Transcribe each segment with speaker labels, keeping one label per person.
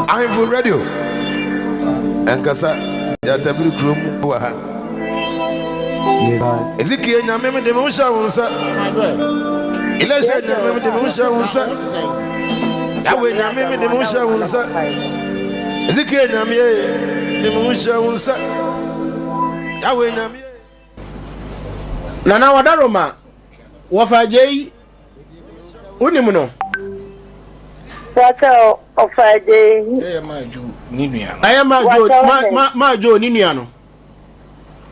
Speaker 1: Ahemfo Radio ɛnkasa yɛatabiri kurom wɔ ha. Ezekiel nyame me de me ho hyɛ wo nsa. Elisha nyame me de me ho hyɛ wo nsa. Yahweh nyame me de me ho hyɛ wo nsa. Ezekiel nyame de me ho hyɛ wo nsa. Yahweh nyame.
Speaker 2: Nana Wadaroma wɔfa Agyei wonim no?
Speaker 3: Wɔsɛ ɔfa Agyei.
Speaker 4: Ɛyɛ maa Joe ne nua no.
Speaker 2: Ɛyɛ maa Joe ma ma maa Joe ne nua no.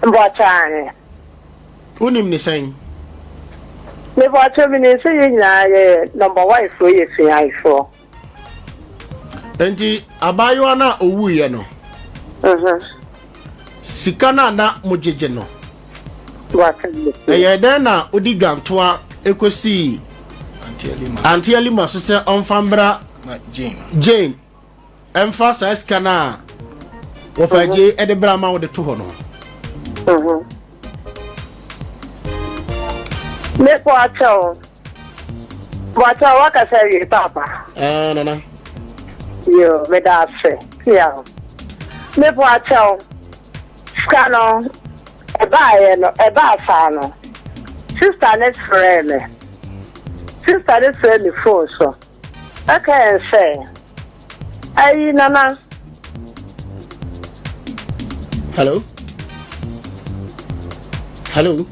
Speaker 3: Mbɔkyɛ
Speaker 2: Wonim ne sɛn?
Speaker 3: Mebɔkyɛ menim sɛ yɛn nyinaa yɛ number one foɔ yɛ suafoɔ.
Speaker 2: Nti abaayewa no a owuiɛ no, sika no a na mogyegye no, ɛyɛ dɛn na wode dwantoa kɔsii Auntie Alima so sɛ ɔmfa mbra Jane ɛmfa saa sika no a wɔfa gye de bra ma wode to hɔ no?
Speaker 3: Mepɔ akyɛw. Bɔkyɛ wakasa wie papa.
Speaker 2: Ah, nana.
Speaker 3: Yo, meda ase. Tia. Mepɔ akyɛw. Sika no, ɛbaeɛ no, ɛbaa saa no. Sister ne frɛɛ me. Sister ne frɛɛ me phone so. Ɛka yɛn sɛ, ayi nana.
Speaker 2: Hello? Hello?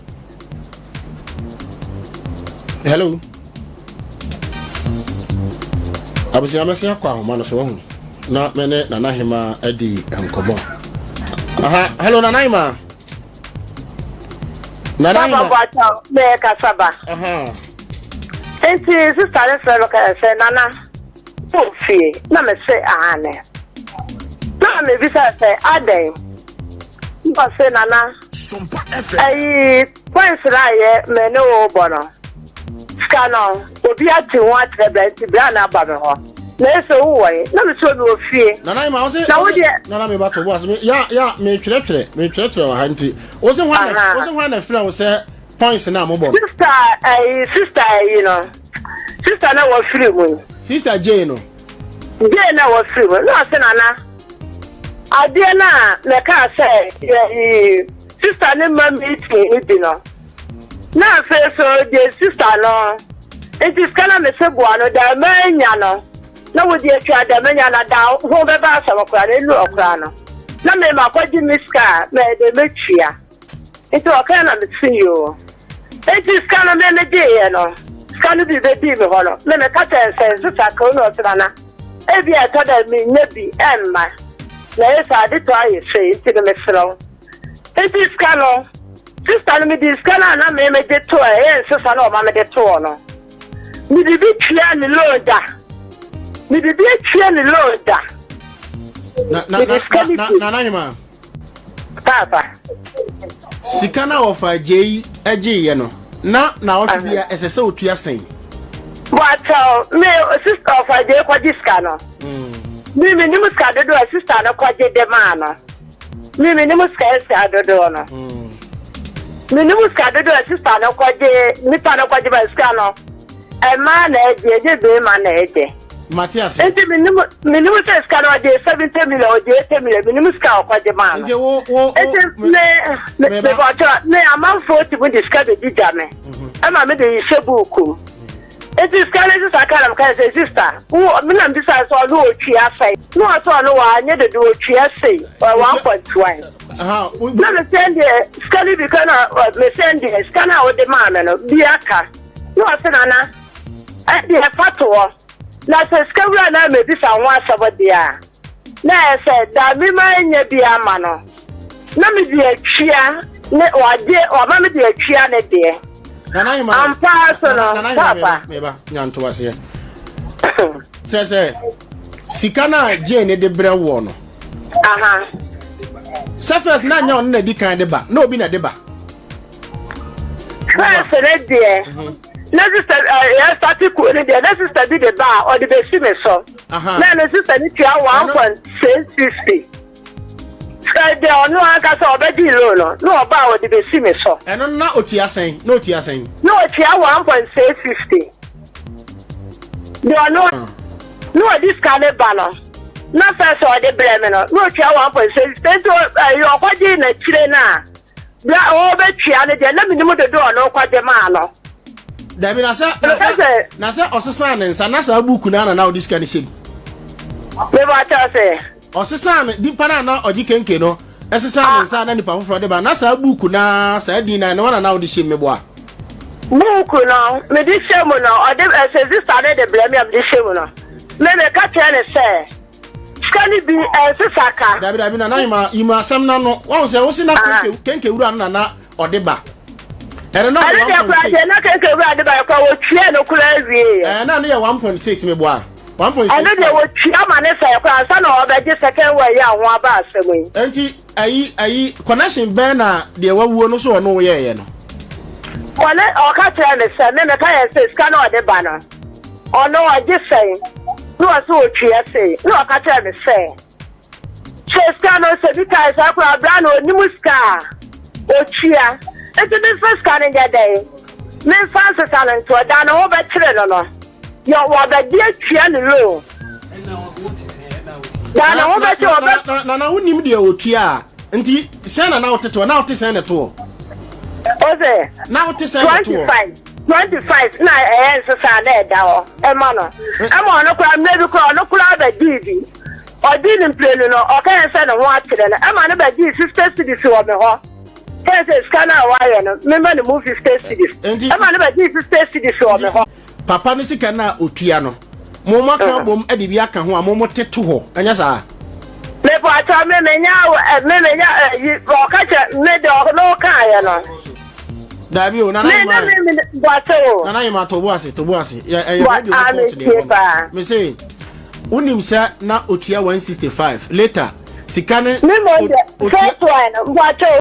Speaker 2: Hello? Abusua mɛsi akɔ ahoma no so wahu na me ne Nana Hema adi nkɔmmɔ. Aha, hello Nana Hema. Nana Hema.
Speaker 3: Baba bɔtɔ mɛ kasa ba.
Speaker 2: Aha.
Speaker 3: Nti sista ne frɛ no kɛ sɛ nana wɔ fie na me se ahane. Na me bisa sɛ adɛn. Na ɔse nana ayi points na ayɛ me ne wo bɔ no. Sika no obi ate ho akyerɛ bra nti bra na aba me hɔ. Na ɛsɛ wo wɔ he na me sɛ me wɔ fie.
Speaker 2: Nana Hema wo se
Speaker 3: Na wo deɛ
Speaker 2: Nana me ba to bo ase me ya ya me twerɛtwerɛ me twerɛtwerɛ wɔ ha nti wo se hwan na wo se hwan na frɛ wo sɛ points na mobɔ no.
Speaker 3: Sister ayi sister ayi no sister na wɔfiri mu yi.
Speaker 2: Sister Jane no.
Speaker 3: Jane na wɔfiri mu na ɔse nana adeɛ no a mɛkaa sɛ yɛyi sister ne ma meeting no bi no na afei so deɛ sister no nti sika na mese boa no da manya no na wode atwa da manya na da ho bɛba asɛm koraa na ɛnu ɔkoraa no na mema kɔgye me sika a mɛde mɛtua. Nti ɔkae na mese yoo. Nti sika no me megyeeɛ no, sika no bi bɛdii me hɔ no, me meka kyerɛɛ no sɛ sesa ka onu ɔse nana ebia ɛtɔ da mennya bi ɛmma na ɛyɛ sɛ ade tɔ ayɛ sei nti no mesrɛ wo. Nti sika no, sista no mede sika no a na me megye toɔ a ɛyɛ nsesa na ɔma mede toɔ no, mede bi tua ne loan da. Mede bi atua ne loan da.
Speaker 2: Na na
Speaker 3: Mede sika
Speaker 2: na
Speaker 3: no bi.
Speaker 2: na Nana
Speaker 3: Paapa.
Speaker 2: Sika no a wɔfa gyei gyeeɛ no, na naawɔtwe bia ɛsɛ sɛ otua sɛn?
Speaker 3: Bɔtɔ, me sista ɔfa gyei kɔgye sika no. Me menim sika dodoɔ a sista no kɔgye de maa no. Me menim sika sika dodoɔ no. Menim sika dodoɔ a sista no kɔgye nipa no kɔgye ma sika no. Ɛmaa na ɛgye, ɛgye beema na ɛgye.
Speaker 2: Mate ase.
Speaker 3: Nti menim menim sɛ sika no ɔgye 70 million, ɔgye 80 million, menim sika a ɔkɔgye maa no.
Speaker 2: Nti wo wo
Speaker 3: Nti me me
Speaker 2: me ba-
Speaker 3: mebɔtɔ me amanfoɔ ti mu de sika bɛdi gya me ɛma me de hyɛ buuku mu. Nti sika no sista ka na meka sɛ sista wo me na mbisa sɛ ɔno ɔtua sɛn na ɔsɛ ɔno wanyɛ dodo ɔtua sei 1.1.
Speaker 2: Aha, wo
Speaker 3: Na mesɛn deɛ sika no bi ka na mesɛn deɛ sika no a wode maa me no bi aka na ɔsɛ nana ɛdeɛ fa to hɔ na sɛ sika wura no amebisa ho asɛm deɛ a na ɛyɛ sɛ da me ma nya bi ama no na mede atwia ne wagye wama mede atwia ne deɛ.
Speaker 2: Nana Hema.
Speaker 3: Ampa so no,
Speaker 2: Nana Hema
Speaker 3: papa.
Speaker 2: meba nyanto aseɛ. Kyerɛ sɛ sika no a Jane de brɛ woɔ no. Sɛ first na nyɛ ɔno na di kan de ba, na obi na de ba.
Speaker 3: First ne deɛ na sister yɛ start kuo ne deɛ na sister bi de ba a ɔde bɛsi me so. Na ne sister ne tua 1.650. Sɛ deɛ ɔno ankasa ɔbɛgye loan no na ɔba a ɔde bɛsi me so.
Speaker 2: Ɛno na otua sɛn? Na otua sɛn?
Speaker 3: Na otua 1.650. Deɛ ɔno na ɔde sika ne ba no. Na first a ɔde brɛɛ me no, na ɔtua 1.6 nti ɛyi ɔkɔgyee n'akyire no a, berɛ a ɔrebɛtua no deɛ, na menim dodoɔ a ɔno kɔgye maa no.
Speaker 2: Dabi, na sɛ, na sɛ, na sɛ ɔsesaa ne nsa, na saa buuku no ara na na ɔde sika no hyɛ mu.
Speaker 3: Mebɔ kyɛw sɛ.
Speaker 2: Ɔsesaa ne, nipa no a na ɔgye kenke no, ɛsesaa ne nsa a na nipa foforɔ de ba, na saa buuku no ara, saa din no ara, ɛno ara na na ɔde hyɛ mu, meboa.
Speaker 3: Buuku no, mede hyɛ mu no, ɔde, sɛ sista no de brɛ me a mede hyɛ mu no, me meka kyerɛ no sɛ, sika no bi, ɛnsesa ka.
Speaker 2: Dabi, dabi, Nana Ahima, yi mu asɛm no ano. Wahu sɛ, wose na kenke, kenke wura no na na ɔde ba. Ɛno na
Speaker 3: ɔde 1.6. Ɛno na kenke wura de ba, ɛkɔ wɔtua no koraa wie.
Speaker 2: Ɛɛ, na ɛno yɛ 1.6, meboa. 1.6.
Speaker 3: Ɛno deɛ wɔtua ma ne sɛ koraa ansa na ɔbɛgye second one yi a ho aba asɛm yi.
Speaker 2: Enti ayi ayi connection bɛn na deɛ wawuo no so ɔno woyɛɛyɛ no?
Speaker 3: Ɔne ɔka kyerɛɛ me sɛ me meka yɛn sɛ sika na ɔde ba no ɔno ɔgye sɛn na ɔse ɔtua sei na ɔka kyerɛɛ me sɛ sɛ sika no sɛ bi kae saa koraa bra no ɔnim sika a ɔtua nti memfa sika no nyɛ dɛn memfa nsesa no ntoɔ da ne ho bɛkyere no no yɛ wɔbɛgye atua ne loan da ne ho bɛkyere ɔbɛ.
Speaker 2: Na na wonim deɛ ɔtua a nti sɛn na na wote toɔ na wote sɛn ne toɔ.
Speaker 3: Ɔsɛ.
Speaker 2: Na wote sɛn ne toɔ.
Speaker 3: 25 25 na ɛyɛ nsesa na ɛda hɔ ɛma no ɛma ɔno koraa mmerɛ bi koraa ɔno koraa bɛgyee bi ɔgyee ne mprenu no ɔka yɛn sɛ ne ho akyerɛ no ɛma no bɛgyee 60 cedis wɔ me hɔ sɛ sɛ sika no a wayɛ no mema no mu 50 cedis ɛma no bɛgyee 60 cedis wɔ me hɔ.
Speaker 2: Papa no sika no a otua no, mo mo aka abom de bi aka ho a mo mo te to hɔ, ɛnyɛ saa?
Speaker 3: Mepatɔ me menya me menya yi ɔka kyɛ me de ɔno kaayɛ no.
Speaker 2: Dabi o nana
Speaker 3: yima. Me ne me bɔtɛ o.
Speaker 2: Nana yima to bo ase to bo ase. Yɛ ɛyɛ radio ne court ne ɛwɔ no. Me se wonim sɛ na otua 165 later sika ne.
Speaker 3: Me mo de first one bɔtɛ o.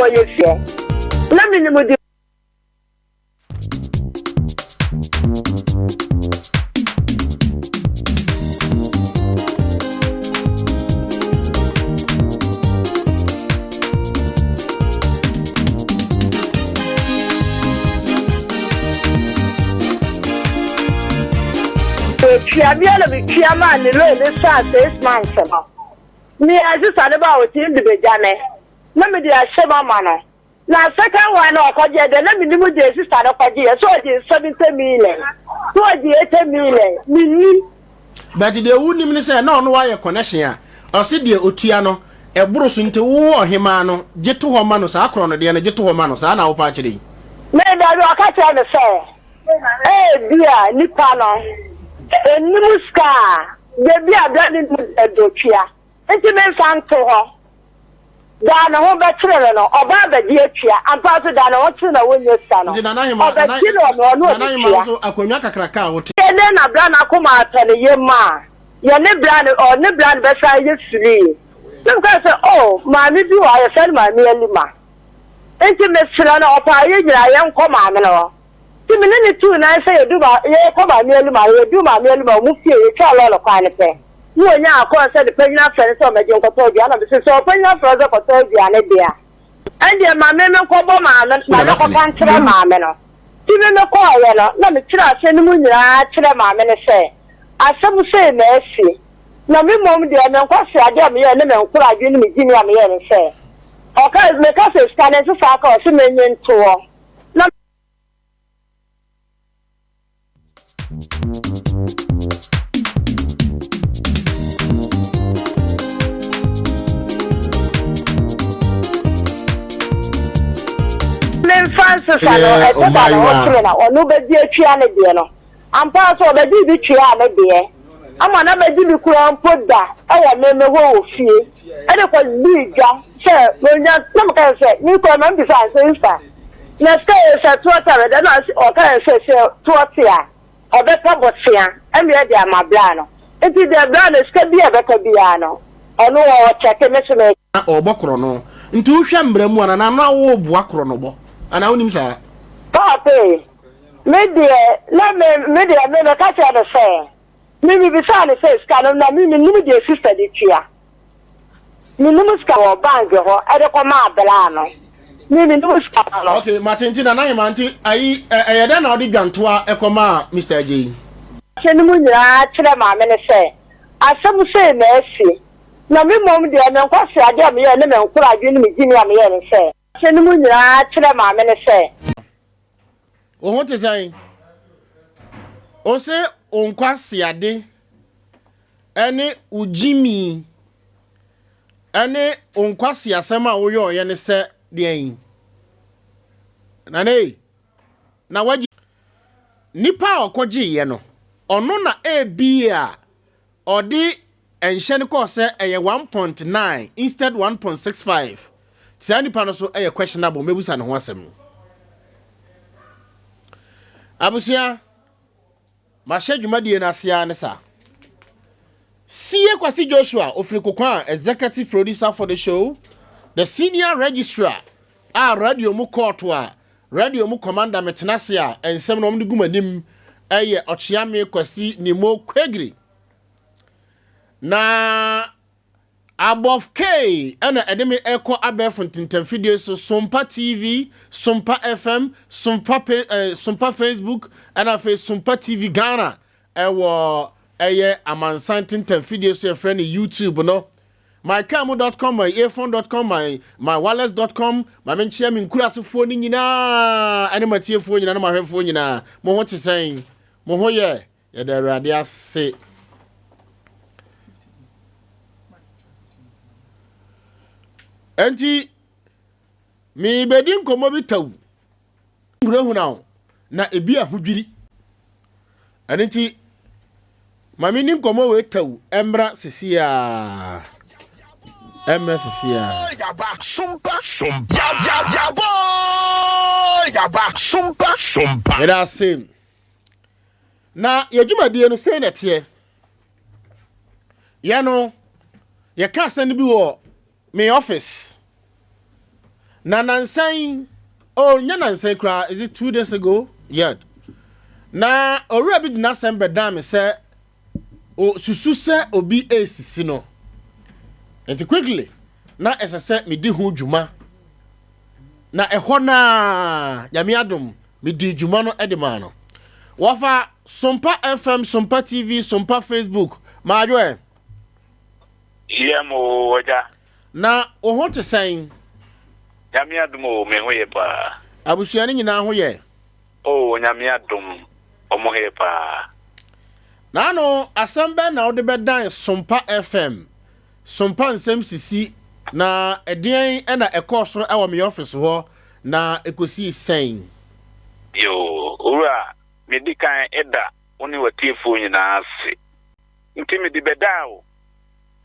Speaker 3: Ɔyɛ fie na menim de. Metua bia na metua maa ne loan ne saa 6 months no. Meyɛ sesa ne ba a ɔtumi de bɛgya me na mede ahyɛ mu ama no. Na second one no ɔkɔgyeɛ deɛ na menim deɛ sister no kɔgyeɛ sɛ ɔgye 70 million sɛ ɔgye 80 million mennim.
Speaker 2: But deɛ wonim ne sɛ na ɔno wayɛ connection a ɔse deɛ otua no ɛboro so nti wo ɔhemaa no gye to hɔ ma no saa korɔ no deɛ no gye to hɔ ma no saa na wopɛ akyerɛ yi.
Speaker 3: Me dabi ɔka kyerɛ me sɛ ebia nipa no nnim sika a dabi a bra ne nim deɛ ɔtua. Enti memfa nto hɔ. Da a ne ho bɛkyere no no, ɔba abɛgye atua. Ampa ara nso, da a ne ho kyere no a wonnya sika no,
Speaker 2: Nti Nana Hema, Nana,
Speaker 3: ɔbɛgye no ɔno, ɔno
Speaker 2: Nana Hema
Speaker 3: ɔbɛtua.
Speaker 2: nso akonnwa kakraka a wote.
Speaker 3: Dɛn na bere a n'akoma atɔ ne yam a yɛne bere a ne, ɔne bere a ne bɛsan ayɛ firii? Na mekae sɛ, Oh, maame bi wɔ ha, yɛfrɛ no Maame Alima. Enti mesrɛ no, ɔpɛ a yɛn nyinaa yɛnkɔ maame no hɔ. Nti me ne no tuu nan sɛ yɛdu ma, yɛrekɔ Maame Alima hɔ. Yɛduu Maame Alima, wɔn fie, yɛtwaa lɔɔre kwan no pɛ. Ne ɔnyaa akɔn sɛ ne panyin afrɛ no sɛ ɔmmɛgye nkɔtɔ aduane na mese sɛ ɔpanyin afrɛ wo sɛ kɔtɔ aduane deɛ a ɛndeɛ ma me menkɔbɔ maame ma menkɔka nkyerɛ maame no. Nti me mekɔeɛ no na mekyerɛ asɛm no mu nyinaa kyerɛ maame no sɛ asɛm sei na asi na me mmom deɛ me nkwaseadeɛ a meyɛɛ ne me nkora adwene ne me gyimii a meyɛɛ ne sɛ ɔka meka sɛ sika no nso saa ka ɔse menye ntoɔ na Memfa nsesa no,
Speaker 2: Ɛyɛ
Speaker 3: ɛte sa ne ho
Speaker 2: ɔmaayewa.
Speaker 3: kyere na ɔno bɛgye atua ne deɛ no. Ampa ara sɛ ɔbɛgye bi tuaa ne deɛ ama na bɛgye bi koraa mpo da wɔ me me hɔ wɔ fie ɛde kɔ dii dwa sɛ menya na meka sɛ me kɔ ma mbisa sɛ Easter na sika yɛ sɛ toɔ te a bɛda na ɔka yɛ sɛ sɛ toɔ te a ɔbɛpɛ bosea ɛna ɛde ama bra no nti deɛ bra no sika bi a ɛbɛka biara no ɔno ɔkyɛke me so me
Speaker 2: Na ɔrebɔ korɔno. Nti wohwɛ mmara mu a, Nana, na woreboa korɔnobɔ. Anaa wonim saa?
Speaker 3: Paapa, me deɛ, na me, me deɛ, me meka kyerɛɛ no sɛ, me mebisaa no sɛ sika no, na me mennim deɛ sister de tua. Mennim sika wɔ bank hɔ de kɔmaa braa no. Me mennim sika no.
Speaker 2: Ok, mate nti Nana Hemaa nti ayi ɛyɛ dɛn na wode dwantoa kɔmaa Mister Agyei?
Speaker 3: Asɛm no mu nyinaa kyerɛ maame no sɛ asɛm sei na asi, na me mmom deɛ me nkwaseadeɛ a meyɛɛ ne me nkoradwene ne me gyimii a meyɛɛ ne sɛ. Asɛm no mu nyinaa kyerɛ maame no sɛ.
Speaker 2: Wo ho te sɛn? Ose wo nkwaseade ne wo gyimii ne wo nkwaseasɛm a woyɔɔyɛ ne sɛ deɛn? Nana ei, na wagye. Nipa a ɔkɔgyeeɛ no, ɔno na ebia ɔde nhyɛ no kɔɔ sɛ ɛyɛ 1.9 instead 1.65. Saa nipa no so yɛ questionable, mɛbusa ne ho asɛm. Abusua, Mahyɛ dwumadie no ase ara ne saa. Sie Kwasi Joshua ofiri Kokoa, executive producer for the show, the senior registrar a radio mu kɔɔto a radio mu commander metena ase a nsɛm no wɔde gu m'anim ɛyɛ Ɔkyeame Kwasi Nimo Kwegiri. Na Above K na ɛde me rekɔ abɛɛfo ntentamfidie so, Sompa TV, Sompa FM, Sompa pe eh, Sompa Facebook, ɛna afei Sompa TV Ghana ɛwɔ ɛyɛ amansan ntentamfidie so yɛfrɛ no YouTube no. mykamu.com, myearphone.com, my mywireless.com, ma menkyea me nkurasefoɔ no nyinaa ɛne matiefoɔ nyinaa ne mahwɛfoɔ nyinaa. Mo ho te sɛn? Mo ho yɛ? Yɛda Awurade ase. Enti, merebɛdi nkɔmmɔ bi tau. Hunahuna wo, na ebi ahodwiri. Ɛno nti, ma menni nkɔmmɔ wei tau mmra sisi a. Ɛmmra sisi a.
Speaker 5: Yaba sompa sompa yabɔ yaba sompa sompa.
Speaker 2: Yɛda ase. Na yɛn dwumadie no sei na ɛteɛ. Yɛn no, yɛka asɛm no bi wɔ me office. Na nansa yi, oh, nyɛ nansa yi koraa, is it 2 days ago? Yeah. Na owura bi de n'asɛm bɛdan me sɛ osusu sɛ obi resisi no. Nti quickly, na ɛsɛ sɛ medi ho dwuma. Na ɛhɔ naa, Nyame adom, medii dwuma no de maa no. Wɔfa Sompa FM, Sompa TV, Sompa Facebook. Maadwo ɛ.
Speaker 6: Yam o, agya.
Speaker 2: Na wo ho te sɛn?
Speaker 6: Nyame adom o, me ho yɛ paa.
Speaker 2: Abusua no nyinaa ho yɛ?
Speaker 6: Oh, Nyame adom, ɔmo ho yɛ paa.
Speaker 2: Naano, asɛm bɛn na wode bɛdan Sompa FM, Sompa nsɛm sisi, na ɛdeɛn na ɛkɔɔ so wɔ me office hɔ, na ɛkɔsii sɛn?
Speaker 6: Yoo, Owura, medi kan da wo ne w'atiefoɔ nyinaa ase. Nti mede bɛdaa wo.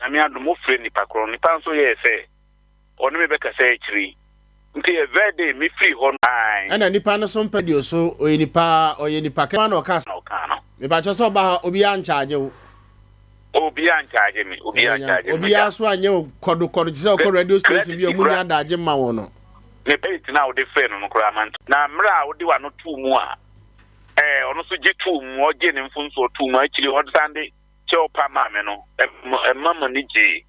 Speaker 6: Nyame adom, wofrɛ nipa korɔ no, nipa nso yɛɛ sɛ ɔne me bɛkasa akyiri yi. Nti ɛvɛɛ dee me firii hɔ no, ae.
Speaker 2: Ɛna nipa no so mpɛ deɛ so ɔyɛ nipa ɔyɛ nipa kɛseɛ na ɔka
Speaker 6: Na ɔkaa no.
Speaker 2: Mepakyɛ sɛ ɔba ha obiara nkyagye wo.
Speaker 6: Obiara nkyagye me, obiara nkyagye me.
Speaker 2: Obiara so anyɛ wo kɔdo kɔdo te sɛ ɔkɔ radio station bi a ɔmo nni adagye mma wɔn no.
Speaker 6: Me credit no a wode frɛɛ no no koraa mant. Na mmerɛ a wode w'ano too mu a, ɛɛ ɔno nso gye too mu, ɔgyee ne mfomsoɔ too mu, akyire ɔsan de kyɛw pa maa me no, ɛma m'ani gyee.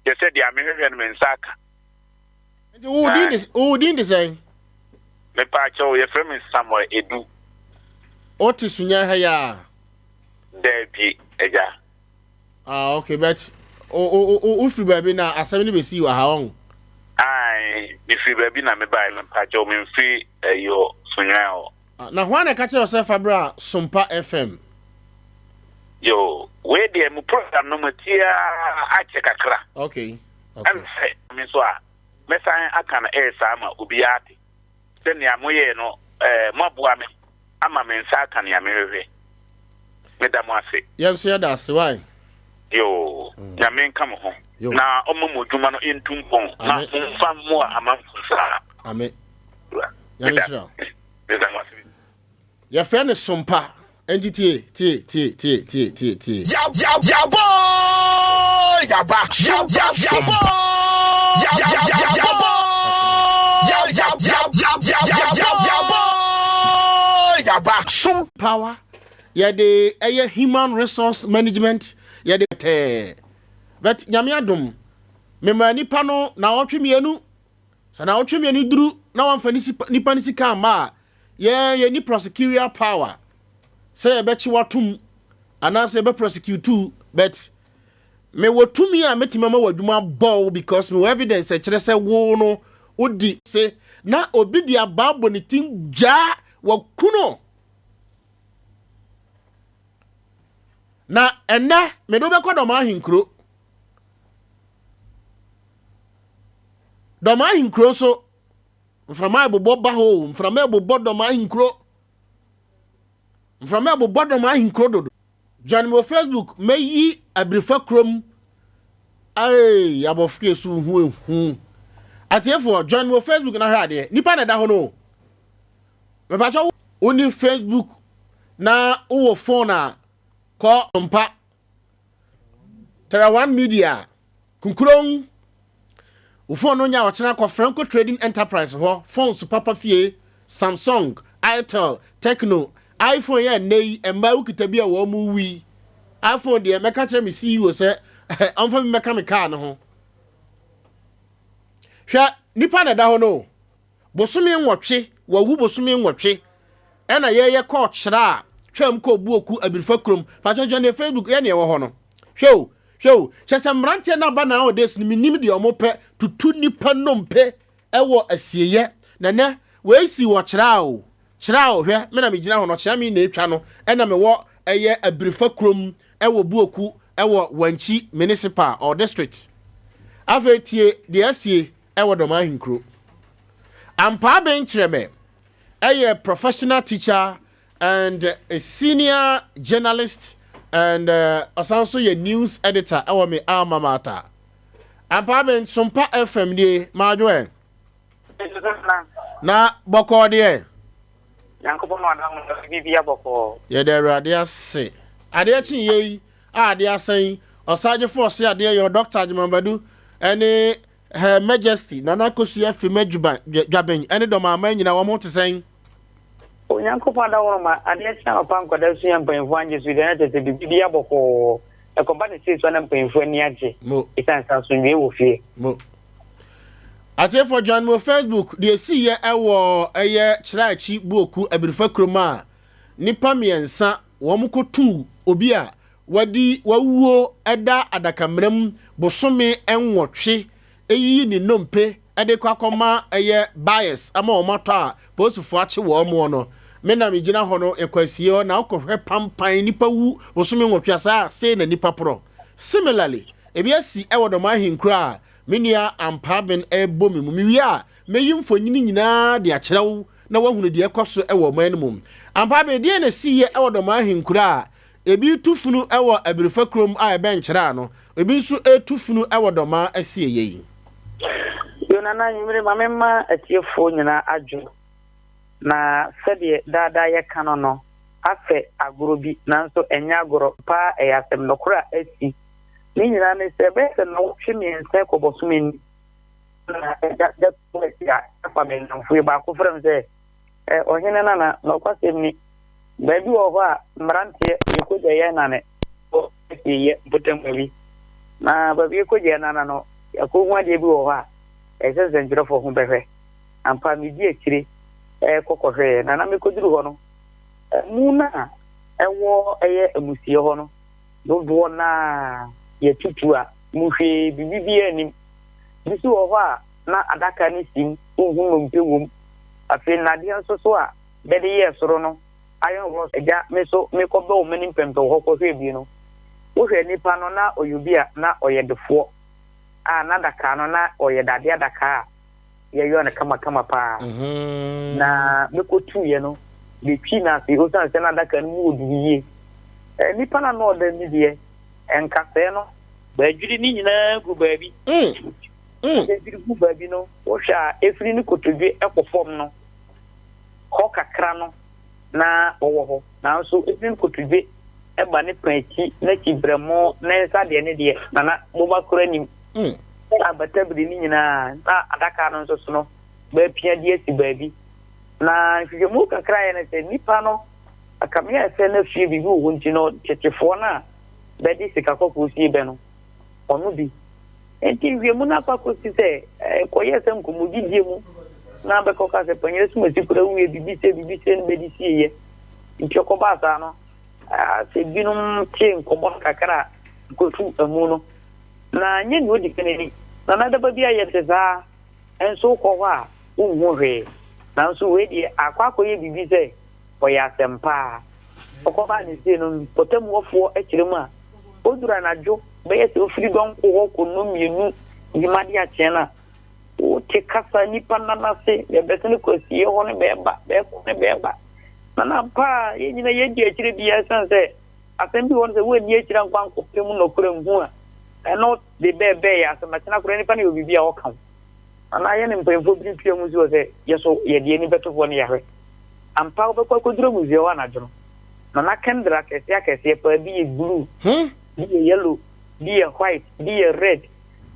Speaker 6: Kyerɛ sɛ deɛ mehwehwɛ no me nsa aka.
Speaker 2: Nti wo din de wo din de sɛn?
Speaker 6: Mepaakyɛw, yɛfrɛ me Samuel Edu.
Speaker 2: Wote Sunyani ha yi a?
Speaker 6: Daabi, agya.
Speaker 2: Ah, okay, but o o o wofiri baabi na asɛm no bɛsii wɔ ha ɔn?
Speaker 6: Ae, mefiri baabi na mebae, mepaakyɛw, memfiri ɛyi hɔ, Sunyani hɔ.
Speaker 2: Ah, na hwan na ɛka kyerɛ wo sɛ fa bra Sompa FM?
Speaker 6: Yo, wei deɛ mo program no matie ara akyɛ kakra.
Speaker 2: Okay, okay.
Speaker 6: Ɛna sɛ me nso a, mɛsan aka no ɛyɛ saa ma obiara ate sɛ nea moyɛɛ no ɛɛ moaboa me ama me nsa aka nea mehwehwɛ. Meda mo ase.
Speaker 2: Yɛn nso yɛda ase, why?
Speaker 6: Yo, Nyame nka mo ho
Speaker 2: Yo.
Speaker 6: na ɔma mo adwuma no ntu mpɔn na
Speaker 2: Amen.
Speaker 6: momfa mmoa amanfo saa.
Speaker 2: Amen.
Speaker 6: Wura,
Speaker 2: Nyame
Speaker 6: meda
Speaker 2: nhyira wo.
Speaker 6: meda mo ase.
Speaker 2: Yɛfrɛ no Sompa. Enti tie, tie, tie, tie, tie, tie, tie.
Speaker 5: Yabɔ yaba yabɔ yabɔ yabɔ. Som.
Speaker 2: Power, yɛde ɛyɛ human resource management, yɛde tɛɛ. But Nyame adom, memaa nipa no naawɔtwe mienu. Sɛ naawɔtwe mienu duru na wamfa ne nipa no sika amma a, yɛn yɛnni prosecutorial power sɛ yɛbɛkye watom anaasɛ yɛbɛ prosecute wo, but mewɔ tumi a mɛtumi ama w'adwuma abɔ wo because mewɔ evidence ɛkyerɛ sɛ wo no wodi se na obi de abaa bɔ ne ti gyaa waku no. Na ɛnnɛ mede wo bɛkɔ dɔm ahenkuro. Dɔm ahenkuro nso mframa ɛbobɔ ba hɔ o, mframa ɛbobɔ dɔm ahenkuro. Mframa ɛbobɔ dɔm ahenkuro dodo. Join me wɔ Facebook mɛyi abirifa kurom aee abɔfo so hu ehu. Atiefoɔ join me wɔ Facebook na hwɛ adeɛ. Nipa na ɛda hɔ no o. Mepakyɛ wo ni Facebook na wowɔ phone a kɔ mpa Terra One Media Kunkurong Wo phone no nya ɔkyena kɔ Franco Trading Enterprise hɔ phones papa fie Samsung, Itel, Tecno, iPhone yɛ nnɛ yi mmaa wokita bi a wɔn mu wui iPhone deɛ mɛka kyerɛ me CEO sɛ ɔmfa bi mɛka me kaa no ho hwɛ nipa na ɛda hɔ no Bosome nwɔtwe, wawu bosome nwɔtwe ɛna yɛyɛ kɔɔ kyerɛ a twam kɔɔ Buoku Abirifa kurom. Pakyɛ join yɛ Facebook yɛ neɛ ɛwɔ hɔ no. Hwɛ o, hwɛ o, kyɛ sɛ mmeranteɛ no aba nowadays no menim deɛ ɔmo pɛ, tutu nipa nnompe ɛwɔ asieyɛ. Na nɛ wei si wɔ kyerɛ o, kyerɛ o, hwɛ me na megyina hɔ no ɔkyerɛ me na etwa no ɛna mewɔ ɛyɛ Abirifa kurom ɛwɔ Buoku ɛwɔ Wankyi municipal or district. Afei tie deɛ asie ɛwɔ dɔm ahenkuro. Ampaa Ben Kyerɛmɛ ɛyɛ professional teacher and a senior journalist and ɔsan nso yɛ news editor ɛwɔ me alma mater. Ampaa Ben Sompa FM nie maadwo ɛ. Na bɔkɔɔ deɛ.
Speaker 7: Nyankopɔn na ɔda ho biribiara bɔkɔɔ.
Speaker 2: Yɛda Awurade ase. Adeɛ kye yei a adeɛ asa yi, Ɔsagyefo ɔse adeɛ yɔ Dɔkta Agyeman Badu ɛne Her Majesty Nana Akosua Fima Dwaben ne dɔm aman nyinaa wɔn ho te sɛn?
Speaker 7: Onyankopɔn adaworoma, adeɛ kye anɔpa nkwadaa sua mpanyimfoɔ angye so deɛ na kyerɛ sɛ biribi biara bɔkɔɔ. Ɛkɔba ne sei so a na mpanyimfoɔ ani agye
Speaker 2: Mo.
Speaker 7: ɛsiane sɛ asomdwoeɛ wɔ fie.
Speaker 2: Mo. Atiefoɔ join me wɔ Facebook deɛ ɛsiiɛ ɛwɔ ɛyɛ Kyerɛakyi Buoku Abirifa kurom a nnipa mmiɛnsa wɔn kɔtuu obi a Wadi wawuo da adakamena mu bosome nwɔtwe yiyi ne nnompe de kɔ akɔma ɛyɛ buyers ama wɔn atɔ a polisifoɔ akye wɔn moɔ no. Me na me gyina hɔ no yɛkɔ asie hɔ na wokɔ hwɛ pampan nipa wu bosome nwɔtwe a saa sei na nipa porɔ. Similarly ebi asi ɛwɔ dɔm ahenkuro a me nua Ampaaben ɛrebɔ me mu. Me wie a mɛyi mfonyini nyinaa de akyerɛ wo na woahunu deɛ ɛkɔ so ɛwɔ ɔman no mu. Ampaaben deɛn na ɛsiiɛ ɛwɔ dɔm ahenkuro a Ebi retu funu wɔ Abirifa kurom a ɛbɛn Kyerɛ ano, ebi nso retu funu wɔ Dɔmaa asieeɛ yi.
Speaker 7: Yo Nana anwummere ma memma atiefoɔ nyinaa adwo na sɛdeɛ daadaa yɛka no no asɛ agorɔ bi nanso ɛnyɛ agorɔ paa ɛyɛ asɛm nokorɛ a asi ne nyinaa ne sɛ ɛbɛyɛ sɛ nnawɔtwe mmiɛnsa kɔ bɔsome ni na ɛda da akyi a ɛfa me nnamfo yi baako frɛ me sɛ Ɛ, ɔhene nana, nɔkwasɛm ni, baabi wɔ hɔ a mmeranteɛ yɛkɔgya yɛn nane wɔ asieeɛ mpɔtam baabi. Na baabi yɛkɔgya yɛn nana no, yɛakɔhu adeɛ bi wɔ hɔ a ɛsɛ nsɛntwerɛfoɔ ho bɛhwɛ. Ampa, medi akyire kɔ kɔhwɛeɛ, na na mekɔduru hɔ no, amu no a ɛwɔ ɛyɛ amusieɛ hɔ no, dodoɔ no ara yɛatutu a mu hwee biribi biara nnim. Bi nso wɔ hɔ a na adaka no si mu, wonhu nnompe wom. Afei nnadeɛ nso so a bɛde yɛɛ soro no, iron rods, agya, me nso mekɔbɛɔ m'anim pɛmpɛw hɔ kɔhwɛɛ bi no, wohwɛ nipa no na ɔyɛ obi a na ɔyɛ defoɔ a n'adaka no na ɔyɛ dadeɛ adaka a yɛyɔ no kamakama paa. Na mekɔtuiɛ no, bɛtwi no ase osiane sɛ n'adaka no mu wɔ duru yie. Nipa no a na ɔda mu deɛ, nkasɛɛ no, bɛadwiri ne nyinaa gu baabi. Ɔde gu baabi no, wohwɛ a efiri ne kotodwe kɔ fam no, hɔ kakra no na ɔwɔ hɔ. Nanso efiri ne kotodwe ba ne pɛn akyi, n'akyi berɛmo, ne nsa deɛ ne deɛ, na na boba koraa nnim. Abatabiri no nyinaa, na adaka no nso so no, bɛapia de asi baabi. Na nhwehwɛmu kakra yɛ no sɛ nipa no. Akame ayɛ sɛ na fie biribi wɔ hɔ nti no, tetefoɔ no a bɛde sika kɔkɔɔ sie bɛ no, ɔno bi. Enti nhwɛmu no akɔ akɔsi sɛ ɛkɔyɛɛ sɛ nkɔmmɔdidie mu na bɛkɔka sɛ Panyini Asumasi kura wuiɛ, biribi sei, biribi sei na bɛde sieeɛ. Nti ɛkɔbaa saa no, sɛ binom tee nkɔmmɔ no kakra a, kɔtu amu no. Na nyɛ nea odi kan ni, na na daba bi a yɛte saa nso wokɔ hɔ a wonhu hwee. Nanso wei deɛ akɔ akɔyɛ biribi sɛ ɔyɛ asɛmpa a. Ɔkɔbaa ne sei no, mpɔtam hɔfoɔ kyerɛ mu a, ɔduru anadwo bɛyɛ sɛ ɔfiri dɔnko hɔ kɔ nnɔmmienu yima de akyeɛ no a, wote kasa nnipa nan ase, bɛbɛsene kɔ asieɛ hɔ ne bɛɛba, bɛɛkɔ ne bɛɛba. Na na ampa a yɛn nyina yɛdi akyire biara ɛsiane sɛ asɛm bi wɔ no sɛ woanni akyire ankɔ ankɔpɛ mu nɔkorɛ nhu a, ɛno de bɛɛbɛɛ yɛ asɛm akyena koraa nipa no yɛ biribi a ɔka ho. Anaa yɛne mpanyimfoɔ bi tua mu si hɔ sɛ yɛ so yɛde ani bɛto hɔ ne yɛahwɛ. Ampa wobɛkɔ akɔduru amusieɛ hɔ anadwo no, na na kɛndre akɛseɛ akɛseɛ paa bi yɛ blue, bi yɛ yellow, bi yɛ white, bi yɛ red,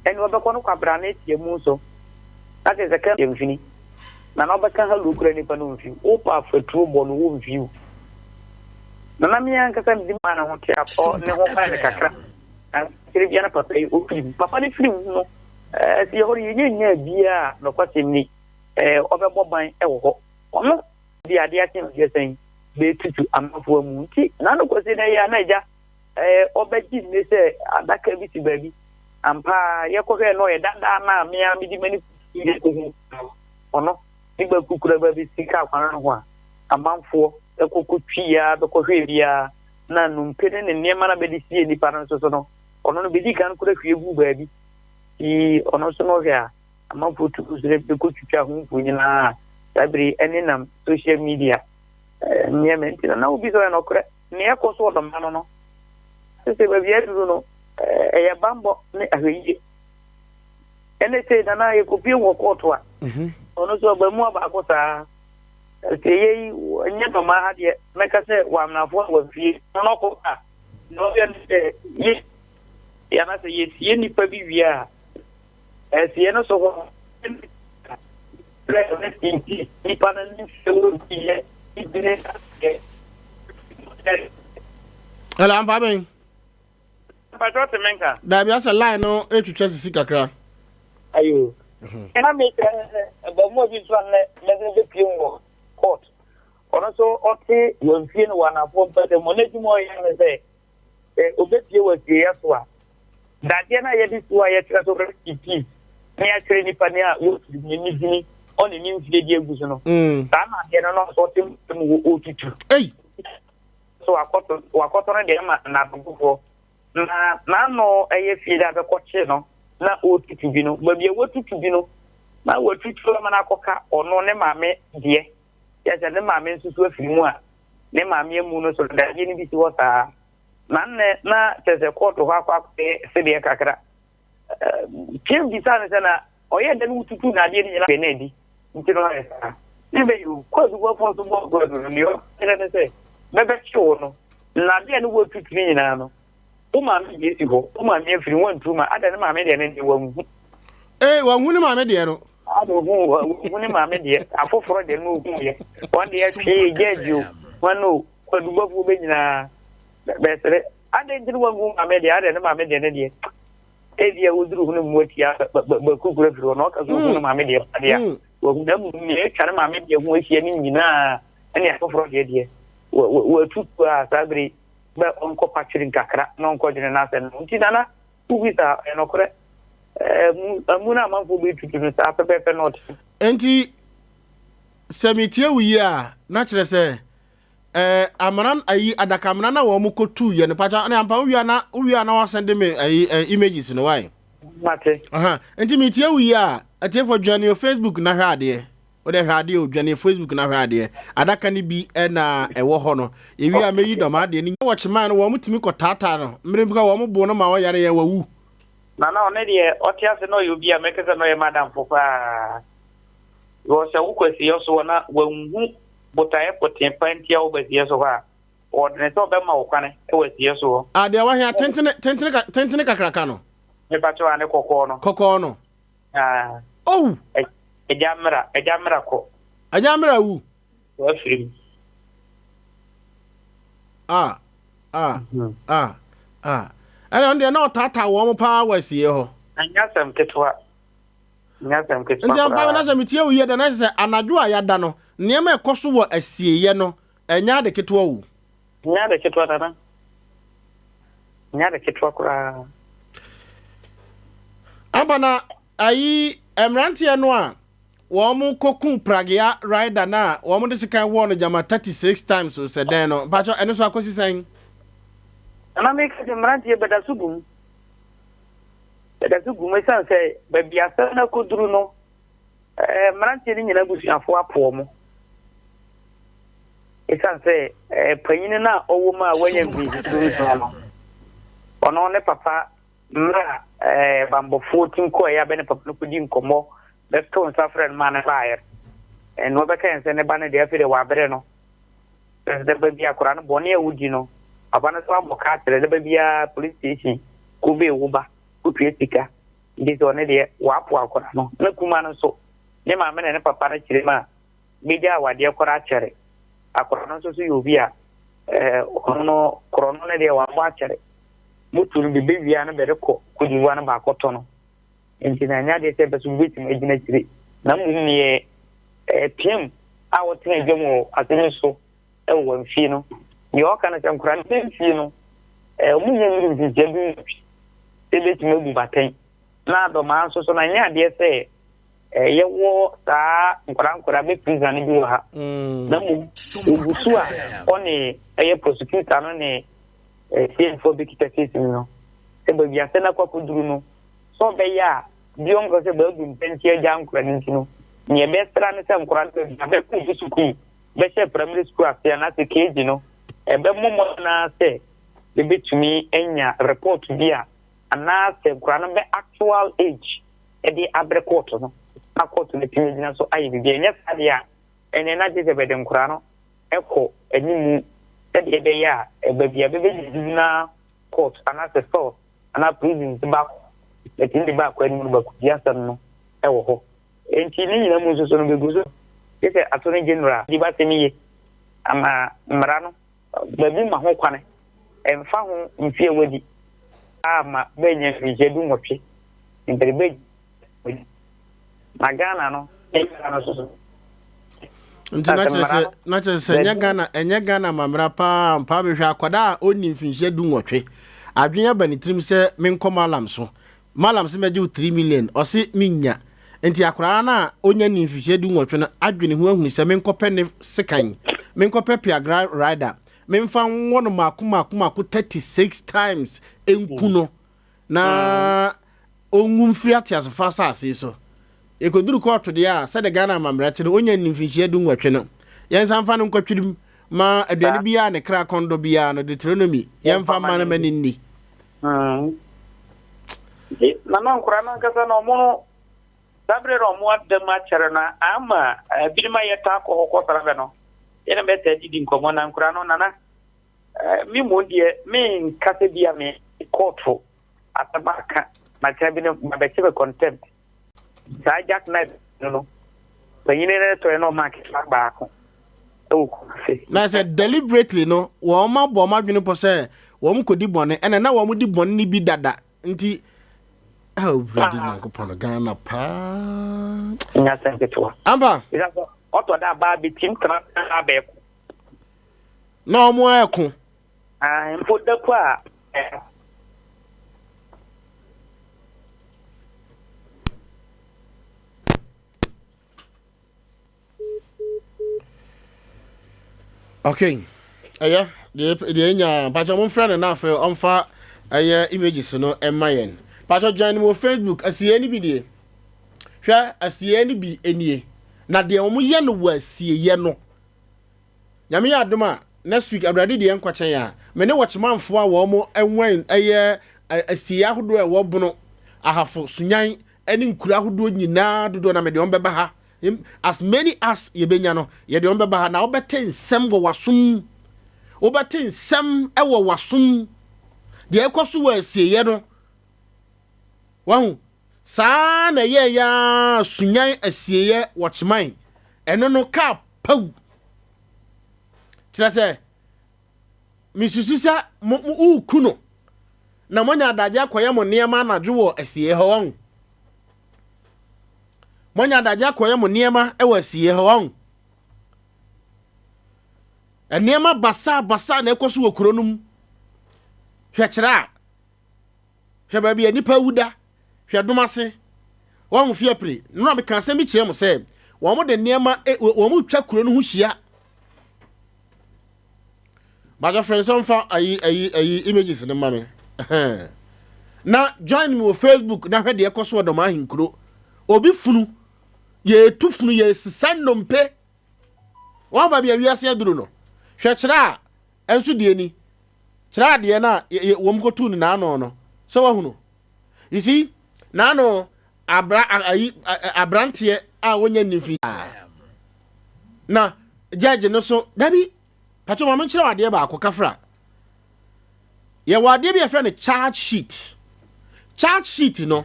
Speaker 7: ɛne wobɛkɔ no kwabrane tia mu nso, na kyerɛ sɛ kɛndre mfini, na na wobɛka hallo koraa nipa no mfi wo, wopɛ afatuo bɔ no wɔmfi wo. Na na me ankasa mede maa ne ho te apɔ ne ho pae no kakra, na akyire biara na papa yi ɔfiri mu. Papa no firi mu no, Sɛ yɛhɔ no yɛnya nyaa biara a, nokwasɛm ni, ɔbɛbɔ ban wɔ hɔ. Ɔno de adeɛ akye adeɛ sɛn bɛtutu amanfoɔ amu. Nti n'ano kwasi no ɛyɛ a na agya ɔbɛgye nne sɛ adaka bi si baabi. Ampa ara yɛkɔhwɛɛ no ɔyɛ dadaa no a me ara mede m'ani kɔhu ɔno ne ba kukura ba bi si kaa kwan no ho a amanfoɔ kɔkɔtwi ara bɛkɔhwɛɛ biara na nnompe ne ne nneɛma no a bɛde sie nnipa no nso so no ɔno no bɛdi kan kora hwie guu baabi. Nti ɔno nso no ɔhwɛ a amanfoɔ tu gu so dɛ bɛkɔtwitwa ho mfonyin a saa bere yi ɛnenam social media nneɛma nti no na wobi sɛ ɔyɛ nɔkorɛ nea ɛkɔ so ɔdɔma no no sɛ baabi aduru no ɛyɛ bammɔ ne ahwɛyie ɛne sɛ nana yɛkɔpie wɔ kɔɔto a mhm. ɔno nso ɔba mu abaako saa sɛ yɛyi nyɛ dɔma ha deɛ mɛka sɛ wɔamenafoɔ a wɔafie ɔno ɔkɔ a na ɔyɛ no sɛ yɛ Anaasɛ yɛsie nnipa bi wie a, asie no so hɔ nti nipa no ne mfie wɔ bi yɛ ne
Speaker 2: Hello, ampa bɛn?
Speaker 7: Mpatwa te menka.
Speaker 2: Daabi asɛ line no etwitwa sisi kakra.
Speaker 7: Ayo. Mhm. Ɛna mi kyerɛ sɛ ɛbɛn bi nso a nnɛ mɛsɛn bɛpie mu wɔ court. Ɔno nso ɔte wɔn fie no wɔ anafoɔ mpɛtɛ mu. N'adwuma ɔyɛ ne sɛ Sɛ obepue wɔ asieeɛ so a, dadeɛ no a yɛde si hɔ a yɛtwerɛ so rest in peace na yɛatwerɛ nipa no a wɔfiri mu ne dini ɔne ne mfie de agu so no, mm. saa na adeɛ no na ɔsɛ ɔte mu wɔ ɔtutu. So wakɔtɔ wakɔtɔ no deɛ ama n'adogofoɔ na n'ano ɛyɛ fie de abɛkɔkye no na ɔtutu bi no baabi a wɔtutu bi no na wɔtutu ama no akɔka ɔno ne maame deɛ yɛ sɛ ne maame nso so afiri mu a ne maame amu no so no, dadeɛ no bi si hɔ saa. Na nnɛ na kyerɛ sɛ kɔɔto hɔ akɔ akɔyɛ sedeɛ kakra. Kim bisaa no sɛ na ɔyɛ dɛn wotutu nnadeɛ no nyinaa na adi nti na ɔyɛ saa. Ne bɛyɛ o, kɔɔto bɔfoɔ nso bɔɔ kɔɔto no, deɛ ɔkyerɛ ne sɛ mɛbɛkye wo no, nnadeɛ no woatutu no nyinaa no, wo maame deɛ si hɔ, wo maame afiri wantu ma, ada ne maame deɛ no deɛ wanhu.
Speaker 2: Ee, wanhu ne maame deɛ no.
Speaker 7: Ada ohu wanhu ne maame deɛ, afoforɔ deɛ no ohu yɛ. Wɔn deɛ twee gyɛɛgye o, wɔn o, kwadubɔfoɔ bɛ nyinaa bɛsere. Ada nti no wanhu maame deɛ, ada ne maame deɛ no deɛ. Ebi a woduru ho no mu atia bɛkukura firi hɔ na ɔka sɛ ohu ne maame deɛ adeɛ a wahu na mmom nea atwa ne maame deɛ ho ahyia no nyinaa ɛne afoforɔ deɛ deɛ watutu a saa bere bɛ ɔnkɔ pakyere nkakra na ɔnkɔdwene n'asɛm no nti nana wobisa ɛyɛ nɔkorɛ amu no amanfoɔ bɛtutu no saa pɛpɛpɛ na ɔte.
Speaker 2: Enti sɛ metie wo yie a na kyerɛ sɛ ɛɛ amena ayi adakamena na wɔn kɔtu yɛ no pakyɛ ne ampa wowia na wowia na wasɛnde me ayi ɛɛ images no wae.
Speaker 7: Mate.
Speaker 2: Aha nti metie wo yie a atiefo dwane o Facebook na hwɛ adeɛ. Wode hwɛ adeɛ o, dwane Facebook na hwɛ adeɛ. Adaka no bi na ɛwɔ hɔ no. Yɛwie a mɛyi dɔm adeɛ no. Wɔ kyeman no wɔn tumi kɔ taataa no. Mmerɛ bi koraa wɔn bo no ma ɔyare yɛ wawu.
Speaker 7: Nana ɔno deɛ ɔte ase na ɔyɛ obi a mɛka sɛ na ɔyɛ m'adamfo paa. Because sɛ wokɔ asieɛ so hɔ na wanhu botaeɛ pɔtee pa nti a woba asieɛ so hɔ a, ɔdene sɛ ɔbɛma wo kwane wɔ asieɛ so hɔ.
Speaker 2: Ah deɛ wahea tentene tentene tentene kakraka no.
Speaker 7: Mepakyɛw ane kɔkɔɔ no.
Speaker 2: Kɔkɔɔ no.
Speaker 7: Ah.
Speaker 2: Oh!
Speaker 7: Agya mmra, agya mmra kɔ.
Speaker 2: Agya mmra wu.
Speaker 7: Wafiri mu.
Speaker 2: Ah ah ah ah. Ɛna ɔno deɛ na ɔtaataa wɔn paa wɔ asie hɔ.
Speaker 7: Ɛnyɛ asɛm ketewa. Ɛnyɛ asɛm ketewa
Speaker 2: Nti ampa
Speaker 7: koraa.
Speaker 2: na sɛ metie wo yie da na ɛsɛ sɛ anadwo a yɛada no nneɛma ɛkɔ so wɔ asieeɛ no ɛnyɛ ade ketewa o.
Speaker 7: Ɛnyɛ ade ketewa Nana. Ɛnyɛ ade ketewa koraa.
Speaker 2: Ampa na ayi mmeranteɛ no a wɔn kɔku pragea rider no a wɔn de sekan wɔɔ no gyama 36 times o sɛ dɛn no mpakyɛ ɛno so akɔsi sɛn?
Speaker 7: Nana meka sɛ mmeranteɛ bɛda so gum. Bɛda so gum ɛsiane sɛ baabi asɛm no akɔduru no eh, mmeranteɛ no nyina abusuafoɔ apo wɔn. Ɛsiane sɛ eh, panyini no a ɔwɔ mu a wanya mfirihyia no ɔno ne papa Mmerɛ a ɛɛ banbɔfoɔ tim kɔeɛ a bɛ ne papa no kɔdi nkɔmmɔ bɛtoo nsa frɛɛ no maa no baeɛ no, ɛnna ɔbɛka yɛn sɛ ne ba no deɛ afei deɛ wabrɛ no. Sɛ sɛ da bi akwadaa no bɔne a wodi no, papa no nso abɔ ka akyerɛ daba biara police station kɔ bee wo ba kɔtua sika. Nti sɛ ɔno deɛ wapo akwadaa no. Na kuma no nso, ne maame ne ne papa no kyerɛ mu a, bɛgya awadeɛ koraa akyɛre. Akwadaa no nso so yɛ obi a ɛɛ ɔno no korɔno no deɛ wabɔ akyɛre. Moto no bi bɛwia no bɛde kɔ Cote d'Ivoire no baakɔ tɔ no. Nti na ɛnyɛ adeɛ sɛ ɛbɛ so bɛtumi agyina akyire. Na mmom neɛ ɛɛ PM a ɔtena adwam wɔ asɛm yi so wɔ wɔn fie no, deɛ ɔka no sɛ nkwadaa no bɛ fie no, ɛɛ wɔn nyɛ nnuru mfirihyia du nwɔtwe sɛ ɛbɛtumi abu batɛn. Na dɔmaa nso so na ɛnyɛ adeɛ sɛ ɛɛ yɛwɔ saa nkwadaa nkwadaa bɛ prison no bi wɔ ha. Na mmom ɔgu so a ɔne ɛyɛ prosecutor no ne Asiafoɔ bɛkita case no no, sɛ baabi asɛm no akɔ akɔduru no, sɛ ɔbɛyɛ a, bi ɔnkɔ sɛ baabu ntɛnkyɛ agya nkora no nti no, neɛ ɛbɛsra ne sɛ nkora no baabi a bɛkɔ obi sukuu, bɛhyɛ primary school ase anaasɛ KG no, ɛbɛmmɔ mmɔden ara sɛ bɛbɛtumi anya report bi a anaasɛ nkora no bɛ actual age de abrɛ court no, na court no atumi agyina so ayɛ biribi. Ɛnyɛ saa deɛ a, ɛnneɛ na gye sɛ bɛde nkora no kɔ anim sɛdeɛ ɛbɛyɛ a baabi a bɛbɛnya juvenile court anaasɛ cells anaa prisons baako bɛtumi de baakɔ anim no bakɔdi asɛm no wɔ hɔ. Enti ne nyinaa mu nso so no bɛgu so gye sɛ Attorney General di b'asɛm yie ama mmara no baabi ma ho kwane ɛmfa ho mfeɛ a wadi a ma bɛanya mfirihyia du nwɔtwe mpere bɛ Na Ghana no, ne mmara no soso.
Speaker 2: Nti na kyerɛ sɛ na kyerɛ sɛ ɛnyɛ Ghana ɛnyɛ Ghana amammerɛ paa mpaa mehwɛ akwadaa a ɔnni mfinhyia du nwɔtwe adwene aba ne tirim sɛ menkɔ malam so malam sɛ mɛgye wo 3 million ɔse mennya nti akwadaa no a ɔnya nni mfinhyia du nwɔtwe no adwene ho ahunu sɛ menkɔpɛ ne sekan menkɔpɛ piagra rider memfa nwɔ no maako maako maako 36 times nku no na ɔnwu mfiri ateasefo asase yi so. Yɛkɔduru kɔɔto deɛ a, sɛdeɛ Ghana amammerɛ te no, ɔnya nni mfinhyia dunwɔtwe no, yɛnsan mfa no nkɔtwirim ma aduane biara a ne kra kɔn dɔ biara no, Deuteronomy, yɛmfa mma no ma no nni.
Speaker 7: Nti Nana nkwadaa no ankasa no, wɔn saa berɛ no wɔn ada mu akyɛre no ama ebinom a yɛtaa kɔ hɔ kɔsra bɛ no, yɛne bɛtaa didi nkɔmmɔ na nkwadaa no, Nana, Me mmom deɛ menka sɛ bi a me kɔɔto asɛm aka na kyerɛ bi no mabɛkye me contempt. Saa jack knife no no panyini no tɔɛ na ɔma aketewa baako ɛwɔ Kumasi.
Speaker 2: Na sɛ deliberately no wɔn abɔ wɔn adwene pɔ sɛ wɔn kɔdi bɔne ɛna na wɔn di bɔne no bi dada nti awurade nyankopɔn Ghana paa.
Speaker 7: Nya sɛm ketewa.
Speaker 2: Ampa.
Speaker 7: Ɔtɔ da baa bɛtim tena abɛɛko.
Speaker 2: Na wɔn ɛko.
Speaker 7: Ah, mpo da ko a.
Speaker 2: Okay, ɛyɛ deɛ deɛ enya mpatsɔ mo nfrɛ no na afei ɔnfa ɛyɛ images no ɛma yɛn mpatsɔ join mo Facebook asie no bi nie hwɛ asie no bi nie na deɛ wɔn yɛ no wɔ asieyɛ no. Nyame yɛ adom a, next week Awurade de yɛn nkwa kyɛn a, me ne wɔkyemanfoɔ a wɔn nwɛn ɛyɛ asieɛ ahodoɔ a ɛwɔ Bono, Ahafo, Sunyan ɛne nkuro ahodoɔ nyinaa dodoɔ na mede wɔn bɛba ha. As many as yɛbɛnya no, yɛde wɔn bɛba ha na wobɛte nsɛm wɔ w'asom. Wobɛte nsɛm wɔ w'asom. Deɛ ɛkɔ so wɔ asieɛ no, wahu. Saa ara na ɛyɛeɛ ara Sunyan asieeɛ Wɔkyeman, ɛno no kaa pawu. Kyerɛ sɛ, Mesusu sɛ mo mo woreku no na moanya adagye akɔyɛ mo nneɛma anadwo wɔ asiei hɔ wɔn. Moanya adagye akɔyɛ mo nneɛma wɔ asiei hɔ wɔn. Nneɛma basaa basaa na ɛkɔ so wɔ kuro no mu. Hwɛ kyerɛ a Hwɛ baabi a nnipa awu da. Hwɛ dom ase. Wɔn fi apire. Nnora meka asɛm bi kyerɛ mo sɛ wɔn de nneɛma e, wɔn retwa kuro no ho hyia. Bàjẹ́ fẹ́ sọ nfa ayi ayi ayi images no ma me. Na join me wɔ Facebook na hwɛ deɛ ɛkɔ so wɔ dɔm ahenkuro. Obi funu yɛtu funu yɛsesa nnompe. Wɔn baabi a wiase aduru no. Hwɛ kyerɛ a Ɛnso deɛ ni, kyerɛ adeɛ no a wɔn kɔtuu no n'ano no, sɛ wahunu. You see, n'ano abra ayi abranteɛ a wɔnya nni mfi. Na judge no so, dabi, patro ma menkyerɛ adeɛ baako kafra. Yɛwɔ adeɛ bi a yɛfrɛ no charge sheet. Charge sheet no,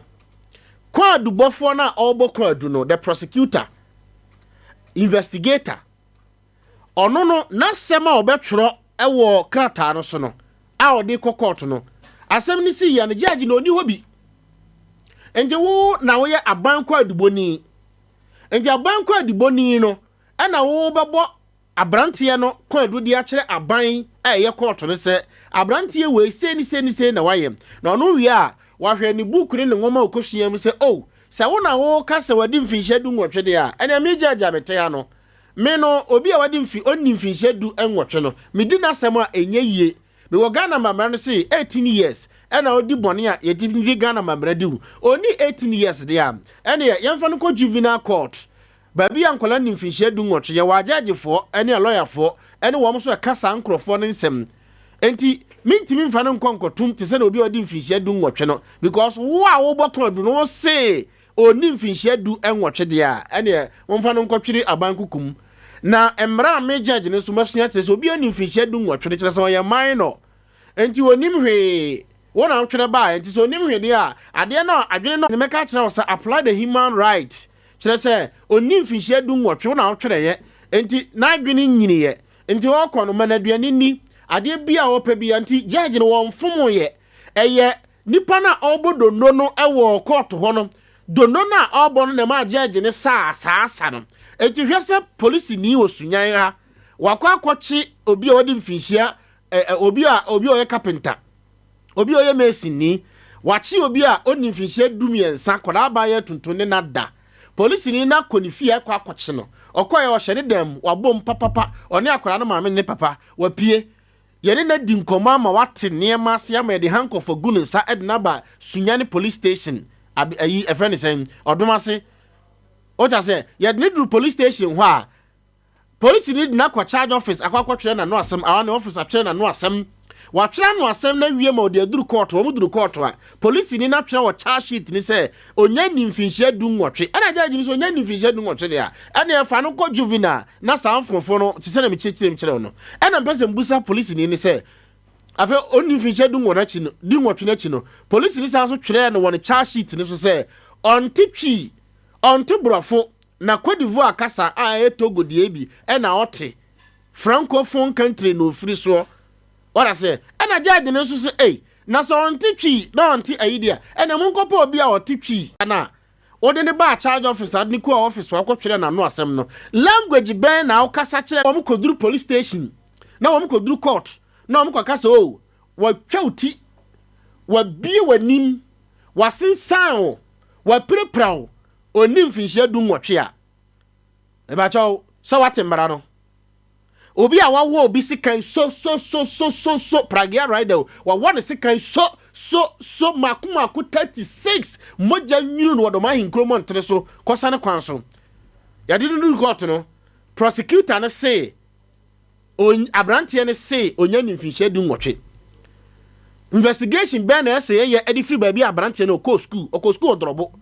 Speaker 2: kwaadubɔfoɔ no a ɔrebɔ kwaadu no, the prosecutor, investigator, Ɔno no, n'asɛm a ɔbɛtwerɛ wɔ krataa no so no a ɔde kɔ kɔɔto no, asɛm no sii yɛ no, gyɛɛgye no ɔnni hɔ bi. Nti wo na woyɛ aban kwaadubɔni. Nti aban kwaadubɔni no ɛna wobɛbɔ aberanteɛ no kwaadu de akyerɛ aban a ɛyɛ kɔɔto no sɛ aberanteɛ wei sei ne sei ne sei na wayɛ. Na ɔno wie a, wahwɛ ne book ne ne nwoma a ɔkɔsua mu sɛ, oh, sɛ wo na woka sɛ wadi mfinhyia 18 deɛ a, ɛnea me gyɛɛgye a mete ha no, Me no, obi a wadi mfe onni mfinhyia 18 no, medi n'asɛm a ɛnyɛ yie. Mewɔ Ghana mammara no se 18 years ɛna odi bɔne a yɛtumi de Ghana mammara di wo. Onni 18 years deɛ a, ɛneɛ yɛmfa no nkɔ juvenile court. Baabi a nkwadaa nni mfinhyia 18, yɛwɔ agyɛɛgyefoɔ ne alɔyafoɔ ne wɔn nso ɛka saa nkorɔfoɔ no nsɛm. Enti mentumi mfa no nkɔ nkɔtom te sɛdeɛ obi a wadi mfinhyia 18 no because wo a wobɔ ko adu no wo se ɔnni mfinhyia 18 deɛ a, ɛneɛ momfa no nkɔtwere aban kuku mu. Na mmara a me judge no nso masua kyerɛ sɛ obi a ɔnni mfinhyia 18 no kyerɛ sɛ ɔyɛ minor. Enti ɔnnim hwee. Wo na wotwerɛ baeɛ, nti sɛ ɔnnim hwee deɛ a, adeɛ no a adwene no a mɛka akyerɛ wo sɛ apply the human right, kyerɛ sɛ ɔnni mfinhyia 18, wo na wotwerɛeɛ, enti n'adwene nnyiniiɛ, nti ɔrekɔ no ma no aduane nni, adeɛ biara a ɔpɛ biara, nti judge no wɔmfomoeɛ. Ɛyɛ Nipa no a ɔrebɔ donno no wɔ kɔɔto hɔ no, donno no a ɔrebɔ no na ɛmaa gyɛɛgye no saa saa asa no. Enti hwɛ sɛ polisini wɔ Sunyani ha, wakɔ akɔkye obi a wadi mfinhyia ɛ ɛ obi a obi a ɔyɛ kapenta, obi a ɔyɛ masonni, wakye obi a ɔnni mfinhyia 13, akwadaa abaayewa tuntum ne no ada. Polisini no akɔ ne fie akɔ akɔkye no. Ɔkɔeɛ ɔhyɛ ne dan mu, wabom papapa, ɔne akwadaa no maame ne ne papa, wapue. Yɛne no adi nkɔmmɔ ama wate nneɛma ase ama yɛde handcuff agu ne nsa de no aba Sunyani police station, ab, ayi, ɛfrɛ ne sɛn, Ɔdom ase. Wote aseɛ? Yɛde no duru police station hɔ a, polisi no de no akɔ charge office akɔ akɔtwerɛ n'ano asɛm, awa ne office atwerɛ n'ano asɛm. Watwerɛ ano asɛm no awie ma ɔde aduru court, wɔn duru court a, polisini no atwerɛ wɔ charge sheet no sɛ ɔnya nni mfinhyia 18. Ɛna judge no sɛ ɔnya nni mfinhyia 18 deɛ a, ɛneɛ fa no kɔ juvenile. Na saa nkurɔfoɔ no, te sɛdeɛ mekyerɛkyerɛ mu kyerɛ wo no, ɛna mepɛ sɛ mbusa polisini no sɛ, afei ɔnni mfinhyia 18 akyi no, 18 no akyi no, polisini san so twerɛɛ no wɔ ne charge sheet no so sɛ ɔnte Twi, ɔnte Borɔfo, na Cote d'Ivoire kasa a ɛyɛ Togo deɛ bi ɛna ɔte, Francophone country na ɔfiri soɔ. Wate aseɛ? Ɛna judge no nso sɛ, ei, na sɛ ɔnte Twi na ɔnte ayi deɛ, ɛna monkɔpɛ obi a ɔte Twi na Wode no baa charge office ade no kɔɔ office hɔ akɔtwerɛ n'ano asɛm no, language bɛn na wokasa kyerɛ wɔn kɔduru police station na wɔn kɔduru court na wɔn kɔka sɛ oh wɔatwa wo ti, wɔabie w'anim, wɔasensan wo, wɔapirapira wo, ɔnni mfinhyia 18 a, mebakyɛw sɛ woate mmara no. Obi a wawɔ obi sekan so so so so so so pragea rider o, wawɔ ne sekan so so so mako mako 36 mogya nwunu no wɔ dɔm ahenkuro mmɔntene so kɔsane kwan so. Yɛde no duru kɔɔto no, prosecutor no se on aberanteɛ no se onya ne mfinhyia 18. Investigation bɛn na ɛsɛ yɛyɛ de firi baabi a aberanteɛ no ɔkɔɔ sukuu, ɔkɔɔ sukuu wɔ Drɔbo.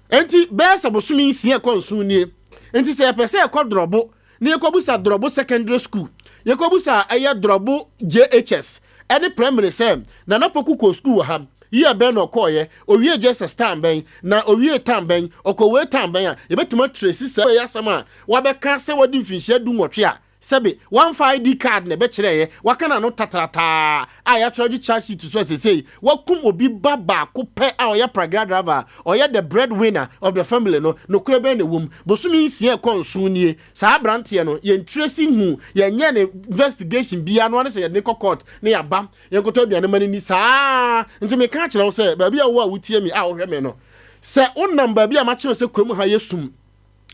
Speaker 2: Enti bɛyɛ sɛ bosome 6 kɔ 7 nie. Enti sɛ yɛpɛ sɛ yɛkɔ Drɔbo na yɛkɔbusa Drɔbo Secondary School, yɛkɔbusa ɛyɛ Drɔbo JHS ɛne Primary sɛ Nana Poku kɔɔ sukuu wɔ ha, year bɛn na ɔkɔɔeɛ, ɔwiee JSS term bɛn, na ɔwiee term bɛn, ɔkɔ wei term bɛn a, yɛbɛtumi atresi saa wei asɛm a wabɛka sɛ wadi mfinhyia 18 a. sɛbe wamfa ID card na ɛbɛkyerɛeɛ, waka n'ano tatrataa a yɛatwerɛ agye charge sheet so a sesei wakum obi ba baako pɛ a ɔyɛ pragea driver a ɔyɛ the bread winner of the family no, nokorɛ bɛn na ɛwɔ mu? Bosome nsia ɛkɔ nson nie, saa abranteɛ no yɛn trace nhu, yɛnyɛɛ no investigation biara, no ara ne sɛ yɛde no kɔ court na yɛaba, yɛnkɔtɔ aduane ma no nni saa. Nti meka akyerɛ wo sɛ baabi a wowɔ a wotie me a wohwɛ me no, sɛ wonam baabi a makyerɛ wo sɛ kurom ha yɛ sum,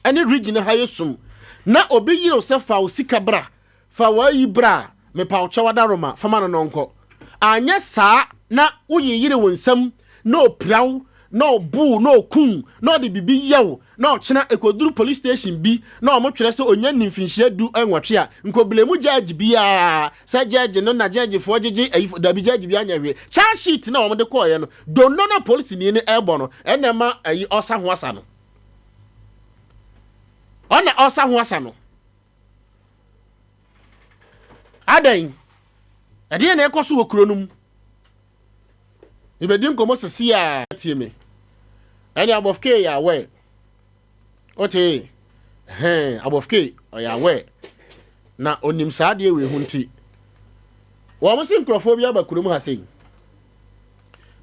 Speaker 2: ɛne region ha yɛ sum na obi yere wo sɛ fa wo sika bra, fa w'ayi bra a, mepa wo kyɛw adaroma, fa ma no na ɔnkɔ. Anyɛ saa na woyeyere wo nsam na opira wo na ɔbo wo na ɔku wo na ɔde biribi yɛ wo na ɔkyena ɛkɔduru police station bi na wɔn twerɛ sɛ ɔnya nni mfinhyia du nwɔtwe a, nkɔblemu judge biara sɛ judge no na judge foɔ gyegye ayi, dabi judge biara nyɛ hwee. Charge sheet na wɔn de kɔɔeɛ no, donno na polisini no ɛrebɔ no ɛna ɛma ayi ɔsa ho asa no. Ɔna ɔsa ho asa no. Adɛn? Ɛdeɛn na ɛkɔ so wɔ kuro no mu? Mebɛdi nkɔmmɔ sisi a tie me. Ɛne abɔfke yɛ aware. Wote? Hɛn, abɔfke ɔyɛ aware. Na onim saa adeɛ wei ho nti. Wɔn se nkurɔfoɔ bi aba kurom ha sei.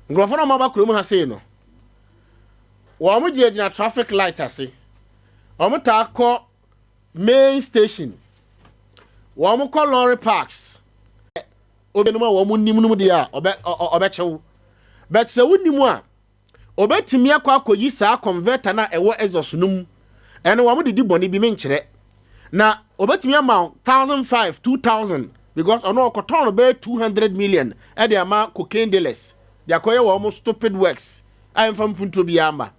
Speaker 2: Nkurɔfoɔ no a wɔaba kurom ha sei no, Wɔn gyinagyina traffic light ase. Wɔn taa kɔ main station. Wɔn kɔ lorry parks. Obinom a wɔn nim nom deɛ a ɔbɛ ɔbɛkyɛw. But sɛ wonim a, obetumi akɔ akɔyi saa converter no a ɛwɔ exhaust no mu. Ɛno wɔn de di bɔne bi menkyerɛ. Na obetumi ama 1005, 2000 because ɔno ɔkɔtɔn no bɛyɛ 200 million ɛde ama cocaine dealers de akɔyɛ wɔn stupid works. a ɛmfa mpuntuo biara mma.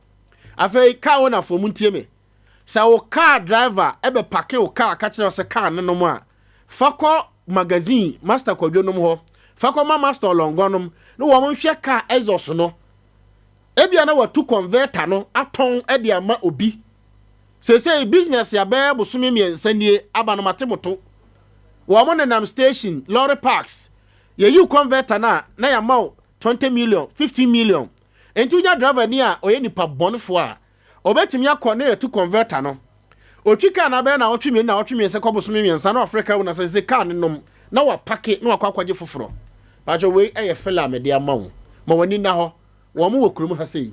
Speaker 2: Afei car owner foɔ montie me, sɛ wo car driver bɛ pake wo car ka kyerɛ wo sɛ car no nom a, fa kɔ magazine Master Kwadwo nom hɔ, fa kɔ ma Master Ɔlɔngɔ nom na wɔn nhwɛ car exhaust no. Ebia na watu converter no atɔn de ama obi. Seesei business a bɛyɛ bosome mmiɛnsa nie aba no mate moto. Wɔn nenam station, lorry parks, yɛyi converter no a na yɛama wo 20 million, 15 million. Enti wonya driver ni a ɔyɛ nipa bɔnefoɔ a, ɔbɛtumi akɔ na yɛatu converter no. Ɔtwi car no abɛyɛ naawɔtwe mmienu, naawɔtwe mmiɛnsa kɔ bosome mmiɛnsa na wafrɛ car owner sɛ sese car no nom na wapake na wakɔ akɔgye foforɔ. Paatwɔ wei yɛ filler a mede ama wo. Ma w'ani nna hɔ. Wɔn wɔ kurom ha sei.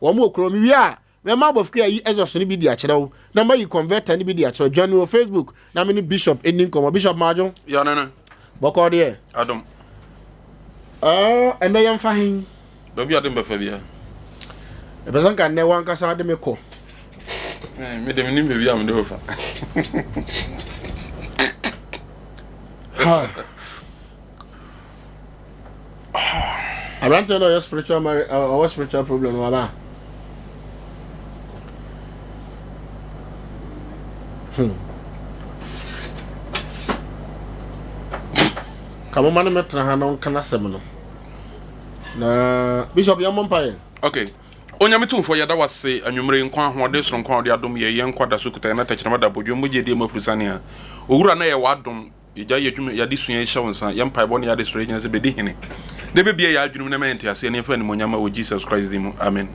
Speaker 2: Wɔn wɔ kurom. Mewie a, Mɛma abɔfo ayi exhaust no bi de akyerɛ wo, na mayi converter no bi de akyerɛ wo. Join me wɔ Facebook na me ne Bishop nni nkɔmmɔ. Bishop Madwo.
Speaker 8: Ya nana.
Speaker 2: Bɔkɔɔ deɛ.
Speaker 8: Adom.
Speaker 2: Ɛɛ, ɛnɛ yɛmfa hen?
Speaker 8: Baabi a de mbɛfa bia.
Speaker 2: Ɛpɛ sɛ nka nnɛ wankasa de me kɔ.
Speaker 8: Me de menim baabi a mede wo fa.
Speaker 2: Ha. Aberanteɛ no ɔyɛ spiritual marriage ɔwɔ spiritual problem no waba. Hmm. Ka moma no mɛtena ha na ɔnka n'asɛm no. Na Bishop yɛmmɔ mpaeɛ.
Speaker 8: Okay. Onyame Tumfoɔ, yɛda wo ase anwummere yi, nkwa, ahoɔden soronko a wode adom yɛn, yɛn nkwa da so kuta yɛn na tɛkyerɛma da abodwo, mogya adi mu afurusane a. Owura, na ɛyɛ w'adom. Yɛgyae yɛn adwuma, yɛn adesua yi hyɛ wo nsa, yɛn mpaebɔ ne yɛn adesrɛ yi nyinaa sɛ bɛdi hene, na ɛbɛbue yɛn adwenem na ɛma yɛn nteaseɛ na yɛmfa animuonyam ma wɔ Jesus Christ din mu, amen.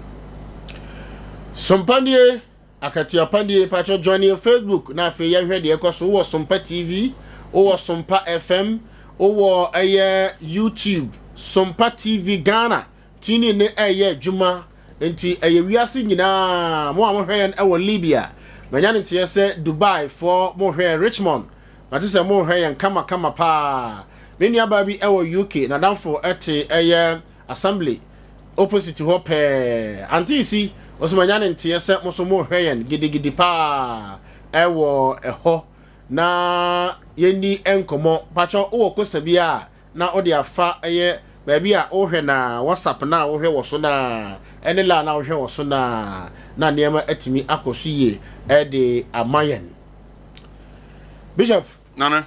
Speaker 2: Sompa nie, akatua pa nie, pakyɛ join yɛn Facebook na afei yɛnhwɛ deɛ ɛkɔ so, wowɔ Sompa TV, wowɔ Sompa FM, wowɔ ɛyɛ YouTube, Sompa TV Ghana, Tini ne ɛyɛ adwuma nti ɛyɛ wiase nyinaa, mo a mohwɛ yɛn ɛwɔ Libya, manya ne nteɛ sɛ Dubai foɔ mohwɛ yɛn, Richmond, Mate sɛ morehwɛ yɛn kamakama paa. Me nuabaa bi wɔ UK, n'adamfo te ɛyɛ assembly opposite hɔ pɛɛ. Auntie Isi, ɔse manya ne nteɛ sɛ mo nso morehwɛ yɛn gidigidi paa wɔ ɛhɔ na yɛnni nkɔmmɔ. Pakyɛ wowɔ kosa bi a na wode afa ɛyɛ baabi a wohwɛ na WhatsApp no a wohwɛ wɔ so no a ɛne la na wohwɛ wɔ so no a na nneɛma atumi akɔ so yie de ama yɛn. Bishop.
Speaker 8: Nana.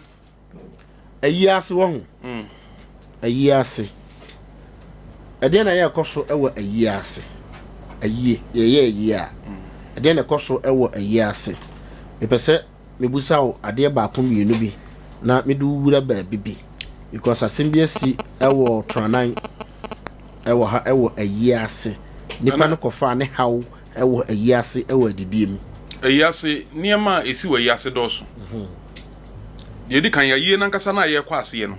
Speaker 2: Ayi ase wɔ ho. Mm. Ayi ase. Ɛdeɛn na yɛ ɛkɔ so wɔ ayi ase? Ayie, yɛyɛ ayie a. Mm. Ɛdeɛn na ɛkɔ so wɔ ayi ase? Mepɛ sɛ mebusa wo adeɛ baako mmienu bi na mede wo wura baabi bi because asɛm bi asi wɔ Tranan ɛwɔ ha ɛwɔ ayi ase. Nipa no kɔfaa ne haw wɔ ayi ase wɔ adidie mu.
Speaker 8: Ayi ase, nneɛma a ɛsi wɔ ayi ase dɔɔso. Deɛ ɛdi kan, ayie no ankasa no a yɛrekɔ aseɛ no,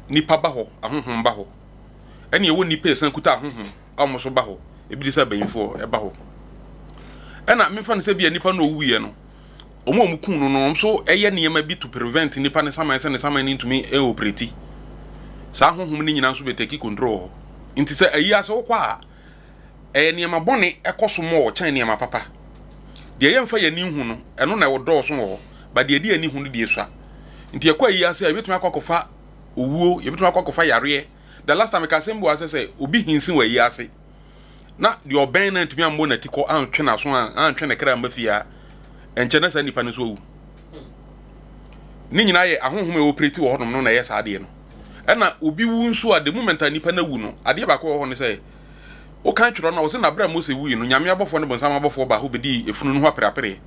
Speaker 8: nnipa ba hɔ, ahonhom ba hɔ. Ɛne ɛwɔ nnipa a ɛsan kuta ahonhom a wɔn nso ba hɔ. Ebi te sɛ abayinfoɔ ɛba hɔ. Ɛna memfa no sɛ bi a nipa no owuiɛ no, wɔn a wɔkum no no, wɔn nso ɛyɛ nneɛma bi to prevent nipa ne saman sɛ ne saman no ntumi ɛoperate. Saa ahonhom no nyinaa nso bɛ take control wɔ hɔ. Nti sɛ ayi ase wokɔ a, ɛyɛ nneɛma bɔne ɛkɔ so more kyɛn nneɛma papa. Deɛ yɛmfa yɛn ani nhu no, ɛno na ɛwɔ dɔɔso wɔ hɔ, but deɛ yɛde yɛn ani hu no deɛ esua. Nti yɛkɔ ayi ase a, yɛbɛtumi akɔ akɔfa owuo, yɛbɛtumi akɔ akɔfa yareɛ. The last time meka asɛm bi wɔ ha sɛ sɛ obi hinsi wɔ ayi ase na deɛ ɔbɛn no antumi ammɔ n'atikɔ antwe n'aso antwe ne kra amma fie a, ɛnkyɛ na saa nipa no nso awu. Ne nyinaa yɛ ahonhom a ɛoperate wɔ hɔnom no na ɛyɛ saa adeɛ no. Ɛna obi wu nso a, the moment a nipa no awu no, adeɛ baako wɔ hɔ ne sɛ, wokan twerɛ no a, wɔsɛ na berɛ a Mose wui no, Nyame abɔfoɔ ne bonsam abɔfoɔ baa hɔ bɛdii efunu no ho apereapereɛ.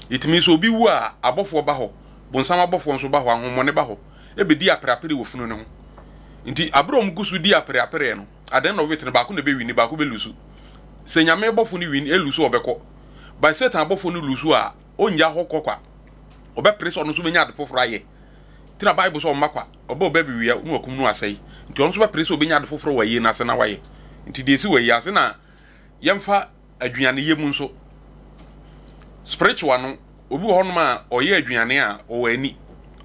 Speaker 8: It means obi wu a, abɔfoɔ ba hɔ, bonsam abɔfoɔ nso ba hɔ, ahonhommɔne ba hɔ, ɛbɛdi apereapere wɔ funu no ho. Nti aberɛ a wɔn gu so di apereapereɛ no, at the end of it no, baako na ɛbɛwini, baako bɛlusu. Sɛ Nyame bɔfo no win, ɛlusu a ɔbɛkɔ. But Satan abɔfoɔ no lusu a, ɔnnya hɔ kɔ kwa. Ɔbɛpere sɛ ɔno nso bɛnya ade foforɔ ayɛ. Nti na Bible sɛ ɔmma kwa, ɔba ɔbɛ bewia na wakum no asɛe. Nti ɔno nso bɛpere sɛ ɔbɛnya ade foforɔ wɔ ayie no ase na wayɛ. Nti deɛ ɛsi wɔ ayie ase na yɛmfa aduaneyɛ mu nso. Spiritual no, obi wɔ hɔnom a ɔyɛ aduane a ɔwɔ ani.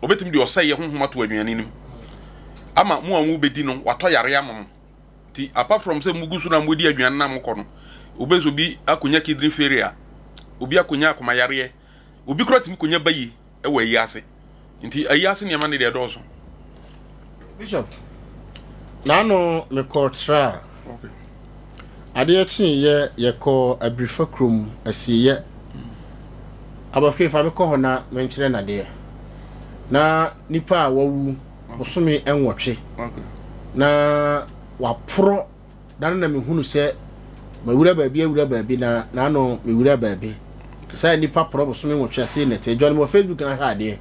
Speaker 8: Ɔbɛtumi de ɔsɛeɛ honhom ato aduane no mu ama mo a mobɛdi no, watɔ yareɛ ama mo. Nti apart from sɛ mugu so na modi aduane na mokɔ no, wobɛhu sɛ obi akɔnya kidney failure, obi akɔnya akomayareɛ, obi koraa tumi kɔnya bayi wɔ ayi ase. Nti ayi ase nneɛma no deɛ ɛdɔɔso.
Speaker 2: Bishop, n'ano mekɔɔ tra. Okay. Adeɛ kyeeɛ yɛkɔɔ Abirifa kurom asieeɛ. Abɔfra fa me kɔ hɔ na menkyerɛ no adeɛ. Na nipa a wawu bosome nwɔtwe na waporɔ da no na mehunu sɛ mawura baabi awura baabi na n'ano mewura baabi sɛ nipa porɔ bosome nwɔtwe ase na ɛte adwa no wɔ Facebook na hwɛ adeɛ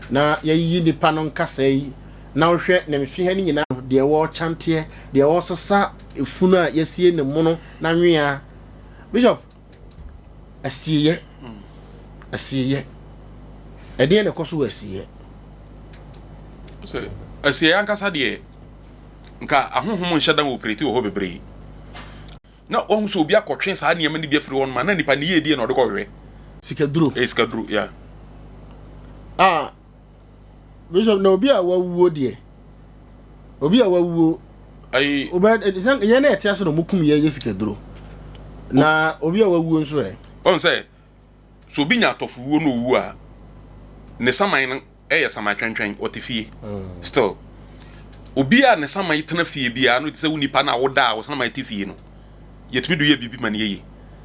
Speaker 2: na yɛyiyi nipa no nkasa yi na wohwɛ ne mfe ha no nyinaa deɛ wɔrekyanteɛ deɛ wɔresesa efunu a yɛasie ne mono na nwea Bishop Asieeɛ, asieeɛ. Ɛdeɛn na ɛkɔ so wɔ asieeɛ?
Speaker 8: Sɛ asieeɛ ankasa deɛ, nka ahonhom nhyɛ da wɔ operate wɔ hɔ bebree. Na wɔn sɛ obi akɔtwe saa nneɛma no bi afiri hɔ nom a, na nipa ne yie die na ɔde kɔhwehwɛ.
Speaker 2: Sikaduro.
Speaker 8: Ɛyɛ sikaduro, yeah.
Speaker 2: Ah, Bishop, na obi a wawuo deɛ, obi a wawuo,
Speaker 8: ayi,
Speaker 2: obɛ sɛ yɛn na yɛte ase na wɔn kum yɛn yɛ sikaduro, na obi a wawuo nso ɛ.
Speaker 8: Wɔn sɛ, sɛ obi nya atɔfowuo na owu a, ne saman no yɛ saman twɛntwɛn, ɔte fie mm. still. Obi a ne saman tena fie biara no te sɛ wo nipa no a woda a wo saman te fie no, yɛtumi do yɛ biribi ma no yɛye.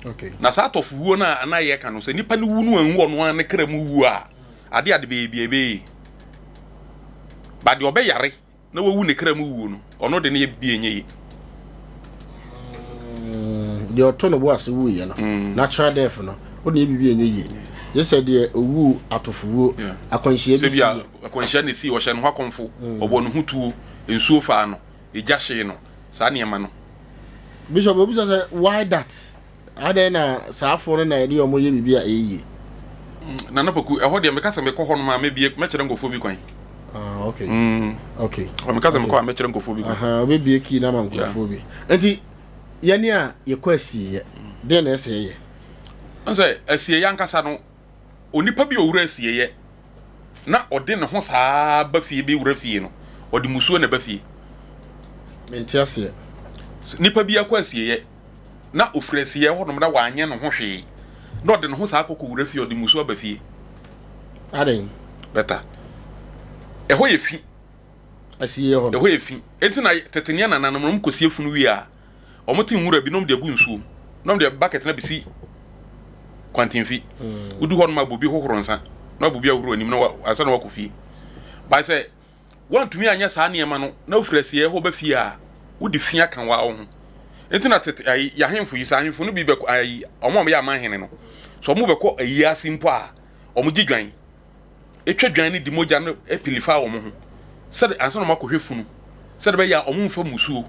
Speaker 2: Okay.
Speaker 8: Na saa atɔfowuo no a ana yɛka no sɛ nipa no wu no anwu ɔno ara ne kra mu wuo a, Ade ade bɛyɛ bia ɛbɛyɛ yie. But deɛ ɔbɛyare na wawu ne kra mu wuo no, ɔno de no yɛ bia ɛnyɛ yie.
Speaker 2: Mm, deɛ ɔtɔ ne bo ase wuiɛ no, mm. natural death no, ɔde yɛ biribi ɛnyɛ yie. Yɛ sɛ deɛ owu atofowuo, akwanhyia bi
Speaker 8: sie. Akwanhyia na esi, ɔhyɛ ne ho akɔmfo, mm. ɔbɔ ne ho tuo, nsuo faa no, egya hyee no, saa nneɛma no.
Speaker 2: Bishop, obi sɛ why that? Adɛn na saa afoɔ no na yɛde wɔn yɛ biribi a ɛyɛ yie?
Speaker 8: Nana Poku, ɛhɔ deɛ meka sɛ mekɔ hɔ nom a mɛbie mɛkyerɛ nkurɔfoɔ bi kwan.
Speaker 2: Ah, okay. Mm. Okay.
Speaker 8: Ɔ meka sɛ mekɔ a mɛkyerɛ nkurɔfoɔ bi kwan.
Speaker 2: Aha, wobɛbie kii no ama nkurɔfoɔ bi. Nti, yɛne a yɛkɔ asieeɛ, deɛ na ɛsɛ yɛyɛ?
Speaker 8: Sɛ asieeɛ ankasa no, Onipa bi a ɔwura asieeɛ na ɔde ne ho saa ba fie bɛwura fie no, ɔde musuo na ɛba fie.
Speaker 2: Mente aseɛ.
Speaker 8: Nipa bi akɔ asieeɛ na ɔfiri asieeɛ hɔnom na wanyɛ ne ho hwee na ɔde ne ho saa kɔ kɔwura fie, ɔde musuo aba fie.
Speaker 2: Adɛn?
Speaker 8: Bɛta. Ɛhɔ yɛ fi.
Speaker 2: Asieeɛ hɔ
Speaker 8: no. Ɛhɔ yɛ fi. Enti na tete ne nananom no, wɔkɔsie funu wie a, Wɔte nwura bi na wɔde agu nsuo mu na wɔde bucket no abɛsi kwantemfi. Mm. Wodu hɔ nom a bobi hohoro nsa na bobi ahohoro anim na ansa na wakɔ fie. By sɛ woantumi anyɛ saa nneɛma no na wofiri asieɛ hɔ ba fie a wode fi aka wo ho. Nti na tete ayi yɛahemfo yi sɛ ahemfo no bi bɛkɔ ayi wɔn a wɔyɛ amanhene no sɛ wɔn bɛkɔ ayi ase mpo a wɔn gye dwan. twa dwan no de mogya no pili fa wɔn ho sɛde ansa na wɔakɔhwɛ funu sɛde bɛyɛ a wɔmfa mmusuo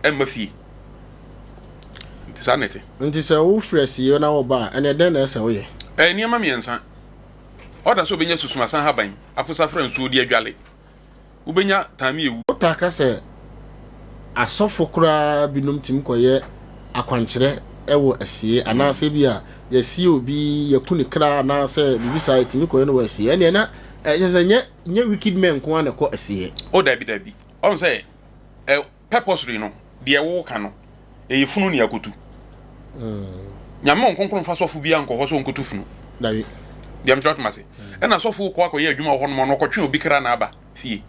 Speaker 8: mma fie. Nti saa na ɛte.
Speaker 2: Nti sɛ wofiri asieɛ na woba a, ɛnneɛ dɛn na ɛsɛ woyɛ?
Speaker 8: Ɛyɛ nneɛma mmiɛnsa. Ɔda sɛ obenya susumasan haban, aposafra nsuo de adwale. Wobenya taame ewu.
Speaker 2: Wotaa ka sɛ asɔfo koraa binom tumi kɔyɛ akwankyerɛ wɔ asie anaasɛ bi a yɛasie obi, yɛaku ne kra anaasɛ biribi saa yɛtumi kɔyɛ no wɔ asie. Ɛnneɛ na ɛkyerɛ sɛ nyɛ nyɛ wicked men nko ara na ɛkɔ asieɛ.
Speaker 8: Oh dabi dabi, ɔhu sɛ ɛ purposely no deɛ woka no ɛyɛ funu ne akotu. Nyame wɔn kronkron mfa sɔfo biara nkɔ hɔ sɛ ɔnkɔtu funu.
Speaker 2: Dabi.
Speaker 8: Deɛ mekyerɛ wotem ase. Ɛna sɔfo kɔ akɔyɛ adwuma wɔ hɔnom ɔno ɔkɔtwe obi kra na aba fie.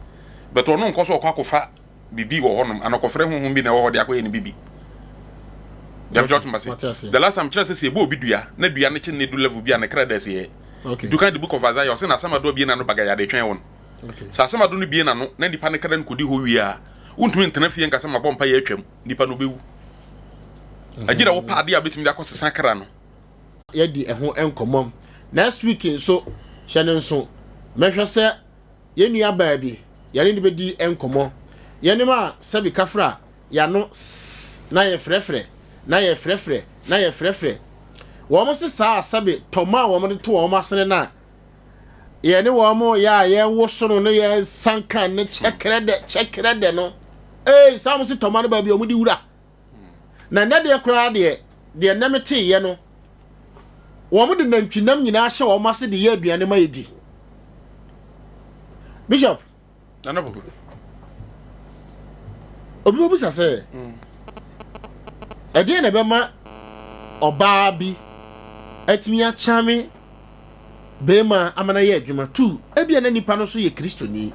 Speaker 8: But ɔno nkɔ sɛ ɔkɔ akɔfa bibi wɔ hɔnom ana ɔkɔfrɛ honhom bi na ɛwɔ hɔ de akɔyɛ ne bibi. Deɛ mekyerɛ wotem ase. The last time kyerɛ sɛ sɛ ɛbɔ obi dua na dua no kye ne du level bi a ne kra da asieɛ.
Speaker 2: Okay.
Speaker 8: Du kan the book of Isaiah ɔse na asɛm ado abie na no bagaya de twɛn wɔn.
Speaker 2: Okay.
Speaker 8: Sɛ asɛm ado no bie n'ano na nipa no kra no kɔdi hɔ wie a, wontumi ntena fie nka sɛ mabɔ mpaeɛ atwam, nipa no bɛwu. Agye dɛ wopɛ adeɛ a wobɛtumi de akɔsesa kra no.
Speaker 2: Yɛadi ɛho nkɔmmɔ. Next week nso, hyɛ no nso, mɛhwɛ sɛ yɛn nuabaa bi, yɛne no bɛdi nkɔmmɔ. Yɛnom a sɛbi kafra yɛano sss na yɛfrɛfrɛ, na yɛfrɛfrɛ, na yɛfrɛfrɛ. Wɔn se saa a sɛbi tɔma a wɔde to wɔn asene no a, yɛne wɔn yɛ a yɛwoso no no yɛsanka ne kyɛkrɛdɛ kyɛkrɛdɛ no ee saa wɔn si tɔma no baabi a wɔn de wura na nnɛ deɛ koraa deɛ deɛ nnɛ me teeɛ no wɔn de nantwinam nyinaa hyɛ wɔn ase de yɛ aduane ma yɛdi bishop.
Speaker 8: Nana Poku.
Speaker 2: Obi bɛbisa sɛ, ɛdeɛn na ɛbɛma ɔbaa bi atumi akyame bɛrima ama no ayɛ adwuma? Tu, ebia na nipa no nso yɛ Kristoni.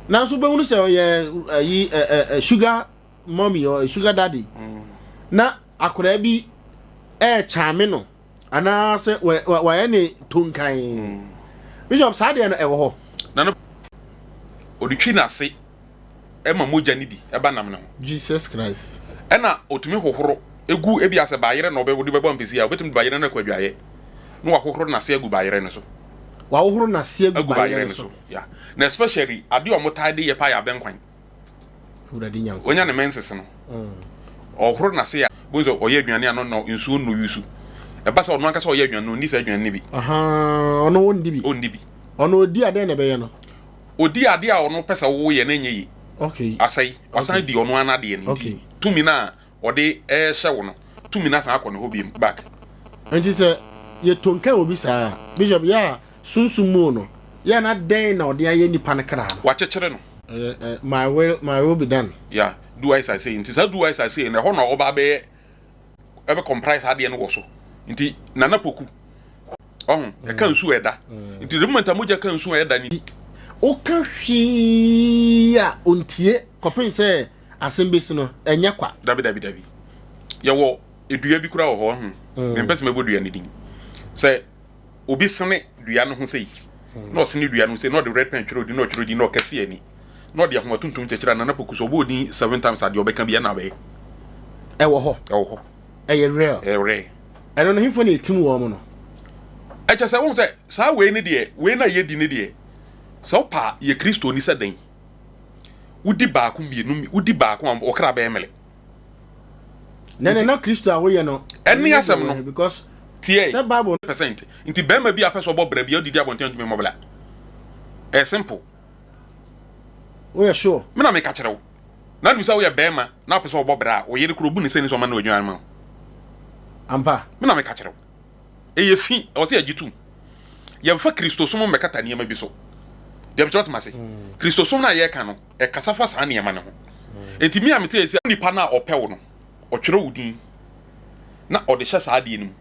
Speaker 2: Nanso wobɛhunu sɛ ɔyɛ ayi ɛ sugar mommy or sugar daddy. Na akwadaa bi ɛrekyame no anaasɛ wayɛ ne tonkan. Bishop, saa deɛ no ɛwɔ hɔ.
Speaker 8: Na no ɔde twi n'ase ma mogya no bi ba nam ne ho.
Speaker 2: Jesus Christ.
Speaker 8: Ɛna ɔtumi hohoro gu ebi asɛ bayerɛ na ɔde bɛbɔ ampesi a ɔbɛtumi de bayerɛ no akɔ adwaeɛ na wahohoro n'ase agu bayerɛ no so.
Speaker 2: Wahohoro n'ase agu bayerɛ no so.
Speaker 8: Yeah. Na especially adeɛ a wɔtaa de yɛ paa yɛ abɛnkwan.
Speaker 2: Awurade Nyankopɔn.
Speaker 8: Onya ne menses no, ɔhoro n'ase a, bohu sɛ ɔyɛ aduane a no na nsuo nnɔ yusu. Ɛba sɛ ɔno ankasa ɔyɛ aduane no, ɔnni saa aduane no bi.
Speaker 2: Ahaa, ɔno ɔndi bi.
Speaker 8: Ɔndi bi.
Speaker 2: Ɔno ɔdi a dɛn na ɛbɛyɛ no?
Speaker 8: Ɔdi adeɛ a ɔno pɛ sɛ woyɛ no ɛnyɛ yie.
Speaker 2: Okay.
Speaker 8: Asɛe. Wasan di ɔno ara n'adeɛ no nti tumi no a ɔde rehyɛ wo no, tumi no asan akɔ ne hɔ bio back.
Speaker 2: Nti sɛ yɛtonkan obi saa a, Bishop, yɛ a Sunsum mu no, yɛ na dɛn na ɔde ayɛ nipa no kra no?
Speaker 8: Wakyekyere no.
Speaker 2: Ɛyɛ my will, my will be done.
Speaker 8: Yeah, do as I say. Nti saa do as I say no, ɛhɔ na ɔba abɛyɛ, ɛbɛ comprise adeɛ no wɔ so. Nti Nana Poku, ɔho, ɛka nsuo a ɛda. Nti the moment a mogya ka nsuo a ɛda ni.
Speaker 2: Woka hwee a ontie kɔpem sɛ asɛm bɛsi no, ɛnyɛ kwa.
Speaker 8: Dabi, dabi, dabi. Yɛwɔ dua bi koraa wɔ hɔ, ɔho, mempɛ sɛ mɛbɔ dua no din. Sɛ. obi sene dua no ho sei na ɔsene dua no ho sei na ɔde red pen twerɛ odin na ɔtwerɛ odin na ɔkɛse ani na ɔde ahoma tuntum kyekyere Nana Poku so ɔbɔ odin seven times adeɛ ɔbɛka bi ɛna abɛyɛ.
Speaker 2: Ɛwɔ hɔ.
Speaker 8: Ɛwɔ hɔ.
Speaker 2: Ɛyɛ real.
Speaker 8: Ɛyɛ real.
Speaker 2: Ɛno no hefo na etim wɔn no.
Speaker 8: Ɛkyɛ sɛ wɔn sɛ saa wei ne deɛ wei na yɛdi ne deɛ sɛ wopa yɛ Kristoni sɛ dɛn wodi baako mmienu wodi baako a ɔkra bɛyɛ mele.
Speaker 2: Na na Kristo a woyɛ no.
Speaker 8: Ɛne asɛm no.
Speaker 2: Because
Speaker 8: tie.
Speaker 2: Sɛ Bible.
Speaker 8: Percent. Nti bɛrima bi a pɛ sɛ ɔbɔ bra bi a ɔdidi abɔnten ntumi mmɔ bra. Ɛyɛ simple.
Speaker 2: Woyɛ sure?
Speaker 8: Me na meka kyerɛ wo. Na nim sɛ woyɛ bɛrima na wopɛ sɛ ɔbɔ bra a, wo yere koro obu ne sɛ ni sɛ ɔma no adwuma ma wo.
Speaker 2: Ampa.
Speaker 8: Me na meka kyerɛ wo. Ɛyɛ fi, ɛwɔ sɛ yɛgye tom. Yɛmfa Kristosom mmɛkata nneɛma bi so. Deɛ mekyerɛ wotem ase. Kristosom no a yɛreka no, ɛkasa fa saa nneɛma no ho. Enti me a mete sɛ nipa no a ɔpɛ wo no, ɔtwerɛ wo din na ɔde hyɛ saa adeɛ no mu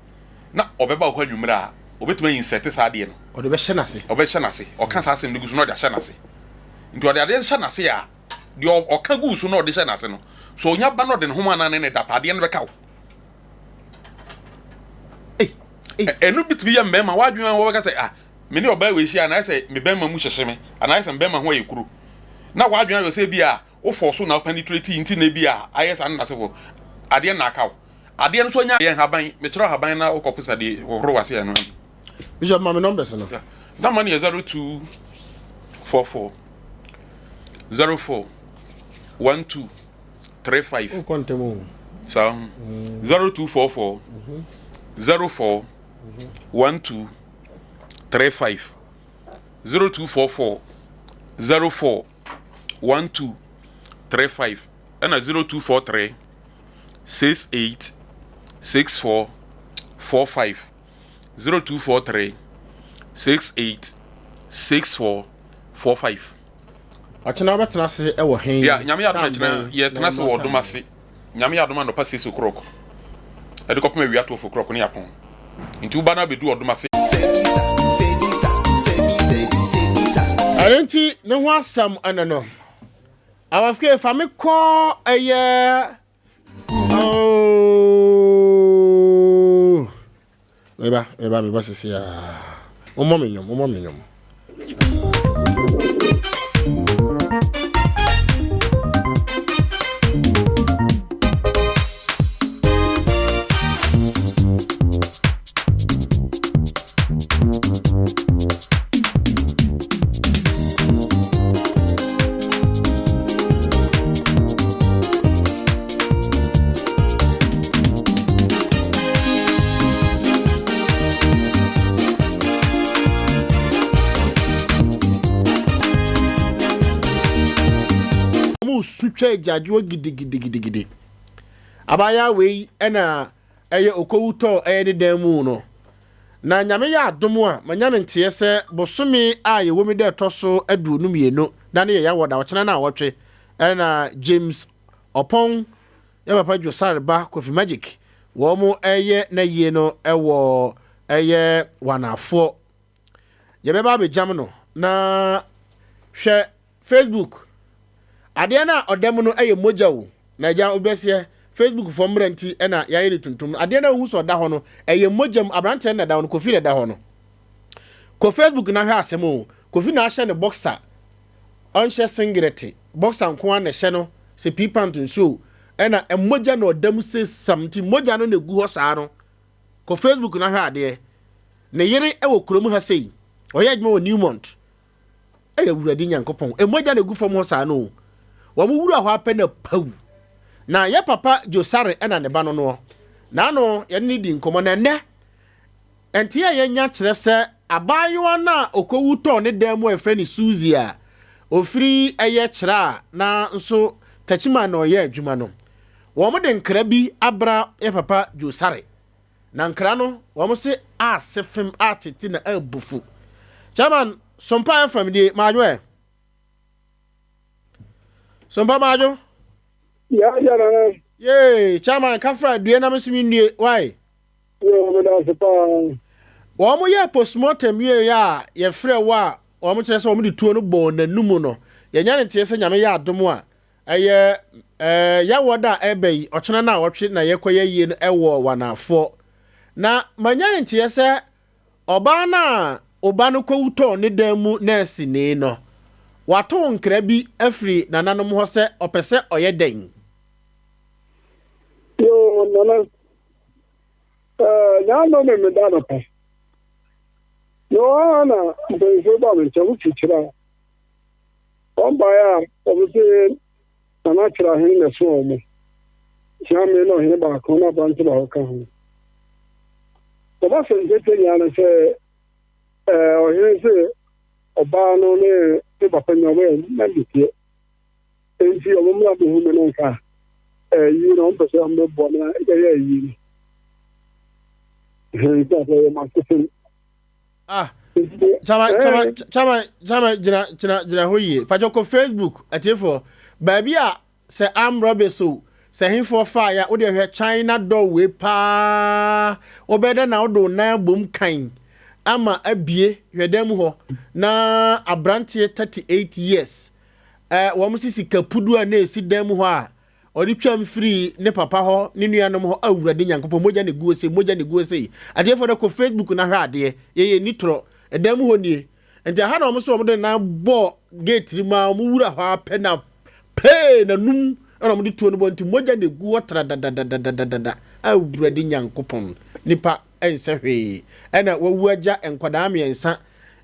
Speaker 8: na ɔbɛba wo hɔ anwummerɛ a, ɔbɛtumi ayi insɛte saa adeɛ no.
Speaker 2: Ɔde bɛhyɛ n'ase.
Speaker 8: Ɔbɛhyɛ n'ase. Ɔka saa asɛm no gu so na ɔde ahyɛ n'ase. Nti ɔde adeɛ hyɛ n'ase a, deɛ ɔka gu so na ɔde hyɛ n'ase no, sɛ ɔnya ba na ɔde ne ho ma anaa ne ne da pa, adeɛ no bɛka wo. Ɛno bitumi yɛ mmarima w'adwene a wɔbɛka sɛ ah me ne ɔbaa wei hyia anaa sɛ me bɛrima mu hyehye me anaa sɛ me bɛrima ho ayɛ kuro na w'adwene ayɛ sɛ bi a wofɔ so na penetrate nti na bi a ayɛ saa no nasefo adeɛ na aka wo adeɛ no so anya yɛ nhaban mekyerɛ haban na wokɔ pesa de hohoro wase ɛno.
Speaker 2: Bishop ma me numbers no.
Speaker 8: Number no yɛ 0244 04 12 35.
Speaker 2: Wokɔ ntɛm o.
Speaker 8: Saa 0244 04 12 35. 0244 04 12 35 ɛna 0243 68 64 45 0243 68 64 45.
Speaker 2: Ɔkyena wobɛtena ase wɔ hen?
Speaker 8: Yeah, Nyame yɛ adom a ɛkyena yɛtena ase wɔ ɔdom ase. Nyame yɛ adom anɔpa 6 o'clock ɛde kɔpem awia 12 o'clock ne yɛapɔn. Nti woba na abɛdu ɔdom ase.
Speaker 2: Ɛno nti ne ho asɛm ɛne no. Abafke fa me kɔ ɛyɛ oh meba meba meba sisi a mommɔ me nnwom mommɔ me nnwom. Wɔresu twa agyaadwoɔ gidigidigidigidi. Abaayewa wei na ɛyɛ okowu tɔɔ ɛyɛ ne dan mu no. Na Nyame yɛ adom a, manya no nteɛ sɛ bosome a yɛwɔ mu da ɛtɔ so 22, da no yɛ Yawɔ da, ɔkyena naawɔtwe, ɛna James Ɔpɔn, yɛ papa Josare ba Kofi Magic, wɔn ɛyɛ n'ayie no ɛwɔ ɛyɛ Wanafoɔ. Yɛbɛba abɛgyam no na hwɛ Facebook adeɛ no a ɔda mu no yɛ mogya o na agya wobɛseɛ Facebook foɔ mmerɛ nti na yɛayɛ no tuntum no adeɛ no a wohu sɛ ɔda hɔ no ɛyɛ mogya mu aberanteɛ no na ɛda hɔ no Kofi na ɛda hɔ no kɔ Facebook na hwɛ asɛm o Kofi na ahyɛ ne boxer ɔnhyɛ singlet boxer nko ara na ɛhyɛ no sɛ pii pant nso o ɛna mogya na ɔda mu sɛ sam nti mogya no na ɛgu hɔ saa no kɔ Facebook na hwɛ adeɛ ne yere wɔ kurom ha sei ɔyɛ adwuma wɔ Newmont Ei Awurade Nyankopɔn, mogya na egu fam hɔ saa no o. Wɔn wura hɔ ara pɛ na paw. Na yɛ papa Josare na ne ba no noɔ. Naano yɛne no di nkɔmmɔ na ɛnnɛ nteɛ a yɛanya kyerɛ sɛ abaayewa no a ɔkɔwu tɔɔ ne dan mu a yɛfrɛ no Suzy a ɔfiri ɛyɛ kyerɛ a na nso Techiman na ɔyɛ adwuma no, wɔn de nkra bi abra yɛ papa Josare. Na nkra no wɔn se ase fem atete na abufu. Chairman, Sompa FM die, maadwo ɛ? Sompa maadwo?
Speaker 9: Ya ya nana.
Speaker 2: Yee, chairman kafra due na me so me nnue, why?
Speaker 9: Yo, me da ase paa.
Speaker 2: Wɔn yɛ postmortem wie yɛ a yɛfrɛ wo a wɔn kyerɛ sɛ wɔn de tuo no bɔɔ n'anum no. Yɛnya ne nteɛ sɛ Nyame yɛ adom a Ɛyɛ eh, Yawɔ da a ɛreba yi, ɔkyena naawɔtwe na yɛkɔyɛ ayie no wɔ Wanafoɔ. Na manya ne nteɛ sɛ ɔbaa no a oba no kɔwu tɔɔ ne dan mu nɛɛseni no, wato nkra bi afiri nananom hɔ sɛ ɔpɛ sɛ ɔyɛ dɛn?
Speaker 9: Yoo, Nana, eh, nyaa me meda anɔpa. Yoo, aa na mpanyinfoɔ ba me nkyɛn, wofi kyerɛ a. Wɔn baeɛ a, wɔse Nana Kyerɛahene na ɛsoma wɔn. Kyeame ne ɔhene baako na aberante baako ka ho. Wɔn asɛm tenten nyinaa ne sɛ ɛɛ ɔhene se ɔbaa no ne ne papa nyinaa wɔyɛ mmeranteɛ. Enti wɔn mmra mmɛhu me no nka ayi no wɔn pɛ sɛ wɔbɛboa me na yɛyɛ ayi no. Nti afei yɛ m'asefem.
Speaker 2: Ah, chama chama chama chama gyina gyina gyina hɔ yie. Patro kɔ Facebook atiefoɔ baabi a sɛ arm robbers o sɛ hefoɔ faa ya wode hwɛ China door wei paa wobɛyɛ dɛ na wode wo nan abom kan ama abie hwɛ dan mu hɔ na abranteɛ 38 years eh, wɔn si sika pudu a na esi dan mu hɔ a Ɔde twaam firii ne papa hɔ, ne nuanom hɔ, Awurade Nyankopɔn, mogya na ɛguo sei, mogya na ɛguo sei. Atiefoɔ dɛ kɔ Facebook na hwɛ adeɛ. Yɛyɛ nni torɔ. Ɛdan mu hɔ nie. Nti ɛha na wɔn so wɔn de nan bɔɔ gate no mu a wɔn wura hɔ ara pɛ na pee n'anum ɛna wɔn de tuo no bɔ nti mogya na ɛgu hɔ tradadadadadada. Awurade Nyankopɔn, nipa ɛnsɛ hwee. Ɛna wawu agya nkwadaa mmiɛnsa.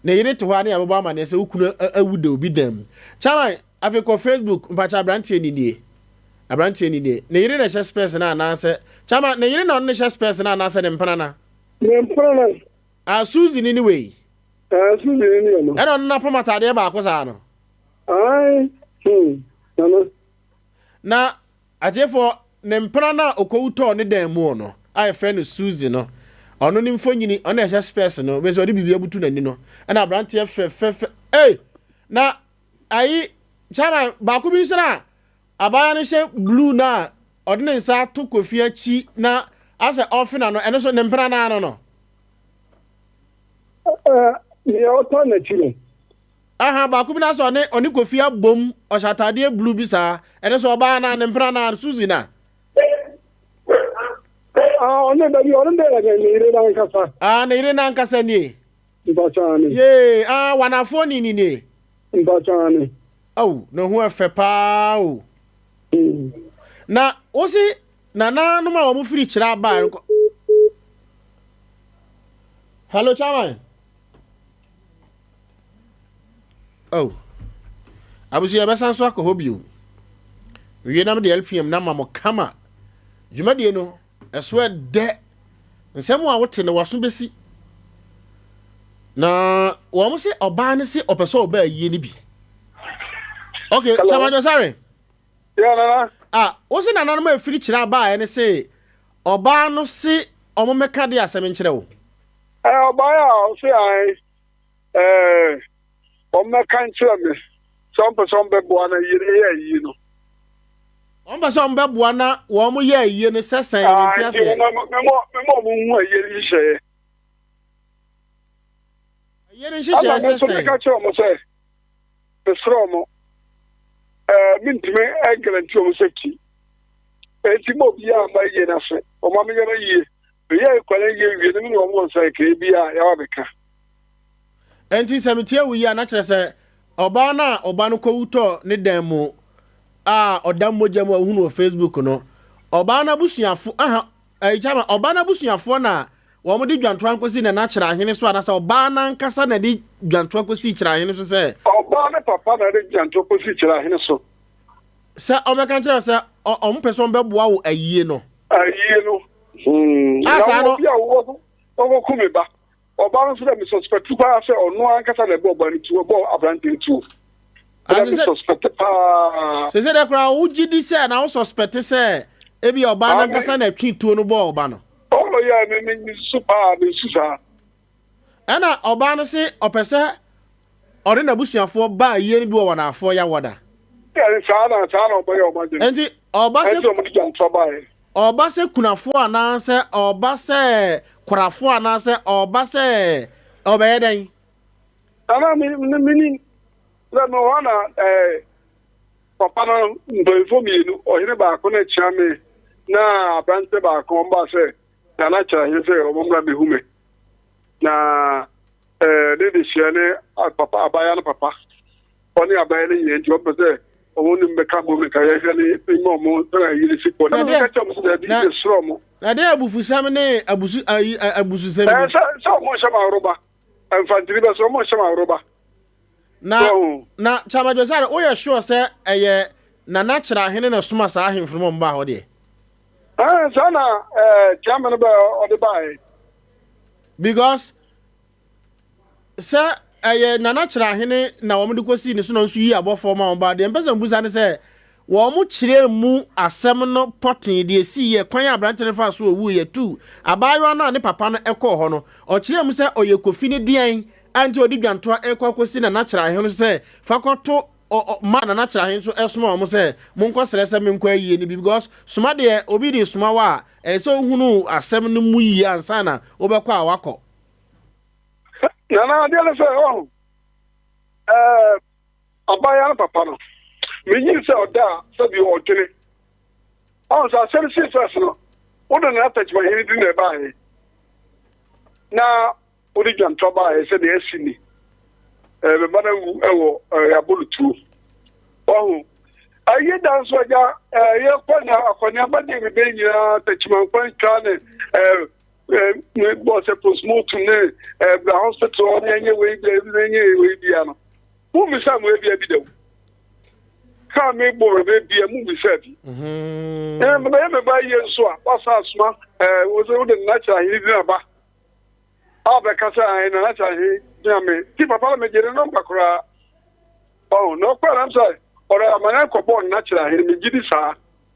Speaker 2: Ne yere te hɔ a ne yɛabɛbɔ amaneɛ sɛ wo kunu awu da obi dan mu. Chairman, Afei kɔ Facebook mpakyɛ abranteɛ ni nie abranteɛ ni nie ne yere na ɛhyɛ spɛs no anaasɛ kyama ne yere na ɔno ne hyɛ spɛs no anaasɛ ne mpena na.
Speaker 9: Ne mpena na.
Speaker 2: Ah Suzy ni ne wei.
Speaker 9: Ɛɛ Suzy ne nie no.
Speaker 2: Ɛna ɔno n'apam ataadeɛ baako saa no.
Speaker 9: Ae hmm Nana.
Speaker 2: Na atiefoɔ, ne mpena no a ɔkɔwu tɔɔ ne dan mu no a yɛfrɛ no Suzy no, ɔno ne mfonyini, ɔno na ɛhyɛ spɛs no, bɛsɛ ɔde biribi abutu n'ani no, ɛna aberanteɛ fɛfɛfɛ, ei! Na ayi, chairman, baako bi nso na abaayewa no hyɛ blue no a ɔde ne nsa ato Kofi akyi na asɛ ɔrefe n'ano, ɛno nso ne mpena no ano no.
Speaker 9: Ɛɛ, nea ɔtɔ n'akyi no.
Speaker 2: Aha, baako bi na sɛ ɔne ɔne Kofi abom, ɔhyɛ ataadeɛ blue bi saa. Ɛno sɛ ɔbaa na ne mpena na Suzy na.
Speaker 9: Ah, ɔne baabi ɔno dɛ yɛ ne yere n'ankasa.
Speaker 2: Ah, ne yere n'ankasa nie.
Speaker 9: Mpakyɛ ane.
Speaker 2: Yee, ah, wanafoɔ ni ni nie.
Speaker 9: Mpakyɛ ane.
Speaker 2: Oh, ne ho ɛfɛ paa o. Na wosi nananom a wɔn firi kyerɛ abaa. Hello, Chairman. Oh. Abusua yɛbɛsan so akɔ hɔ bio. Wie na mede LPM na ma mo kama. Dwumadie no, ɛso ɛdɛ. Nsɛm a wote no waso bɛsi. Na wɔn se ɔbaa no se ɔpɛ sɛ ɔbaa yie no bi. Okay, Chairman Josare.
Speaker 9: Yeah, nana.
Speaker 2: Ah, wo se nananom a ɛfiri kyerɛ abaeɛ no se ɔbaa no se ɔmo mɛka de asɛm nkyerɛ wo.
Speaker 9: Ɛɛ ɔbaeɛ a ɔse ae ɛɛ ɔmmɛka nkyerɛ me sɛ ɔmpɛ sɛ ɔmbɛboa na yie yɛ ayie no.
Speaker 2: Ɔmpɛ sɛ ɔmbɛboa na wɔn yɛ ayie no sɛ sɛn ne nti aseɛ.
Speaker 9: Mema ɔmo hu ayie no nhyehyɛeɛ.
Speaker 2: Ayie no nhyehyɛeɛ sɛ sɛn.
Speaker 9: Ɛna me nso meka kyerɛ ɔmo sɛ mesrɛ ɔmo ɛɛ mentumi ɛngaranti ɔmo safety. Enti ma obiara mma ayie no ase ɔmo ameyɛ no yie. Meyɛ nkwadaa yie wie no me ne wɔn wɔ nsaekaa bi a yɛaba bɛka.
Speaker 2: Enti sɛ metie wo yi a na kyerɛ sɛ ɔbaa no a ɔba no kɔwu tɔɔ ne dan mu a ɔda mogya mu a wohunu wɔ Facebook no, ɔbaa no abusuafo aha ɛyi kyama ɔbaa no abusuafoɔ na wɔn de dwantoa no kɔsi Nana Kyerɛahene so anaasɛ ɔbaa no ankasa na de dwantoa kɔsi Kyerɛahene so sɛ.
Speaker 9: Ɔbaa no papa na de dwantoa kɔsi Kyerɛahene so.
Speaker 2: Sɛ ɔbɛka nkyerɛ sɛ ɔmo pɛ sɛ ɔmo bɛboa wo ayie no.
Speaker 9: Ayie no. Hmm.
Speaker 2: A saa no.
Speaker 9: Obi a wɔwɔ wɔkɔku me ba. Ɔba no nso dɛ me suspect paa sɛ ɔno ankasa na ɛbɔ ɔba no tuo, ɛbɔ aberante no tuo. Ɛdɛ me suspect paa.
Speaker 2: Sese dɛ koraa wogye di sɛ na wo suspect sɛ ebi ɔbaa no ankasa na ɛtwe tuo no bɔɔ ɔba no.
Speaker 9: Oh yeah, me me me su paa, me su saa.
Speaker 2: Ɛna ɔbaa no se ɔpɛ sɛ ɔne n'abusuafoɔ ba ayie no bi wɔ wɔn afoɔ Yawɔda.
Speaker 9: Ɛne saa na saa na ɔbɛyɛ wɔn adwene.
Speaker 2: Enti ɔba sɛ.
Speaker 9: Ɛnti wɔn de gyantra baeɛ.
Speaker 2: Ɔba sɛ kunafoɔ anaasɛ ɔba sɛ korafoɔ anaasɛ ɔba sɛ ɔbɛyɛ dɛn?
Speaker 9: Nana me me menim sɛ mewɔ hɔ na ɛɛ papa no mpanyinfoɔ mmienu ɔhene baako na kyia me na aberante baako wɔn baa sɛ Nana kyerɛ ahene sɛ wɔn mmra mehu me na ɛɛ ne dehyɛ ne papa abaayewa no papa ɔne abaayewa no nyinaa nti ɔmpɛ sɛ ɔmo ne mbɛka bom nka yɛhwɛ ne mma ɔmo sɛnea yere si kɔ na meka kyerɛ ɔmo sɛ daabi mesrɛ ɔmo.
Speaker 2: Na deɛ abufusɛm ne abusu ayi abususɛm
Speaker 9: ni. Ɛɛ sɛ sɛ ɔmo nhyɛ ma aworoba mfantini bɛ sɛ ɔmo nhyɛ ma aworoba.
Speaker 2: Na na Chairman Josiah woyɛ sure sɛ ɛyɛ Nana Kyerɛahene na ɛsoma saa ahemfo no ma ɔmo baa hɔ deɛ?
Speaker 9: Ɛɛ saa na ɛɛ Chairman no bɛ ɔde baeɛ.
Speaker 2: Because sɛ ɛyɛ Nana Kyerɛahene na wɔn de kɔsii ne so na nso yi abɔfoɔ ma wɔn ba deɛ mpɛ sɛ mbusa ne sɛ wɔn kyerɛ mu asɛm no pɔtee deɛ ɛsii yɛ kwan a aberante no faa so ɔwuu yɛ tu abaayewa no a ne papa no ɛkɔɔ hɔ no ɔkyerɛ mu sɛ ɔyɛ Kofi ne deɛn a nti ɔde dwantoa ɛkɔ akɔsi Nana Kyerɛahene so sɛ fa kɔto ma Nana Kyerɛahene nso ɛsoma wɔn sɛ monkɔsrɛ sɛ menkɔ ayie no bi because soma deɛ obi de soma wo a ɛyɛ sɛ wohunu asɛm no mu yie ansa na wobɛkɔ a wakɔ.
Speaker 9: Nana adeɛ no sɛ ɔho ɛɛ abaayewa no papa no menyini sɛ ɔda a sɛbi ɔdwene ɔho sɛ asɛm sii fɛs no wode Nana Takyimahene di na ɛbaeɛ na Wode dwamtra baeɛ sɛdeɛ asi ni. Ɛɛ me ba no awu wɔ ɛɛ yɛabɔ no tuo. Wahu? Ɛyɛ da nso agya ɛɛ yɛkɔ na akɔneaba deɛ mebɛn nyinaa tɛkyimankwan twa ne ɛɛ ɛɛ me bɔ sɛ postmortem ne ɛɛ bra hospital hɔ ne ɛnyɛ wei bia ne ɛnyɛ wei bia no. Mo mmisa mo ebia bi da o. Kaa me bɔ me bia mo mmisa bi. Ɛɛ mebɛyɛ me ba yie nso a wasa asoma ɛɛ wode nna kyerɛ ahene di na ba. abɛka sɛ ae Nana Kyahe gyina me ti papa no megye ne nɔmba koraa. Ɔho na ɔkɔɛ nam sɛ ɔrɛ amane kɔbɔɔ Nana Kyerɛahene megye di saa.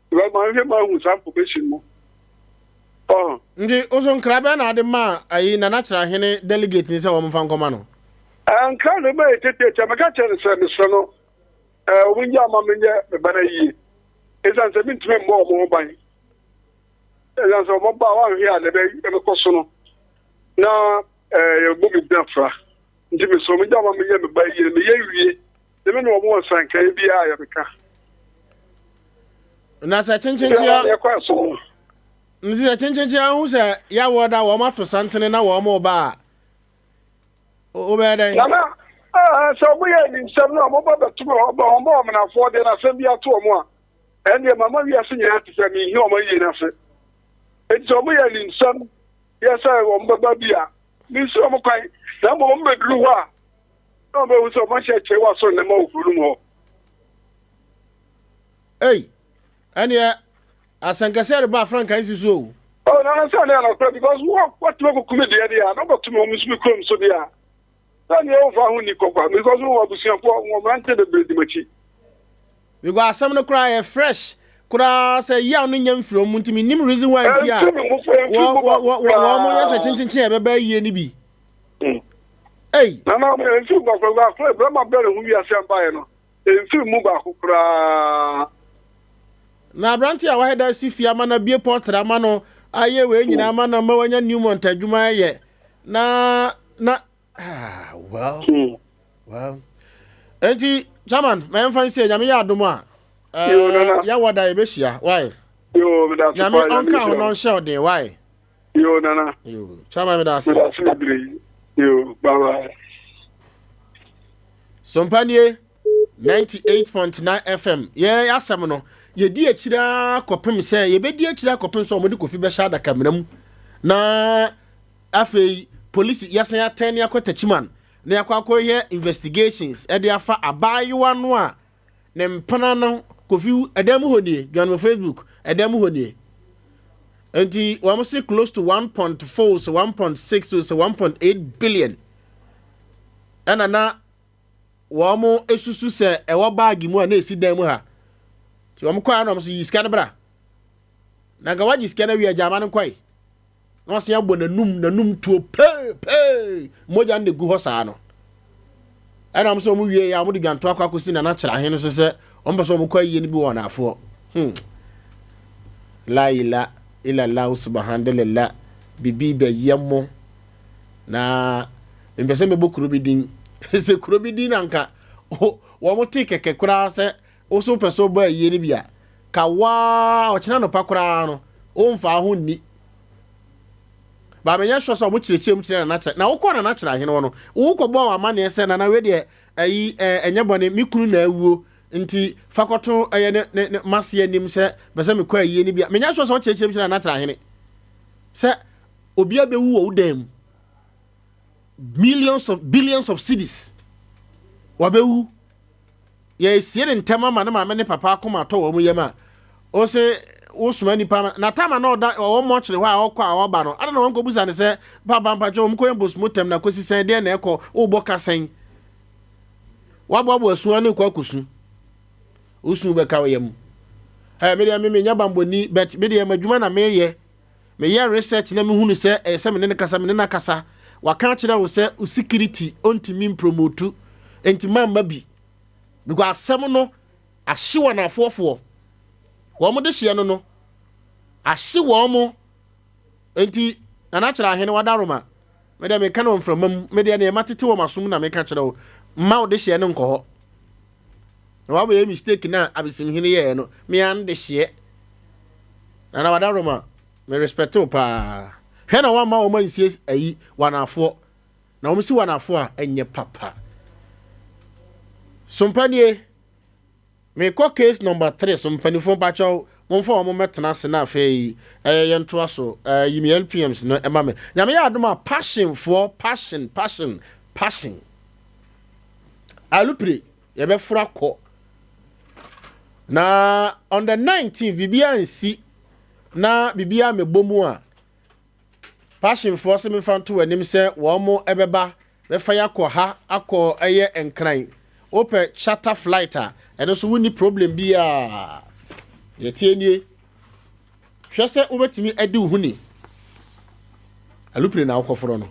Speaker 9: Because mahwehwɛ mahu saa information no. Ɔho.
Speaker 2: Nti wo so nkra bɛn na ade maa ayi Nana Kyerɛahene delegate ni sɛ wɔn mfa nkɔma no?
Speaker 9: Nkra no bɛyɛ tetiatia meka kyerɛ no sɛ mesrɛ no wɔn ngya ama menyɛ me ba no ayie. Ɛsiane sɛ mentumi mmɔ wɔn ho ban. Ɛsiane sɛ wɔn ba a wɔanhwɛ a na ɛbɛkɔ so no na yɛbɛbɔ me din afra. Nti mesrɛ wɔn gya ma menyɛ me ba yie na meyɛ wie na me ne wɔn wɔ nsankaeɛ biara a yɛbɛka.
Speaker 2: Na sɛ kyenkyenkyea nti sɛ kyenkyenkyea hu sɛ yɛawɔ da wɔn ato santene na wɔn ba a wobɛyɛ dɛn?
Speaker 9: Nana sɛ wɔn yɛ animsɛm no a wɔba bɛto me hɔ ba wɔn ba wɔn deɛ na asɛm bi ato wɔn a ɛndeɛ mama wiase nyinaa te sɛ menhia wɔn ayie no ase. Enti sɛ wɔyɛ animsɛm yɛ sɛ wɔn bɛba bi a, mensi wɔn kwan, na mmom wɔn bɛduru hɔ a, na wɔn bɛhu sɛ wɔn ahyɛ kyerɛ wɔ asɔre nneɛma wɔ kuro no mu hɔ.
Speaker 2: Ei, ɛneɛ asɛnkɛseɛ reba afranka nsi so o.
Speaker 9: Oh, na na sɛ ne anɔkorɛ because wɔtumi akɔku me deɛ deɛ a na wɔbɛto me wɔn nso me kurom so deɛ a sɛ neɛ wɔmfa ho nni kɔkwa because wɔ abusuafoɔ wɔ mmeranteɛ bebree di m'akyi.
Speaker 2: Because asɛm no koraa yɛ fresh koraa sɛ yaw no nya mfiri wɔn nti menim reason why nti a wɔn yɛ sɛ kyenkyenkyen a ɛbɛba yie no bi. Ei.
Speaker 9: Nana mfiri baako koraa bɛrima brɛ ne ho wiase ambaeɛ no mfiri mu baako koraa.
Speaker 2: Na aberante a wahɛ da si fie ama no abie pɔtra ama no ayɛ wei nyinaa ama no ma wanya Newmont adwuma ayɛ na na Ah, well, hmm. well. Enti, chairman, ma yɛmfa nsie, nyame yɛ adom a, eh, yɛwɔ da yɛbɛhyia, why? Nyame ɔnka ho na ɔnhyɛ ɔden, why?
Speaker 9: Yo, nana.
Speaker 2: Yo, chairman, meda ase.
Speaker 9: Meda ase bebree. Yo, bye bye.
Speaker 2: Sompanie 98.9 FM yɛ asɛm no yɛdi akyire ara kɔpem sɛ yɛbɛdi akyire akɔpem sɛ wɔde kofi bɛhyɛ adakamena mu na Afei polisi yɛsan atɛn ne akɔ Techiman na yɛakɔ akɔyɛ investigations de afa abaayewa no a ne mpena no Kofi ɛdan mu hɔ nie join me Facebook ɛdan mu hɔ nie nti wɔn se close to 1.4 sɛ 1.6 sɛ 1.8 billion ɛna na wɔn esusu sɛ ɛwɔ baagi mu a na esi dan mu ha nti wɔn kɔ ano wɔn so yi sika no bra na nka wagye sika no awie agya ama no nkɔe. na wasan abɔ n'anum n'anum tuo pee pee mogya no de gu hɔ saa no ɛna wɔn sɛ wɔn wie yɛ a wɔn de dwanto akɔ akɔsi nana kyerɛ ahen no so sɛ wɔn pɛ sɛ wɔn kɔ ayie no bi wɔ ɔnaafoɔ hmm la ila ila la subhanallah bibi bɛyɛ mo na mpɛ sɛ mɛbɔ kuro bi din sɛ kuro bi din na nka wɔn te kɛkɛ koraa sɛ woso pɛ sɛ wɔbɔ ayie no bi a Ka waa ɔkyena anɔpa koraa no womfaa ho nni. Ba menyɛ sure sɛ ɔmo kyerɛkyerɛ mu kyerɛ Nana kyerɛ. Na wokɔɔ Nana kyerɛ ahene hɔ no, wokɔbɔɔ wɔn amanneɛ sɛ Nana wei deɛ ayi ɛnyɛ bɔne, me kunu na awuo nti fa kɔto ɛyɛ ne ne ne m'ase anim sɛ pɛ sɛ mekɔ ayie no bi a. Menyɛ sure sɛ wokyerɛkyerɛ mu kyerɛ Nana kyerɛ ahene sɛ obi abɛwu wɔ wo dan mu millions of billions of cedis wabɛwu. Yɛresie no ntɛm ama ne maame ne papa akoma atɔ wɔn yam a, ose wosoma nipa na tama na ɔda ɔwɔ mɔkyere hɔ a ɔkɔ a ɔba no, ada na wɔnkɔbusa no sɛ, papa mpakyɛ wɔn kɔyɛ postmortem na kɔsi sɛn, deɛ na ɛkɔ, wobɔ ka sɛn? Waboaboa su ano kɔ akɔsu. Wosu bɛka wo yam. Ɛ me deɛ me menyɛ bambɔni but me deɛ m'adwuma na meyɛ. Meyɛ research na mehunu sɛ ɛyɛ sɛ me ne no kasa, me ne no akasa. Waka akyerɛ wo sɛ wo security ɔntumi mpromotu nti mamma bi. Because asɛm no ahye wɔn afoɔfoɔ. Wɔn de hyeɛ no no ahye wɔn mo. Nti Nana kyerɛ ahene wadaroma. Me deɛ meka no mframa mu. Me deɛ nneɛma tete wɔ m'asom na meka kyerɛ wo. Mma wo de hyeɛ no nkɔ hɔ. Na wabɛyɛ mistake na abesimhene yɛɛ no. Me an de hyeɛ. Nana wadaroma me respect wo paa. Hwɛ na wamma wɔn ansie ayi wanafoɔ. Na wɔn si wanafoɔ a ɛnyɛ papa. Sompa nie. Mekɔ case number 3 so mpanimfoɔ mpakyɛw momfa wɔn mmɛtena ase na afei ɛyɛ yɛntoa so yi me LPMs no ɛma me. Nyame yɛ adom a passion foɔ passion passion passion. Alupre yɛbɛforo akɔ. Na on the 19th biribiara nsi na biribiara mɛbɔ mu a. Passionfoɔ se memfa nto w'anim sɛ wɔn bɛba bɛfa yi akɔ ha akɔ ɛyɛ Nkran. Wopɛ charter flight a, ɛno nso wonni problem biara. Deɛ ɛteɛ nie. Hwɛ sɛ wobɛtumi adi wo ho ni. Alupre na wokɔforɔ no.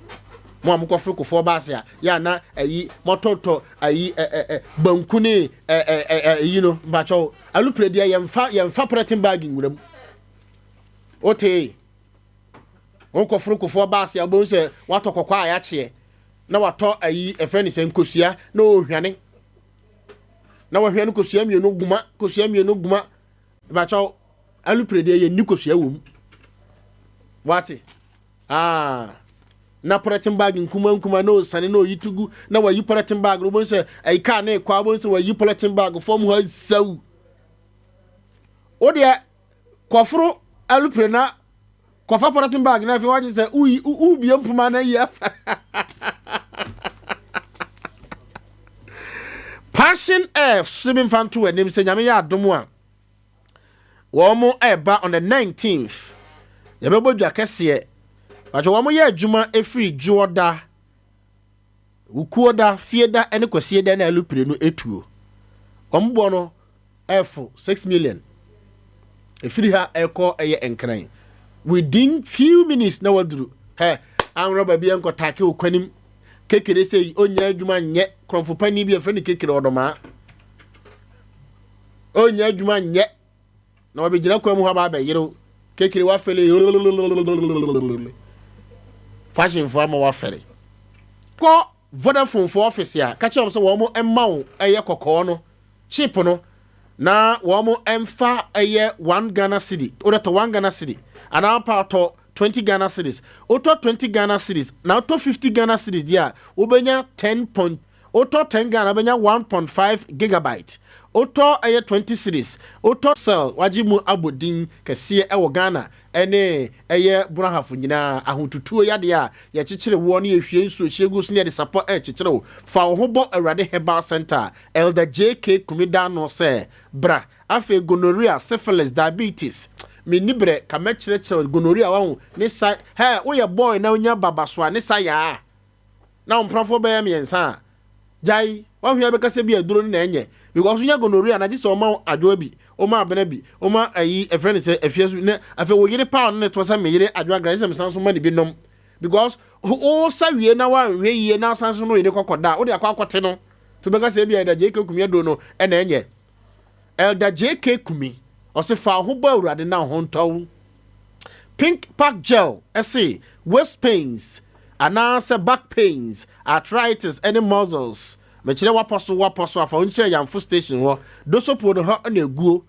Speaker 2: Mo a mokɔforo kofoɔ baase a, yɛ a na ayi mɔtɔtɔ ayi ɛ ɛ ɛ banku ne ɛ ɛ ɛ ayi no mpakyɛw. Alupre deɛ yɛmfa yɛmfa pɔlɛtin bag nwura mu. Wotee? Wokɔforo kofoɔ baase a wobɛhu sɛ watɔ kɔkɔɔ a yɛakyeɛ na watɔ ayi ɛfrɛ ne sɛ nkosua na ɔhwane na wahwane kosua mmienu guma kosua mmienu guma Mepakyɛw, alupre deɛ yɛnni kosua wɔ mu. Wate? Ah. Na pɔlɛten bag nkuma nkuma na osane na oyi to gu na wayi pɔlɛten bag no wobɛhu sɛ ayi kaa ne kɔ a wobɛhu sɛ wayi pɔlɛten bag fam hɔ asaw. Wo deɛ kɔforo alupre na kɔfa pɔlɛten bag na afei wagye sɛ woyi wobie mpoma na ayi afa. Passion Air so bi mfa nto w'anim sɛ Nyame yɛ adom a wɔn ɛreba on the 19th yɛbɛbɔ dwa kɛseɛ patwɛ wɔn yɛ adwuma ɛfiri dwoɔda wukuoda fieda ne kwasieda na alupire no etuo wɔn boɔ no ɛfo 6 million ɛfiri ha ɛkɔ ɛyɛ Nkran within few minutes na waduru hɛ anrɔba bi ɛnkɔ taake wo kwanim kekere sɛ ɔnya adwuma nyɛ korɔmfo panin bi ɛfrɛ no kekere ɔdɔmaa ɔnya adwuma nyɛ na wabɛgyina kwan mu hɔ aba abɛyerew kekere wafɛle fashionfoɔ ama wafɛle kɔ Vodafone foɔ office a ka kyerɛ wɔn sɛ wɔn mma wo ɛyɛ kɔkɔɔ no chip no na wɔn mfa ɛyɛ one Ghana cedi wode tɔ one Ghana cedi anaa pa tɔ 20 Ghana cedis wotɔ 20 Ghana cedis na wotɔ 50 Ghana cedis deɛ a wobɛnya 10 point wotɔ 10 Ghana wobɛnya 1.5 gigabyte wotɔ ɛyɛ 20 cedis wotɔ cell wagye mu abɔ din kɛseɛ ɛwɔ Ghana ɛne ɛyɛ Brahafo nyinaa ahotutuo yadeɛ a yɛkyekyere woɔ ne yɛhwie nsuo hyɛ gu so ne yɛde sapɔ ɛkyekyere wo. Fa wo ho bɔ Awurade Herbal Center. Elder JK Kumi da ano sɛ, Bra. Afei gonorrhea, syphilis, diabetes. Menni berɛ, ka mɛkyerɛkyerɛ wo gonorrhea wahu ne sa hɛ woyɛ boy na wonya babaso a ne sa yaa na wo mprafoɔ bɛyɛ mmiɛnsa a gyae wahwɛ bɛka sɛ bi aduro no na ɛnyɛ because wonya gonorrhea na gye sɛ ɔma adwoa bi ɔma abena bi ɔma ayi ɛfrɛ ne sɛ afia so na afei wo yere paa ɔno ne toɔ sɛ me yere adwoa gra sɛ mesan so ma ne bi nom because wo sa wie na wanhwɛ yie na asan so no yere kɔkɔ da wode akɔ akɔte no to bɛka sɛ bi a ɛda JK Kumi aduro no ɛna ɛnyɛ Elder JK Kumi ɔse fa wo ho bɔ Awurade na wo ho ntɔ wo. Pink Pack Gel se waist pains anaasɛ back pains, arthritis ne muscles. Mekyerɛ wapɔ so wapɔ so afa wo nkyerɛ Yamfo station hɔ, Dosopo no hɔ na eguo.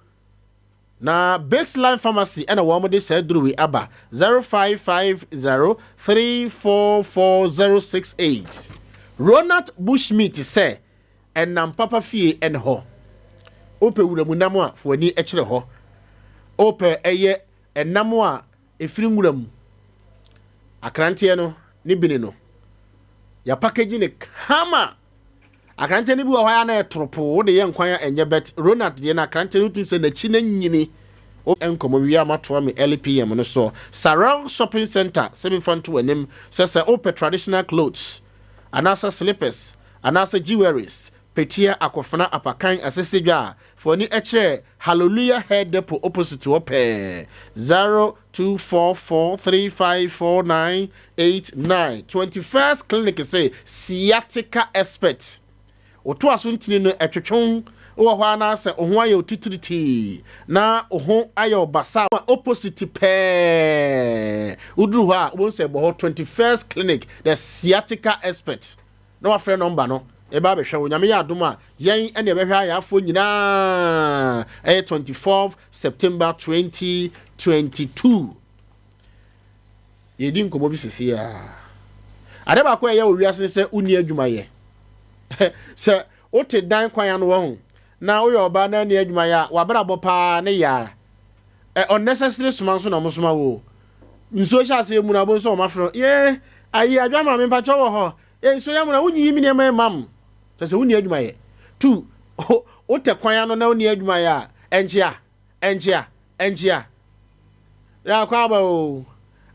Speaker 2: Na Baseline Pharmacy na wɔn de saa duro wei aba 0550 344068. Ronald Bushmeat sɛ Ɛnam papa fie ne hɔ. Wopɛ wuram nam a, fa w'ani kyerɛ hɔ. Wopɛ ɛyɛ ɛnam a ɛfiri nwura mu, akranteɛ no ne bini no, yɛapakagyi no kama. Akranteɛ no bi wɔ hɔ a na ɛtoropoo, wode yɛ nkwan a ɛnyɛ but Ronald deɛ no akranteɛ no wotu sɛ n'akyi no anyini. Nkɔmmɔ wie a matoa me early PM no so. Sarel Shopping Centre, sɛ memfa nto w'anim sɛ sɛ wopɛ traditional clothes anaasɛ slippers anaasɛ jewelries, peteɛ, akofena, apakan, asɛsɛdwa a, fa w'ani kyerɛ Hallelujah Hair Depot opposite hɔ pɛɛ, 0244354989. 21st Clinic se sciatica expert. Wotoa so ntini no ɛtwetwe wo, wowɔ hɔ ara na sɛ wo ho ayɛ wo titiritii na wo ho ayɛ wo basaa a, opposite pɛɛ. Woduru hɔ a, wobɛhu sɛ ɛbɔ hɔ 21st Clinic, the sciatica expert. Na wafrɛ nɔmba no yɛbɛ abɛhwɛ wo. Nyame yɛ adom a yɛn ɛne ɛbɛhwɛ ayafoɔ nyinaa ɛyɛ 24 September 2022. Yɛdi nkɔmmɔ bi sisi a. Ade baako a ɛyɛ wɔ wiase ne sɛ wonni adwuma yɛ. Sɛ wote dan kwan ano wɔ ho na woyɛ ɔbaa na anni adwuma yɛ a wabrabɔ paa ne yaa. Ɛ unnecessary soma nso na wɔn soma wo. Nsuo hyɛ aseɛ mu na wobɛhu sɛ wɔn afrɛ yee ayi adwa maame mpakyɛ wɔ hɔ yɛ nsuo yɛ mu na wonyiyi me nneɛma mma m kyɛ sɛ wonni adwuma yɛ tu wotɛ kwan ano na wonni adwuma yɛ a ɛnkyea ɛnkyea ɛnkyea na akɔ aba o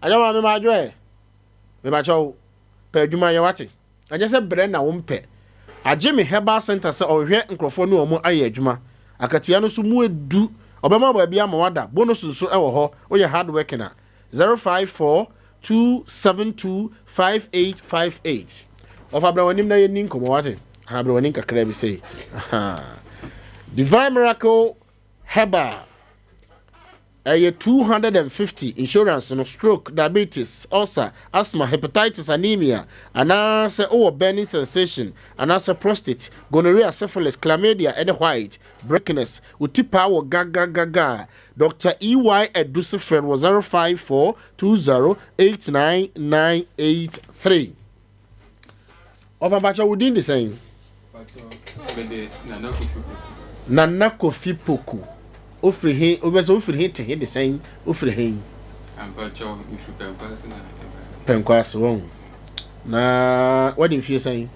Speaker 2: adwa maame ma adwo ɛ. Mepakyɛ wo, pɛ adwuma yɛ wate. Ɛnyɛ sɛ brɛ na wompɛ. Agye me herbal center sɛ ɔhwehwɛ nkurɔfoɔ ne wɔn ayɛ adwuma. Akatua no nso mu edu. Ɔbɛma wo baabi ama woada. Bonus nso wɔ hɔ. Woyɛ hard working a. 054 272 5858. Ɔfa brɛ w'anim na yɛnni nkɔmmɔ wate. Aha brɛ w'anim kakra bi sei. Aha. Divine Miracle Herbal. Ɛyɛ 250 insurance no, stroke, diabetes, ulcer, asthma, hepatitis, anemia, anaasɛ wowɔ burning sensation, anaasɛ prostate, gonorrhea, syphilis, chlamydia, ɛne white, breakness, wo ti paa wɔ gagagaga a, Dr. EY Adusi frɛ no wɔ 054 20 89983. Ɔfa mpakyɛ wo din de sɛn? Nana Kofi Poku. Wofiri he? Wobɛ sɛ wofiri he te he de sɛn? Wofiri he? Pɛnkwaase wɔn. Na wadi mfie sɛn?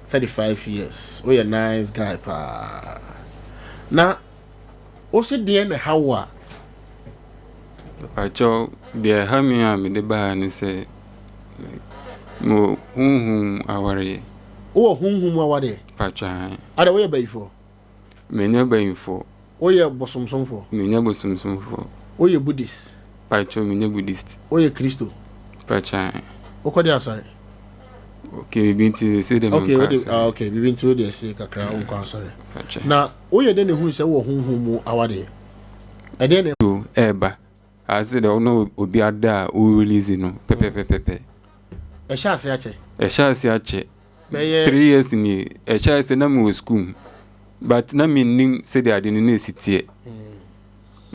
Speaker 2: 35 years. Woyɛ nice guy paa. Na Wo se deɛn na ɛha wo a?
Speaker 10: Mepakyɛw, deɛ ɛha me a mede baa ha ne sɛ, mewɔ honhom mu awareɛ.
Speaker 2: Wowɔ honhom mu awareɛ?
Speaker 10: Mepakyɛw, aane.
Speaker 2: Adɛn, woyɛ bayifoɔ?
Speaker 10: Menyɛ bayifoɔ.
Speaker 2: Woyɛ bosomsomfoɔ?
Speaker 10: Menyɛ bosomsomfoɔ.
Speaker 2: Woyɛ Buddhist?
Speaker 10: Mepakyɛw, menyɛ Buddhist.
Speaker 2: Woyɛ Kristo?
Speaker 10: Mepakyɛw, aane.
Speaker 2: Wokɔ de asɔre?
Speaker 10: Okay, biribi nti sɛ deɛ
Speaker 2: menkɔ
Speaker 10: asɔre.
Speaker 2: Ah, okay, biribi nti wo deɛ se kakra wonkɔ asɔre. Na Woyɛ dɛn na ehuu sɛ wowɔ honhom mu awadeɛ? Ɛdeɛn na.
Speaker 10: So ɛɛba ase dɛ ɔno obi ada a wo release no pɛpɛpɛpɛpɛ.
Speaker 2: Ɛhyɛ ase akyɛ?
Speaker 10: Ɛhyɛ ase akyɛ.
Speaker 2: Bɛyɛ.
Speaker 10: 3 years nie. Ɛhyɛ ase na mewɔ school mu but na mennim sɛdeɛ ade no na ɛsi teɛ.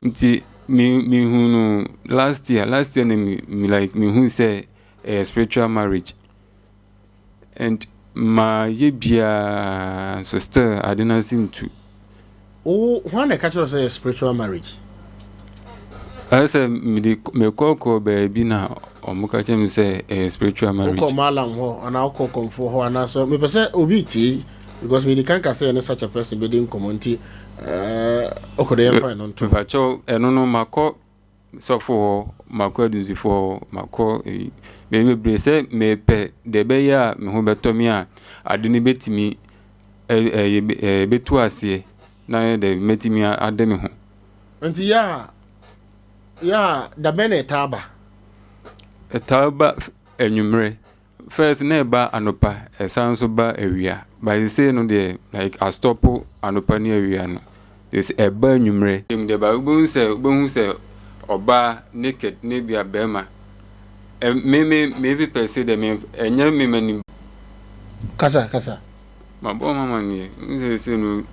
Speaker 10: Nti me mehu no last year last year na me, me like mehu sɛ ɛyɛ spiritual marriage. And mayɛ biaa nso still ade no ase ntu.
Speaker 2: Wo hwan na ɛka kyerɛ wo sɛ yɛ spiritual marriage?
Speaker 10: Ayɛ sɛ mede mekɔkɔ baabi na ɔmo ka kyerɛ me sɛ ɛyɛ spiritual marriage.
Speaker 2: Wokɔ malam hɔ anaa wokɔ kɔmfoɔ hɔ anaasɛ mepɛ sɛ obi tie because mede kan ka sɛ ɛne such a person bɛdi nkɔmmɔ nti ɔkɔ dɛ yɛmfa ɛno nto.
Speaker 10: Mepakyɛw ɛno no makɔ sɔfo hɔ, makɔ adunsifo hɔ, makɔ eyi, baabi bebree sɛ mepɛ deɛ ɛbɛyɛ a me ho bɛtɔ me a ade no bɛtumi ɛyɛ bɛtu aseɛ na ayɛ dɛ mɛtumi ade me ho.
Speaker 2: Nti yɛ a yɛ a dabɛn na ɛtaa ba?
Speaker 10: Ɛtaa ba anwummerɛ. First na ɛba anopa ɛsan nso ba awia but sesei no deɛ like astɔpo anopa ne awia no sesei ɛba anwummerɛ. Mu deɛ but wobɛhu sɛ wobɛhu sɛ ɔbaa naked ne bia bɛrima ɛ me me me pepɛ se deɛ me ɛnyɛ me m'anim.
Speaker 2: Kasa kasa.
Speaker 10: Mabɔ ho amaneɛ n sɛ sesei no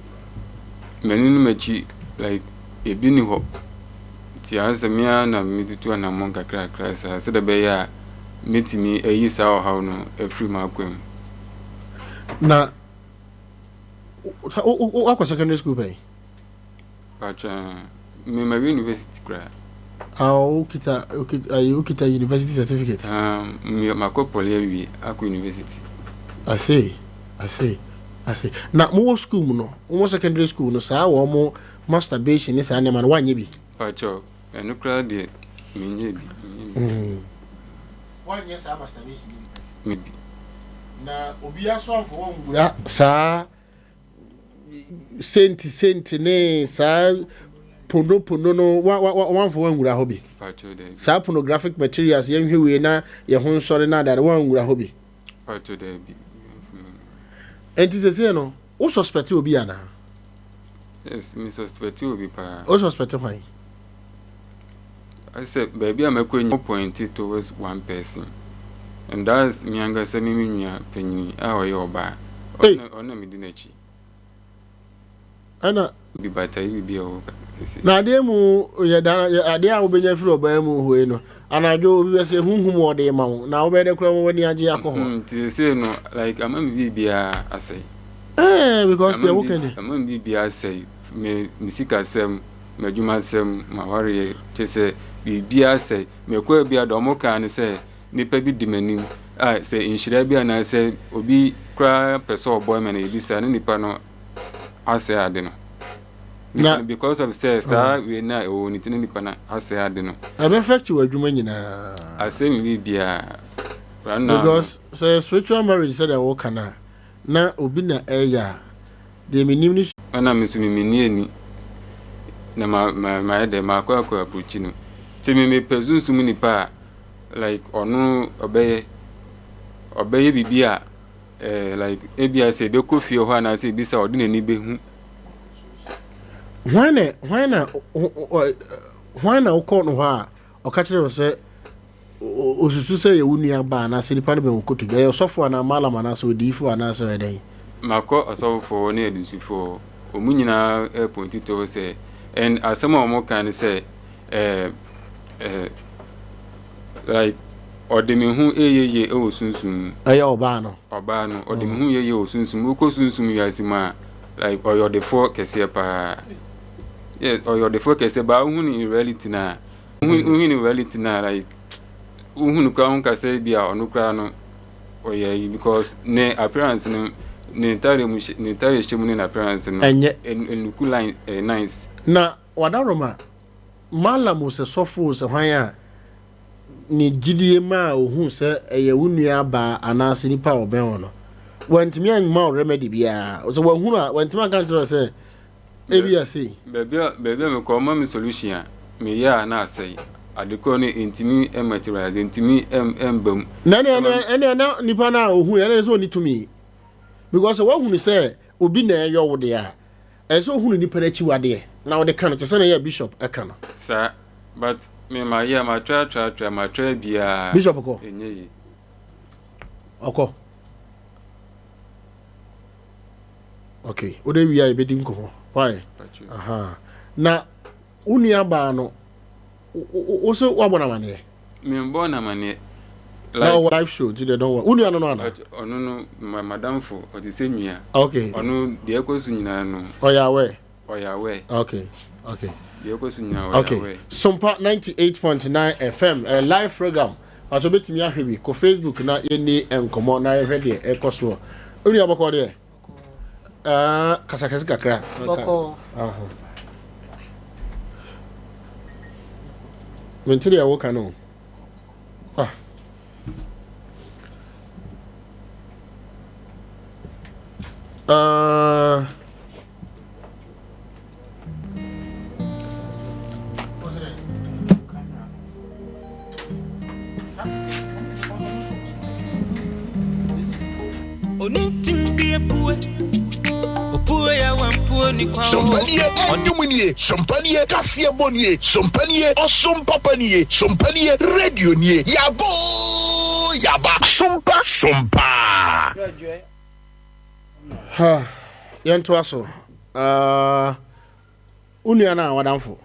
Speaker 10: m'ani ne m'akyi like ebi ni hɔ nti ayɛ sɛ me ara na metutu anammɔn kakrakra saa sɛdeɛ ɛbɛyɛ a mɛtumi ayi saa ɔhaw no afiri m'akwan mu.
Speaker 2: Na woakɔ secondary school pɛn?
Speaker 10: Pakyɛ me mawie university koraa.
Speaker 2: Ah, wokita wokita wokita university certificate?
Speaker 10: Ah, me makɔ poly awie akɔ university.
Speaker 2: I see, I see, I see. Na mowɔ school mu no, mowɔ secondary school no, saa wɔn mo masturbation ne saa nneɛma no woanyɛ bi?
Speaker 10: Pakyɛ ɛno koraa deɛ menyɛ bi, menyɛ bi.
Speaker 2: Mm. Woanyɛ saa masturbation no bi pɛn?
Speaker 10: Me bi.
Speaker 2: Na obiara so amfa wo anwura saa senti senti ne saa pono pono no wa wa wa wanfa wanwura hɔ bi saa pornographic materials yɛnhwɛ wei na yɛn ho nsɔre na adade wanwura hɔ bi nti sese no wo suspect obi anaa?
Speaker 10: Yes, me suspect obi paa.
Speaker 2: Wo suspect hwan?
Speaker 10: Sɛ baabi a mɛkɔ nyinaa point towards one person and that's me ankasa me me nua panyin a ɔyɛ ɔbaa. Ɔno na medi n'akyi.
Speaker 2: Ɛna.
Speaker 10: Bi bata yi bibi a ɔwɔ sisi.
Speaker 2: Na adeɛ mu yɛ da adeɛ a wobɛnya firi ɔbaa mu hɔ yi no anadwo obi bɛ sɛ huhum ɔde ma wo na wobɛyɛ dɛ koraa ma w'ani agye akɔ hɔ.
Speaker 10: Nti sɛ no like ama me biribiara asɛe.
Speaker 2: Ɛɛ because deɛ woka ni.
Speaker 10: Ama me biribiara asɛe me me sikasɛm. m'adwumasɛm, m'awareɛ, kyerɛ sɛ biribiara sɛe. Mekɔɔ bi a deɛ wɔkaa ne sɛ nnipa bi di m'anim a sɛ nhyira bi anaasɛ obi koraa pɛ sɛ ɔbɔ me no ebi saa na nipa no asɛe ade no. Na because of sɛ saa wei no a ɛwɔ ne ti na nipa no asɛe ade no.
Speaker 2: Ɛbɛ affect w'adwuma nyinaa.
Speaker 10: Asɛe me biribiara.
Speaker 2: Because sɛ yɛ spiritual marriage sɛdeɛ woka no a, na obi na ɛyɛ a, deɛ menim ne.
Speaker 10: Ɛna me nso me menni ani na ma ma mayɛ dɛ makɔ akɔ approach no. Nti me mepɛ sunsum nipa a like ɔno ɔbɛyɛ ɔbɛyɛ biribi a eh, like ebia sɛ ebɛkɔ fie hɔ anaasɛ ebisa ɔde n'ani bɛhu.
Speaker 2: Hwan na hwan na hwan na wokɔ no hɔ a ɔka kyerɛ wo sɛ osusu sɛ yɛ wo nua ba anaasɛ nipa no bɛn wo kotodwe ɛyɛ ɔsɔfo anaa malam anaasɛ odiyifo anaasɛ ɔyɛ dɛn?
Speaker 10: Makɔ ɔsɔfofoɔ hɔ ne adusufoɔ hɔ wɔn nyinaa ɛpointi to hɔ sɛ and asɛm a wɔn ka ne sɛ eh, eh, like ɔde me ho ɛyɛ yie ɛwɔ sunsum mu.
Speaker 2: Ɛyɛ ɔbaa no.
Speaker 10: Ɔbaa no ɔde me ho yɛ yie wɔ sunsum mu wokɔ sunsum wiase mu a like ɔyɛ ɔdefoɔ kɛseɛ paa yeah ɔyɛ ɔdefoɔ kɛseɛ baa wohu no in reality na wohu no in reality na like wohu no koraa ho kasa bi a ɔno koraa no ɔyɛ yi because ne appearance no ne ntaare mu ne ntaare hyɛ mu ne n'appearance no
Speaker 2: ɛnyɛ
Speaker 10: ɛnuku line eh, nice.
Speaker 2: Na wadaroma Mallam o sɛ sɔfo o sɛ hwan a ne gyidie maa ohuu sɛ ɛyɛ wo nua baa anaasɛ nipa a ɔbɛn wo no, wantumi amma wo remedy biara. Sɛ wahunu a, wantumi anka nkyerɛ wo sɛ ebi a sei.
Speaker 10: Baabi a baabi a mekɔ ɔma me solution a meyɛ a na asɛe. Ade korɔ no ɛntumi materialize, ɛntumi ɛmba mu.
Speaker 2: Na ɛne ɛne na nipa no a ohuu ɛne sɛ ɔnni tumi. Because sɛ wahunu sɛ obi na ɛyɔ wo deɛ a, Ɛsɛ sɛ ohunu nipa no akyiwadeɛ na ɔde ka no te sɛ nea bishop ka no.
Speaker 10: Saa but me ma yɛ ma try try try ma try biaa
Speaker 2: Bishop kɔ.
Speaker 10: Ɛnyɛ yie.
Speaker 2: Ɔkɔ. Okay, wode wie a yɛbɛdi nkɔmmɔ. Why? Aha. Na wo nua baa no wo se woabɔ no amaneɛ?
Speaker 10: Membɔɔ no amaneɛ.
Speaker 2: Na ɔwɔ live show nti deɛ don't worry. Wo nua no no ana?
Speaker 10: Ɔno no ma madamfo ɔte sɛ nua.
Speaker 2: Okay.
Speaker 10: Ɔno deɛ ɛkɔ so nyinaa no.
Speaker 2: Ɔyɛ aware.
Speaker 10: Ɔyɛ aware.
Speaker 2: Okay. Okay.
Speaker 10: Deɛ ɛkɔ so nyinaa ɔyɛ
Speaker 2: okay.
Speaker 10: aware.
Speaker 2: Sompa 98.9 FM uh, live program. Pato betumi ahwɛ bi kɔ Facebook na yɛni nkɔmmɔ na yɛhwɛ deɛ ɛkɔ soɔ. Wo nua bɔkɔ deɛ? Ah, kasa kɛse kakra.
Speaker 11: Bɔkɔɔ.
Speaker 2: Mente deɛ woka no. Ah. Uh,
Speaker 5: Sompa nie, nnwom nie, sompa nie, kaseɛbɔ nie, sompa nie, ɔsom papa nie, sompa nie, radio nie, yaba oo, yaba. Sompa, sompa.
Speaker 2: Ha, yɛntoa so. Uh, Wo nua no a w'adamfo?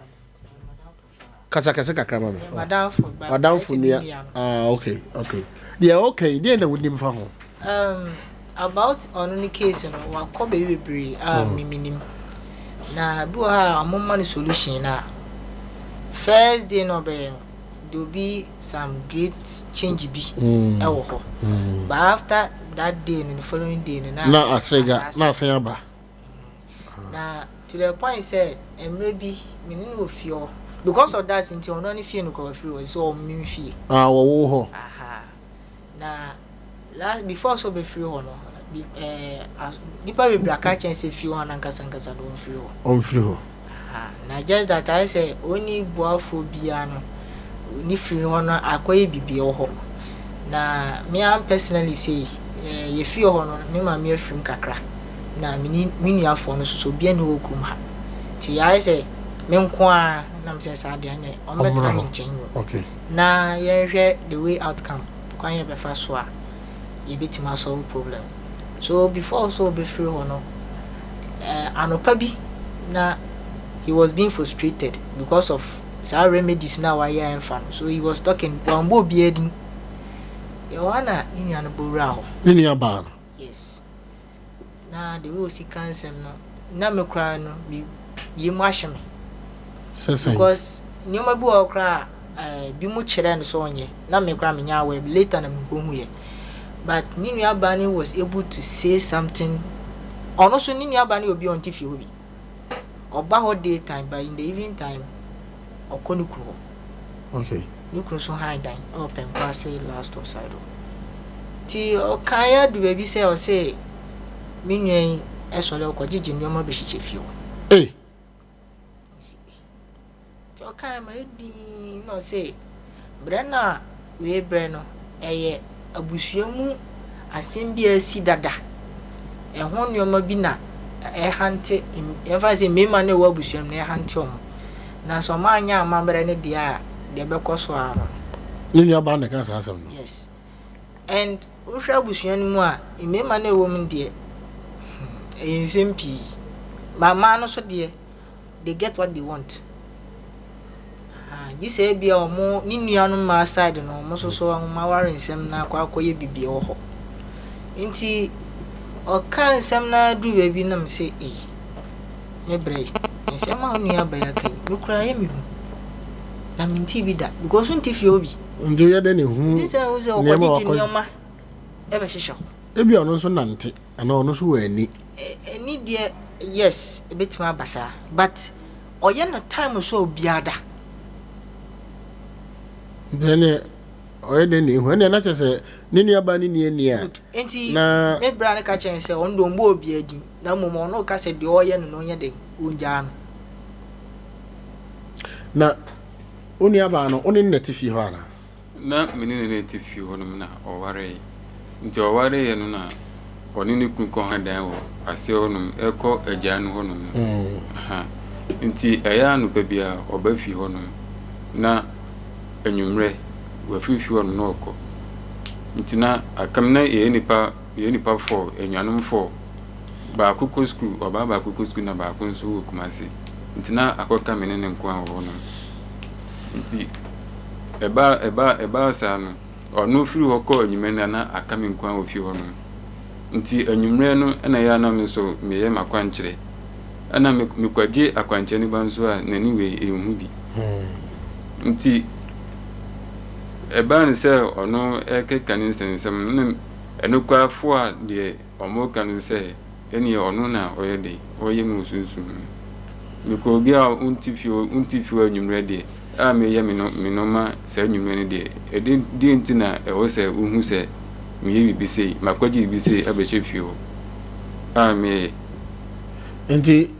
Speaker 2: Kasa kɛse kakra ma me.
Speaker 11: M'adamfo.
Speaker 2: W'adamfo nua. Ah, okay, okay. Deɛ ɔka yi, deɛ na wonim fa ho?
Speaker 11: Um, about ɔno ne case no, wakɔ baabi bebree a mm. memenim. Na bi wɔ ha a ɔmo ma no solution na first day na ɔbɛyɛ no, there will be some great change bi mm. ɛwɔ hɔ. Mm. But after that day no, the following day no, na
Speaker 2: na asrega, na asan aba.
Speaker 11: Na to the point sɛ mmerɛ bi me ne no wɔ fie hɔ because of that nti ɔno ne fie no koraa wafiri hɔ sɛ ɔmo me fie.
Speaker 2: Ah wɔwo hɔ.
Speaker 11: Aha na last before sɛ ɔbɛfiri hɔ no bi ɛɛ eh, nipa bebree aka kyɛn sɛ fie hɔ anankasa nkasa no ɔmfiri hɔ.
Speaker 2: Ɔmfiri hɔ.
Speaker 11: Aha na just that ayɛ sɛ ɔnni boafoɔ biara no ne firi hɔ no akɔyɛ biribi wɔ hɔ. Na me ara personally sei eh, yɛfie hɔ no me maame afirim kakra na me ne me nuafoɔ no nso so obiara nni hɔ wɔ kurom ha nti ayɛ sɛ me nko ara na mesɛ saa deɛ ɛnɛ ɔmmɛtena me nkyɛn mu
Speaker 2: okay.
Speaker 11: na yɛnhwɛ the way outcome kwan yɛbɛfa so a yɛbɛtumi asɔlve problem. So before sɛ ɔbɛfiri hɔ no, eh, anɔpa bi na he was being frustrated because of saa remedies na wayɛ a ɛmfa no. So he was talking, wambɔ obiara din. Yɛwɔ ha na ne nua no bɔ wuraa hɔ.
Speaker 2: Ne nua baa no?
Speaker 11: Yes. Na the way osi ka nsɛm no, na me koraa no, me yam ahyɛ me.
Speaker 2: Sɛ sɛn?
Speaker 11: Because nneɛma bi wɔ hɔ koraa a, eh, bi mu kyerɛ no sɛ ɔnyɛ. Na me koraa menyɛ aware, later na mekɔhuiɛ. But ne nua baa no was able to say something, ɔno nso ne nua baa no yɛ obi a ɔnte fie hɔ bi. Ɔba hɔ day time but in the evening time ɔkɔ ne kunu hɔ.
Speaker 2: Okay.
Speaker 11: Ne kunu nso han dan wɔ Pɛnkɔ ase last stop side hɔ. Nti ɔkaeɛ adu baabi sɛ ɔse me nua yi sɔre ɔkɔgyegye nneɛma bɛhyehyɛ fie hɔ.
Speaker 2: Ei!
Speaker 11: Nti ɔkaeɛ ma ɛdii na ɔse berɛ no a wei brɛ no ɛyɛ abusua mu asɛm bi a asi dada. Ɛho nneɛma bi na ɛhante, yɛmfa no sɛ mmarima no a ɛwɔ abusua mu no ɛhante wɔn. Na sɛ wɔanyɛ amammerɛ no deɛ a, deɛ ɛbɛkɔ so ara no.
Speaker 2: Ne nuabaa na ɛka saa asɛm no.
Speaker 11: Yes. And wohwɛ abusua no mu a, mmarima no a ɛwɔ mu no deɛ, hmm, ɛyɛ nsɛm pii. But mmaa no nso deɛ, they get what they want. Ahaa, gye sɛ ebia wɔn, ne nuanom mmaa side no, wɔn nso so wɔn aware nsɛm no akɔ akɔyɛ biribi wɔ hɔ. Nti, ɔkaa nsɛm no ara duru baabi na me sɛ, ei, me brɛ yi, nsɛm a wo nua ba yi aka yi, me koraa ɛyɛ me hu. Na mentee bi da, because wonte fie hɔ bi.
Speaker 2: Nti woyɛ dɛn na ehu
Speaker 11: Nti sɛ wohu sɛ
Speaker 2: nneɛma a
Speaker 11: ɔkɔgyegye
Speaker 2: wakɔ.
Speaker 11: nneɛma bɛhyehyɛ hɔ.
Speaker 2: Ebia ɔno nso nante anaa ɔno nso wɔ ani.
Speaker 11: Ani deɛ yes ɛbɛtumi aba saa but ɔyɛ no time so a obiara da.
Speaker 2: Nti ɛneɛ ɔyɛ dɛn na ehu ɛneɛ na kyerɛ sɛ ne nua baa no nni ani a
Speaker 11: Good nti
Speaker 2: na.
Speaker 11: me bra no ka kyerɛ no sɛ ɔno deɛ ɔmmɔ obiara din na mmom ɔno reka sɛ deɛ ɔreyɛ no no ɔnyɛ dɛn ɔngyaa no.
Speaker 2: Na wo nua baa no wo ne no na ɛte fie hɔ anaa?
Speaker 10: Na me ne no na ɛte fie hɔnom na ɔwaree. Nti ɔwareeɛ no na ɔne ne kunu kɔha dan wɔ aseɛ hɔnom, ɛkɔ agyaa no hɔnom no. Aha. Nti ɛyɛ anɔpa biara ɔba fie hɔnom na anwummerɛ wafiri fie hɔnom na ɔkɔ. Nti na aka me na yɛyɛ nnipa yɛyɛ nnipa four, anuanom four. Baako kɔ sukuu, ɔbaa baako kɔ sukuu na baako nso wɔ Kumasi. Nti na akɔka me ne no nko ara wɔ hɔnom. Nti ɛbaa ɛbaa ɛbaa saa no, ɔno firi hɔ kɔɔ anwummerɛ no na aka me nko ara wɔ fie hɔnom. Nti anwummerɛ no na ɛyɛ a na me nso meyɛ m'akwankyerɛ. Ɛna me mekɔgye akwankyerɛ no ba nso a n'ani wei ɛnhu bi. Nti ɛbaa no sɛ ɔno ɛrekeka ne nsɛnsɛm no na ɛno koraa foa deɛ Wɔka no sɛ, Ɛnneɛ ɔno na ɔyɛ dɛn? Ɔyɛ me wɔ sunsum mu. Mekɔ obi a ɔnte fie hɔ, ɔnte fie hɔ anwummerɛ deɛ, a meyɛ me no, me nnoɔma saa anwummerɛ no deɛ, ɛdeɛn, deɛn nti na ɛwɔ sɛ wohu sɛ meyɛ biribi sei, makɔgye biribi sei abɛhyɛ fie hɔ a meyɛ?
Speaker 2: Nti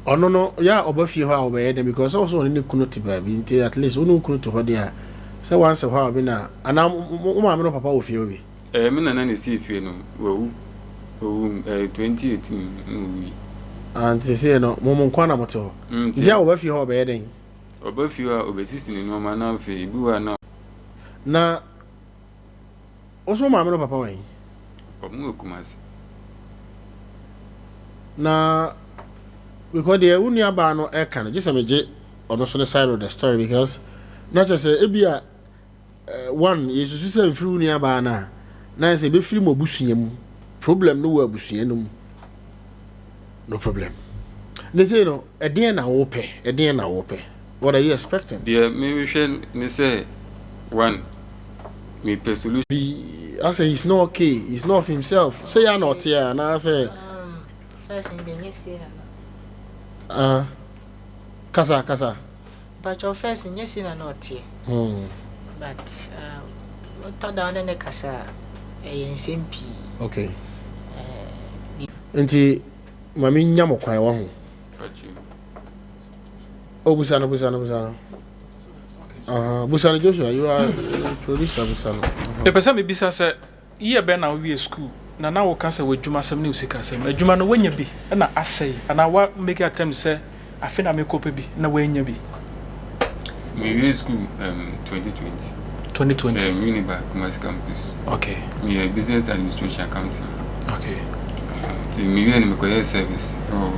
Speaker 2: ɔno no, yɛ a ɔba fie hɔ a ɔbɛyɛ dɛn? Because sɛ wo sɛ ɔne ne kunu te baabi, nti at least wo ne wo kunu te hɔ deɛ a, sɛ once a while bi na, anaa wo maame ne wo papa wɔ fie hɔ bi?
Speaker 10: Ɛɛ me nana na esii fie no, wawu. Owu ɛɛ 2018 na owui.
Speaker 2: Ah nti sesei no mo mo nkoa na mote hɔ?
Speaker 10: Mm nti.
Speaker 2: Nti a ɔba fie hɔ a ɔbɛyɛ dɛn?
Speaker 10: Ɔba fie hɔ a obesisi ne nnoɔma na afei ebi wɔ hɔ a na.
Speaker 2: Na wo nso wo maame ne wo papa wɔ he?
Speaker 10: Ɔmo wɔ Kumasi.
Speaker 2: Na because deɛ wo nua baa no ɛka no gye sɛ megye ɔno nso ne side of the story because na kyerɛ sɛ ebi a One, yɛsusu sɛ mfiri wo nuabaa no a, na ayɛ sɛ ɛbɛfiri mo abusua mu. Problem no wɔ abusua no mu. No problem. Ne sei no, ɛdeɛn na wopɛ? Ɛdeɛn na wopɛ? What are you expecting?
Speaker 10: Deɛ mehwehwɛ ne sɛ, one, mepɛ solution.
Speaker 2: Bi asɛ he's not okay, he's not of himself. Sei ara na ɔteɛ anaasɛ?
Speaker 11: First no deɛ nyɛ sei na na.
Speaker 2: Ah, kasa, kasa.
Speaker 11: Mpakyɛw first nyɛ sei na na ɔteɛ but wotɔ da wo ne no kasa a ɛyɛ nsɛm pii.
Speaker 2: Okay. Nti ma me nya mo kwan wahu. Oh busa no busa no busa no. Uh-huh. Busa no Joshua you are producer busa no.
Speaker 12: Mepɛ sɛ mebisa sɛ Year bɛn na wowiee sukuu na na woka sɛ w'adwumasɛm ne wo sikasɛm? Adwuma no woanya bi na asɛe anaa woa make attempt sɛ afe na mekɔpɛ bi na woannya bi?
Speaker 10: Mewiee sukuu um, 2020.
Speaker 12: 2020.
Speaker 10: Um, Uniba, Kumasi campus.
Speaker 12: Okay.
Speaker 10: Meyɛ business administration accounting.
Speaker 12: Okay.
Speaker 10: Nti mewiee no mekɔyɛɛ service wɔ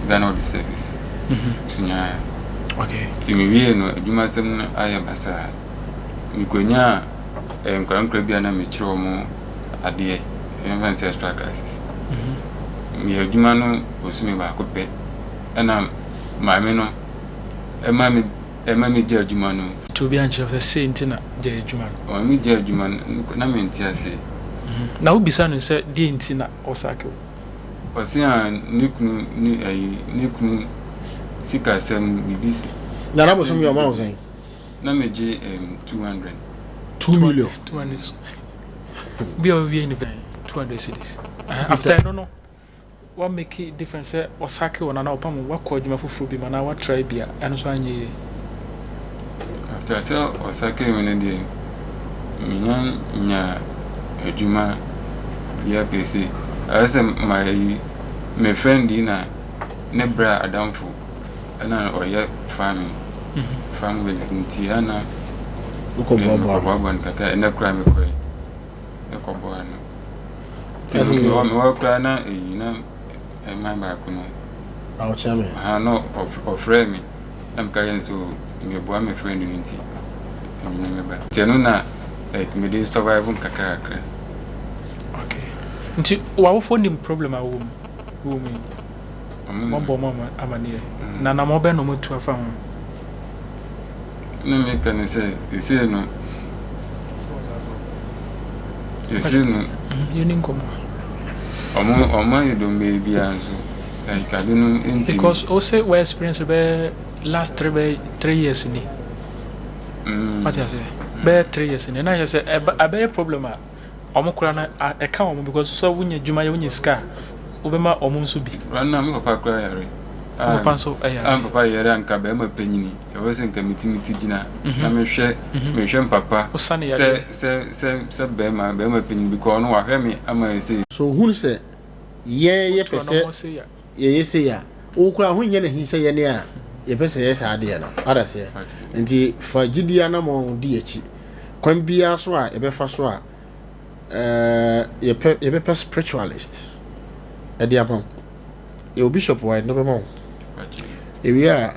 Speaker 10: Ghana Audit Service. Mm -hmm. Sunyani.
Speaker 12: Okay.
Speaker 10: Nti mewiee no adwumasɛm no ayɛ basaa. Mekonyaa nkwadaa bi a na mekyerɛ wɔn adeɛ, yɛmfa no sɛ extra classes. Meyɛ adwuma no bosome baako pɛ ɛna maame no ɛma me ɛma me gya adwuma no.
Speaker 12: Nti obi ankyerɛ wo sɛ sei nti na gyae adwuma no?
Speaker 10: Ɔma me gyae adwuma no, na mente aseɛ.
Speaker 12: Na wobisa no sɛ deɛ nti na ɔsake wo?
Speaker 10: Ɔse a ne kunu ne ayi ne kunu. Sikasɛm biribi si.
Speaker 2: Nana bosom yɛ ɔma wo sɛn?
Speaker 10: Na megye um, 200.
Speaker 2: 2 million.
Speaker 12: 200. Bi a ɔwie university 200 cedis. After ɛno no, wa make difference sɛ ɔsake wɔn anaa ɔpam wɔn, wakɔ adwuma foforɔ bi mu anaa wa try bi a ɛno nso anyɛ yie.
Speaker 10: After sɛ ɔsake me no deɛ, menya nya adwuma biara per se. Ayɛ sɛ my me friend yi na ne bra adamfo na ɔyɛ farming, farm works nti ana mekɔboaboa no kakra. Ɛnɛ koraa mekɔe mekɔboa no. Nti mewɔ mewɔ koraa na eyi na ɛman baako no.
Speaker 2: Ɔkyerɛ me.
Speaker 10: Aha na ɔfrɛ me na meka yɛn so meboa me friend no nti ɛno meba. Nti ɛno na like mede survive nkakra kakra.
Speaker 12: Okay. Nti w'awofoɔ nim problem a wowɔ mu wowɔ mu yi? Wɔabɔ wɔn amaneɛ, na anammɔn bɛn na wɔatu afa ho?
Speaker 10: Na meka ne sɛ, seesei no, seesei no,
Speaker 12: yɛni nkɔmmɔ.
Speaker 10: Ɔmo ɔmo ayɛ dɔm bɛyɛ biara nso, like ade no ntumi.
Speaker 12: Because o se wɔ experience bɛyɛ last three bɛyɛ 3 years ni. Wate ase bɛyɛ 3 years ni, na yɛ sɛ ɛbɛ ɛbɛyɛ problem a. Ɔmo koraa no ɛka wɔn because sɛ wonya adwuma yɛ wonya sika a wobɛma wɔn nso bi.
Speaker 10: Right now me papa koraa yare.
Speaker 12: Wo papa nso yare.
Speaker 10: Ah me papa yare a nka bɛrima panyini ɛwɔ sɛ nka metumi ti gyina na mehwɛ mehwɛ me papa sɛ sɛ sɛ sɛ bɛrima bɛrima panyini because ɔno wahwɛ me ama ɛsɛ.
Speaker 2: So ohunu sɛ yɛn yɛpɛ sɛ yɛyɛ sei a, wo koraa ho nyɛ no ahi sɛ yɛne a yɛpɛ sɛ yɛyɛ saa adeɛ no. Wate aseɛ? Nti fa gyidie anammɔn di akyi. Kwan biara so a yɛbɛfa so a eh, yɛpɛ, yɛbɛpɛ spiritualist ɛde ama wo. Yɛwɔ bishop wɔ ha, yɛde no bɛma wo. Ewie a,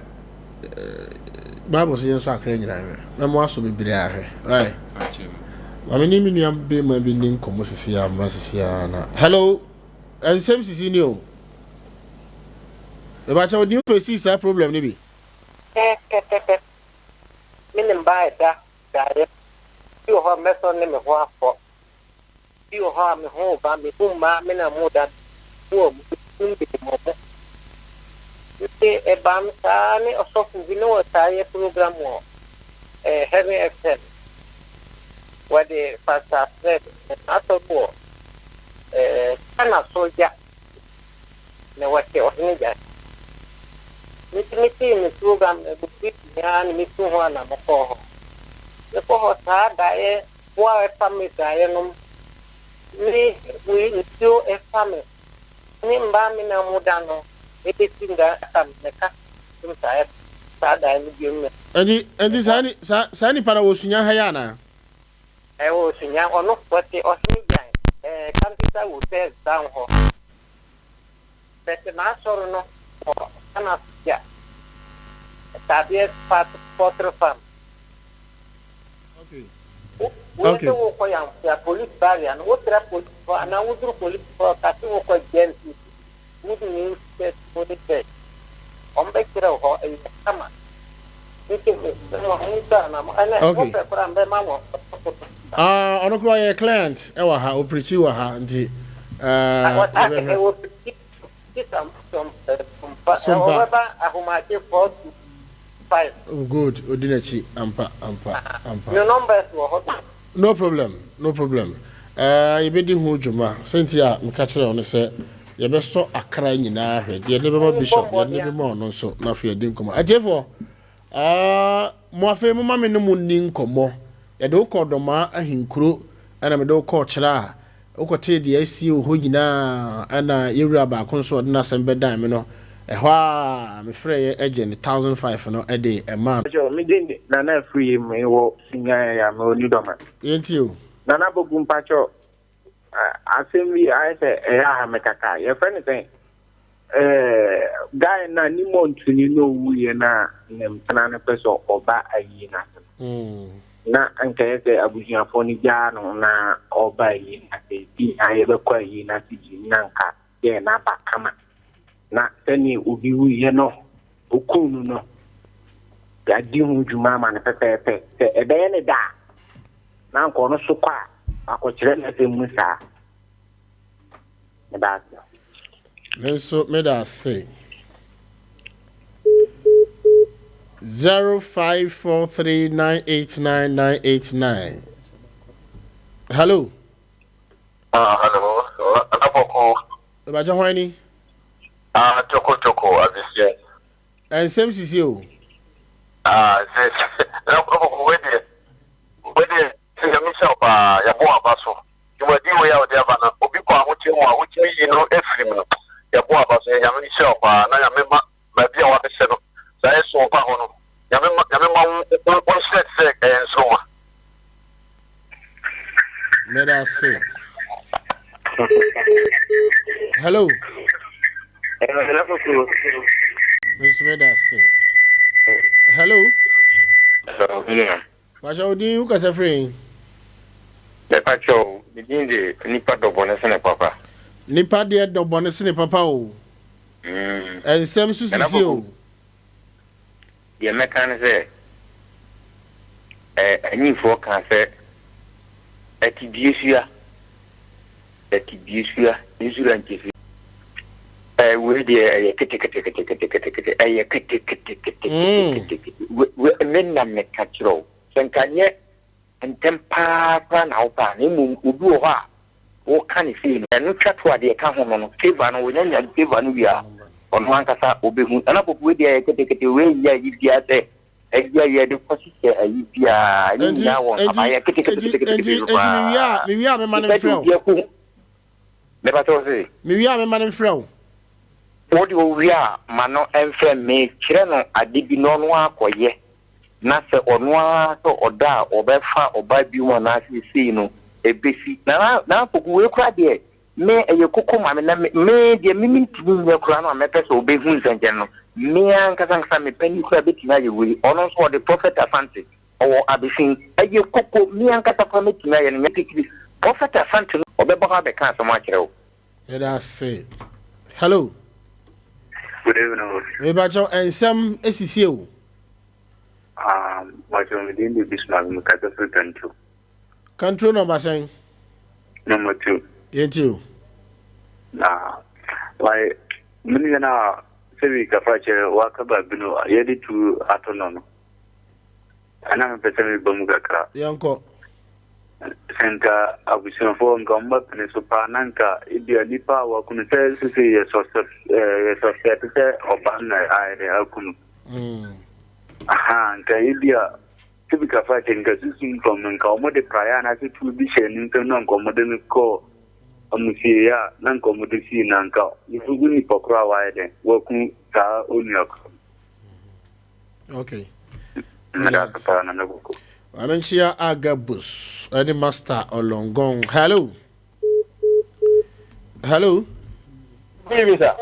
Speaker 2: eh, Bible sɛ yɛnsɔ akra nyinaa hwɛ. Mɛmo asɔ bebree ahwɛ. Right? Maame ne me nua bɛrima bi ne nkɔmmɔ sisi a, mmra sisi a na. Hello? Nsɛm sisi ni o. Mebakyɛ wo, do you face saa problem no bi?
Speaker 13: Pɛpɛpɛpɛ. Me ne mmaa ɛda daeɛ. Bi wɔ hɔ a mɛsɔ ne me ho afɔ. Bi wɔ hɔ a me ho reba, me hu mmaa me na mo da bi wɔ mo nim de mo mo. Nti ɛbaa no saa ne ɔsɔfo bi ne wɔtaa yɛ program wɔ eh, Heaven FM. Wɔde Pastor Fred n'asɔre wɔ eh, Ghana sogya na wɔte ɔhene gya. Nti metee me program no abufuo pii ara na metu ho a na mekɔɔ hɔ. Mekɔ hɔ saa daeɛ boa a ɛfa me daeɛ nom ne wei nsuo ɛfa me ne mmaa me na mo da no ɛbɛsi nda aka meka saa saa daeɛ no bio no.
Speaker 2: Ɛnti ɛnti saa ni saa saa nipa na wɔ sunya ha yi anaa?
Speaker 13: Ɛwɔ sunya ɔno wɔte ɔhene gyan ɛɛ countryside hotel down hɔ. Bɛte n'asɔre no wɔ Ghana sogya Tadeɛ Poultry Farm. Woyɛ sɛ wokɔ Yamfea police barrier no, wotra police hɔ anaa woduru police hɔ ka se wokɔ GNPC, Good News Testimony Church. Wɔn bɛkyerɛ wo hɔ, ɛyɛ kama. Nti mesrɛ mo, montu anamɔ. Ɛnɛ wopɛ koraa mbɛma wɔ ɔsɔfo no.
Speaker 2: Ah, ɔno koraa ɔyɛ client wɔ ha, ɔpreachi wɔ ha nti eh, yɛbɛhwɛ.
Speaker 13: Ɔwɔ preachi sompa,
Speaker 2: Sompa.
Speaker 13: ɔbɛba ahomakye 4 to 5.
Speaker 2: Oh, good, odi n'akyi ampa ampa ampa.
Speaker 13: Ne numbers wɔ hɔ.
Speaker 2: No problem, no problem. Eh, yɛbɛdi ho dwuma. Sɛnti a meka kyerɛ wo no sɛ yɛbɛsɔ akra nyinaa hwɛ. Nti yɛde bɛma bishop, yɛde ne bɛma ɔno nso na afei yɛdi nkɔmmɔ. Atiefoɔ, ah, mo afei moma me ne mo nni nkɔmmɔ. Yɛde wo kɔɔ Dɔmaa ahenkuro ɛna mede wo kɔɔ Kyerɛ a wokɔtee deɛ asie wɔ hɔ nyinaa ɛna yɛn wura baako nso a ɔde n'asɛm bɛdan me no, ɛhɔ ara mefrɛeɛ gye ne 1005 no de maa no.
Speaker 14: Mpakyɛw me din de Nana Afriyie me wɔ Sinyan area me wɔ New Dorman.
Speaker 2: Yɛntie o.
Speaker 14: Nana Boku mpakyɛw asɛm bi ayɛ sɛ ɛyɛ aha me kakra yɛfrɛ no sɛn ɛɛ guy na ne mɔntuni na owuiɛ na ne mpena no pɛ sɛ ɔba ayie no ase no na anka ɛyɛ sɛ abusuafoɔ no gyaa no na ɔba ayie no ase bi na yɛbɛkɔ ayie no ase bi na nka yɛ n'aba kama na sɛnea obi wuiɛ no okuu no no yɛadi ho dwuma ama no pɛpɛɛpɛ sɛ ɛbɛyɛ ne da a na anka ɔno so kɔ a wakɔkyerɛ n'asɛm mu saa. Meda ase.
Speaker 2: Me nso meda ase. 0543989989. Hello.
Speaker 15: Ah, hello. Anabɔkɔ.
Speaker 2: Ìbàjẹ́ hwan ni?
Speaker 15: Ah, toko toko adeseɛ.
Speaker 2: Nsɛm sisi o.
Speaker 15: Ah, sɛ anabɔkɔ wei deɛ, wei deɛ sɛ nyame hyɛ wo paa, yɛbɔ aba so. Dwumadi wei a wɔde aba no, obi kɔ ahokyere mu a wotumi yi no afiri mu no, yɛbɔ aba so. Nyame nhyira wo paa na nyame ma baabi a wabɛhyɛ no, saa ɛso ba hɔ no, nyame ma nyame ma wo wo nhyerɛ te sɛ ɛyɛ nsoroma.
Speaker 2: Meda ase. Hello. Nso meda ase. Hello.
Speaker 16: Hello.
Speaker 2: Pakyɛ wo din wo kasa firi he?
Speaker 16: Me pakyɛ o, me din de Nipa dɔ bɔne sene papa.
Speaker 2: Nipa deɛ dɔ bɔne sene papa o.
Speaker 16: Mm.
Speaker 2: Ɛnsɛm so
Speaker 16: Nana
Speaker 2: sisi
Speaker 16: Poku,
Speaker 2: o.
Speaker 16: deɛ mɛka ne sɛ, eh, anyimfoɔ kaa sɛ, atidie sua, atidie sua, nsura nkyɛ Eh, wei deɛ ɛyɛ keteketeketeketekete, ɛyɛ keteketeketekete. We, we, me na meka kyerɛ wo, sɛ nka nyɛ ntɛm paa koraa na wopɛ a, na mmom obi wɔ hɔ a woka ne sei no, ɛno twa to a deɛ ɛka ho no no, favour no, wɔnya nya favour no wie a, ɔno ankasa ɔbɛhu. Nana Poku, wei deɛ ɛyɛ ketekete, wei nyɛ ayi biara sɛ ayi a yɛde kɔhyehyɛ ayi biara, ne
Speaker 2: Enti,
Speaker 16: nyinaa wɔ
Speaker 2: enti,
Speaker 16: nhaban, ɛyɛ
Speaker 2: enti,
Speaker 16: keteketekete
Speaker 2: enti, enti mewie a,
Speaker 16: paa.
Speaker 2: mewie a mema
Speaker 16: Te
Speaker 2: no
Speaker 16: sɛ deɛ
Speaker 2: mfrɛ wo.
Speaker 16: obi aku Mepa kyɛw se.
Speaker 2: Me wie a me ma no mfrɛ wo.
Speaker 16: Wo deɛ owie a ma no mfrɛ me kyerɛ no ade bi na ɔno ara kɔ yɛ na sɛ ɔno ara sɛ ɔda a ɔbɛfa ɔbaa bio mu anaa sɛ sei no ɛbɛsi na na Poku wei koraa deɛ me ɛyɛ koko ma me na me me deɛ me mentumi nyɛ koraa no a mɛpɛ sɛ ɔbɛhu nsɛnkyɛnne no me ankasa ankasa me panin koraa bɛtumi ayɛ wei ɔno nso ɔde Prophet Asante Ɔwɔ abesin. Ɛyɛ koko. Me ankasa koraa mɛtumi ayɛ no. Nyɛ titiri. Prophet Asante no, ɔbɛba hɔ abɛka asɛm akyerɛ wo.
Speaker 2: Yɛda ase. Hello.
Speaker 17: Good evening.
Speaker 2: Mebakyɛw nsɛm esisi o.
Speaker 17: Um, bakyɛw me din de Bismarck mekasa firi Kantro.
Speaker 2: Kantro nɔmba sɛn?
Speaker 17: Number 2.
Speaker 2: Yɛnti o.
Speaker 17: Na, like, me nua no a sɛbi kafa kyerɛ waka baabi no yɛde tu ato no no. Ɛna mepɛ sɛ meba mu kakra.
Speaker 2: Yɛnkɔ.
Speaker 17: Sɛ nka abusuafoɔ nka wɔn bɛpene so paa na nka ebia nipa a wakunu sɛ sese yɛ sɔsɛ yɛ sɔsɛ te sɛ ɔba na ayɛ dɛ akunu. Aha nka ebia sɛbi kafa kyɛ nka susu fam no nka wɔn de praeɛ anaasɛ tuo bi hyɛ ne nsam na nka wɔn de no kɔɔ amusieeɛ a na nka wɔn de sii na nka yɛhu nipa koro a wayɛ dɛ waku saa onua koro.
Speaker 2: Okay.
Speaker 17: Meda ase paa Nana Koko.
Speaker 2: Maame nkyia Agabus ɛne Master Olongon. Hello. Hello.
Speaker 18: Good evening, sir.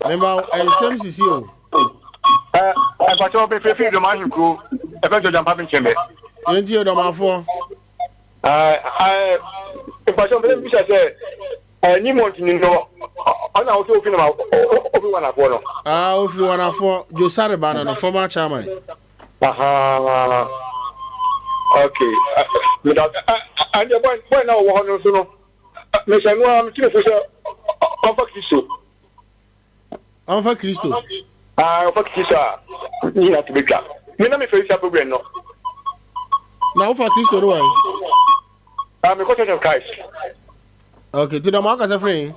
Speaker 2: Memba nsɛm sisi o.
Speaker 18: Mpakyɛ ɔbɛ firi dɔm ahenkuro ɛfɛ jɔjɔ mpa bi nkyɛn bɛ.
Speaker 2: Yɛn ti yɛ dɔmafoɔ.
Speaker 18: Mpakyɛ ɔbɛ bisa sɛ ni mɔntini no ɔna ɔsɛ ofi na ofi wanafoɔ no.
Speaker 2: Ah, ofiri wanafoɔ Josare ba no no former chairman.
Speaker 18: Ahaa okay meda ɛndeɛ boy boy na ɔwɔ hɔ no nso no mehyɛ no ara metene fo sɛ ɔmfa Kristo.
Speaker 2: Ɔmfa Kristo.
Speaker 18: Ah, ɔmfa Kristo a ne nyinaa to bɛtwa. Me na mefɛri saa problem no.
Speaker 2: Na wofa Kristo no wɔn?
Speaker 18: Ah, mekɔ Church of Christ.
Speaker 2: Okay, ti dɔm akasa firi.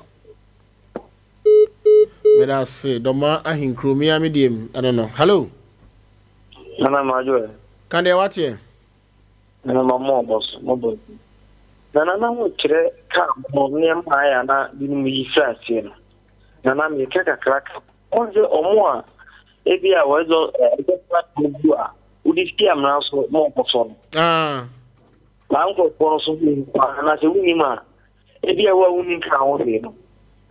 Speaker 2: Meda ase dɔma ahenkuro mea me deɛ mu ɛno no. Hello.
Speaker 19: Nana Majo ɛ.
Speaker 2: Ka deɛ wateɛ.
Speaker 19: Nana ma mo ɔbɔ so mo bɔ. Nana na ho kyerɛ kaa mo nneɛma a ayɛ na binom yi firi aseɛ no. Nana meka kakra ka. Wɔn sɛ ɔmo a ebi a wɔdɔ ɛbɛfa gu a wode si amena so ma ɔkɔsɔ no.
Speaker 2: Ah.
Speaker 19: Saa nkurɔfoɔ no so ho anaasɛ wonim a ebi a wo a wonim ka ho hwee no.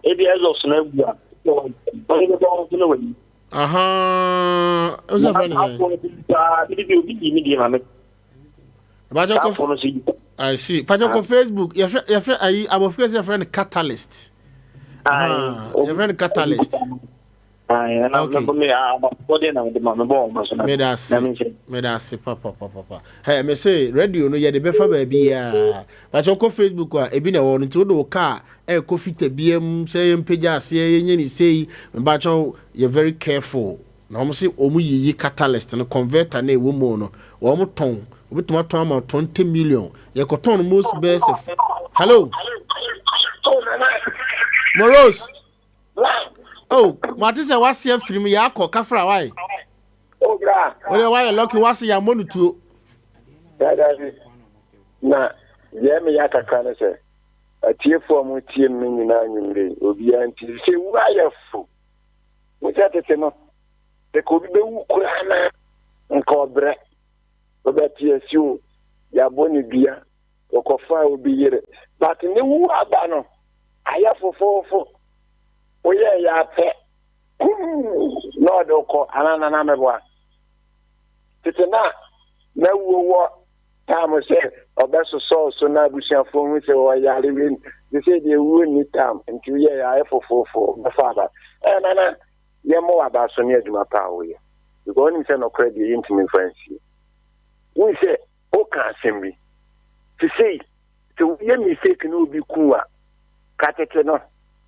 Speaker 19: Ebi a ɛzɔ so no agu a wɔde bɛbɔ ho so na wayi.
Speaker 2: Aha. Ɛsɛ fɛn ne sɛn.
Speaker 19: Paa bi bi obi yi mi deɛ ma me.
Speaker 2: Bàjẹ́ kɔ I see. Bàjẹ́ kɔ Facebook yɛfrɛ yɛfrɛ ayi abɔfra sɛ yɛfrɛ no catalyst. Yɛfrɛ no catalyst.
Speaker 19: Okay.
Speaker 2: Meda ase. Meda ase papapapa. Hey, me say radio no yɛde bɛfa baabi a. Bàjẹ́ kɔ Facebook a ebi na ɛwɔ no nti wode wo kaa ɛkɔ fita biam sɛ yɛmpagya aseɛ yɛnyɛ ne sei. Bàjẹ́ yɛ very careful. Na wɔn se wɔn yiyi catalyst no, converter no a ɛwɔ mu no, wɔn tɔn, wɔbɛtumi atɔn ama 20 million. Yɛkɔtɔn no most bɛyɛ sɛ, hello? Moros! Oh, mate sɛ wase afiri mu, yɛakɔ, kafra, wae?
Speaker 20: Oh, bra.
Speaker 2: Wode wayɛ lucky, wase yɛammɔ no tuo.
Speaker 20: Dadabi, na deɛ meyɛ kakra ne sɛ, atiefoɔ a motie me nyinaa anwummere yi, obiara nti sɛ wu ayɛ fo. Wo sɛ tete no, sɛ ka obi bɛwu koraa na nka ɔbrɛ, ɔbɛte asi o, yɛabɔ ne dua, ɔkɔfaa obi yere. But ne wu aba no, ayɛ fofoofo. Woyɛɛ yɛ apɛ, kum na ɔde wokɔ anaa nana mɛboa. Tete na na wuo wɔ tam sɛ ɔbɛsosɔw so na abusuafoɔ hu sɛ ɔyare wei te sɛ deɛ wuo nni tam nti woyɛ yɛ ayɛ fofoofo bɛfa aba ɛyɛ nana yɛmmɔ w'aba so ne adwuma pa a woyɛ because wonim sɛ nɔkorɛ deɛ yɛntumi mfa nsie wohu sɛ woka asɛm bi te sei sɛ woyɛ mistake na obi ku a ka tete no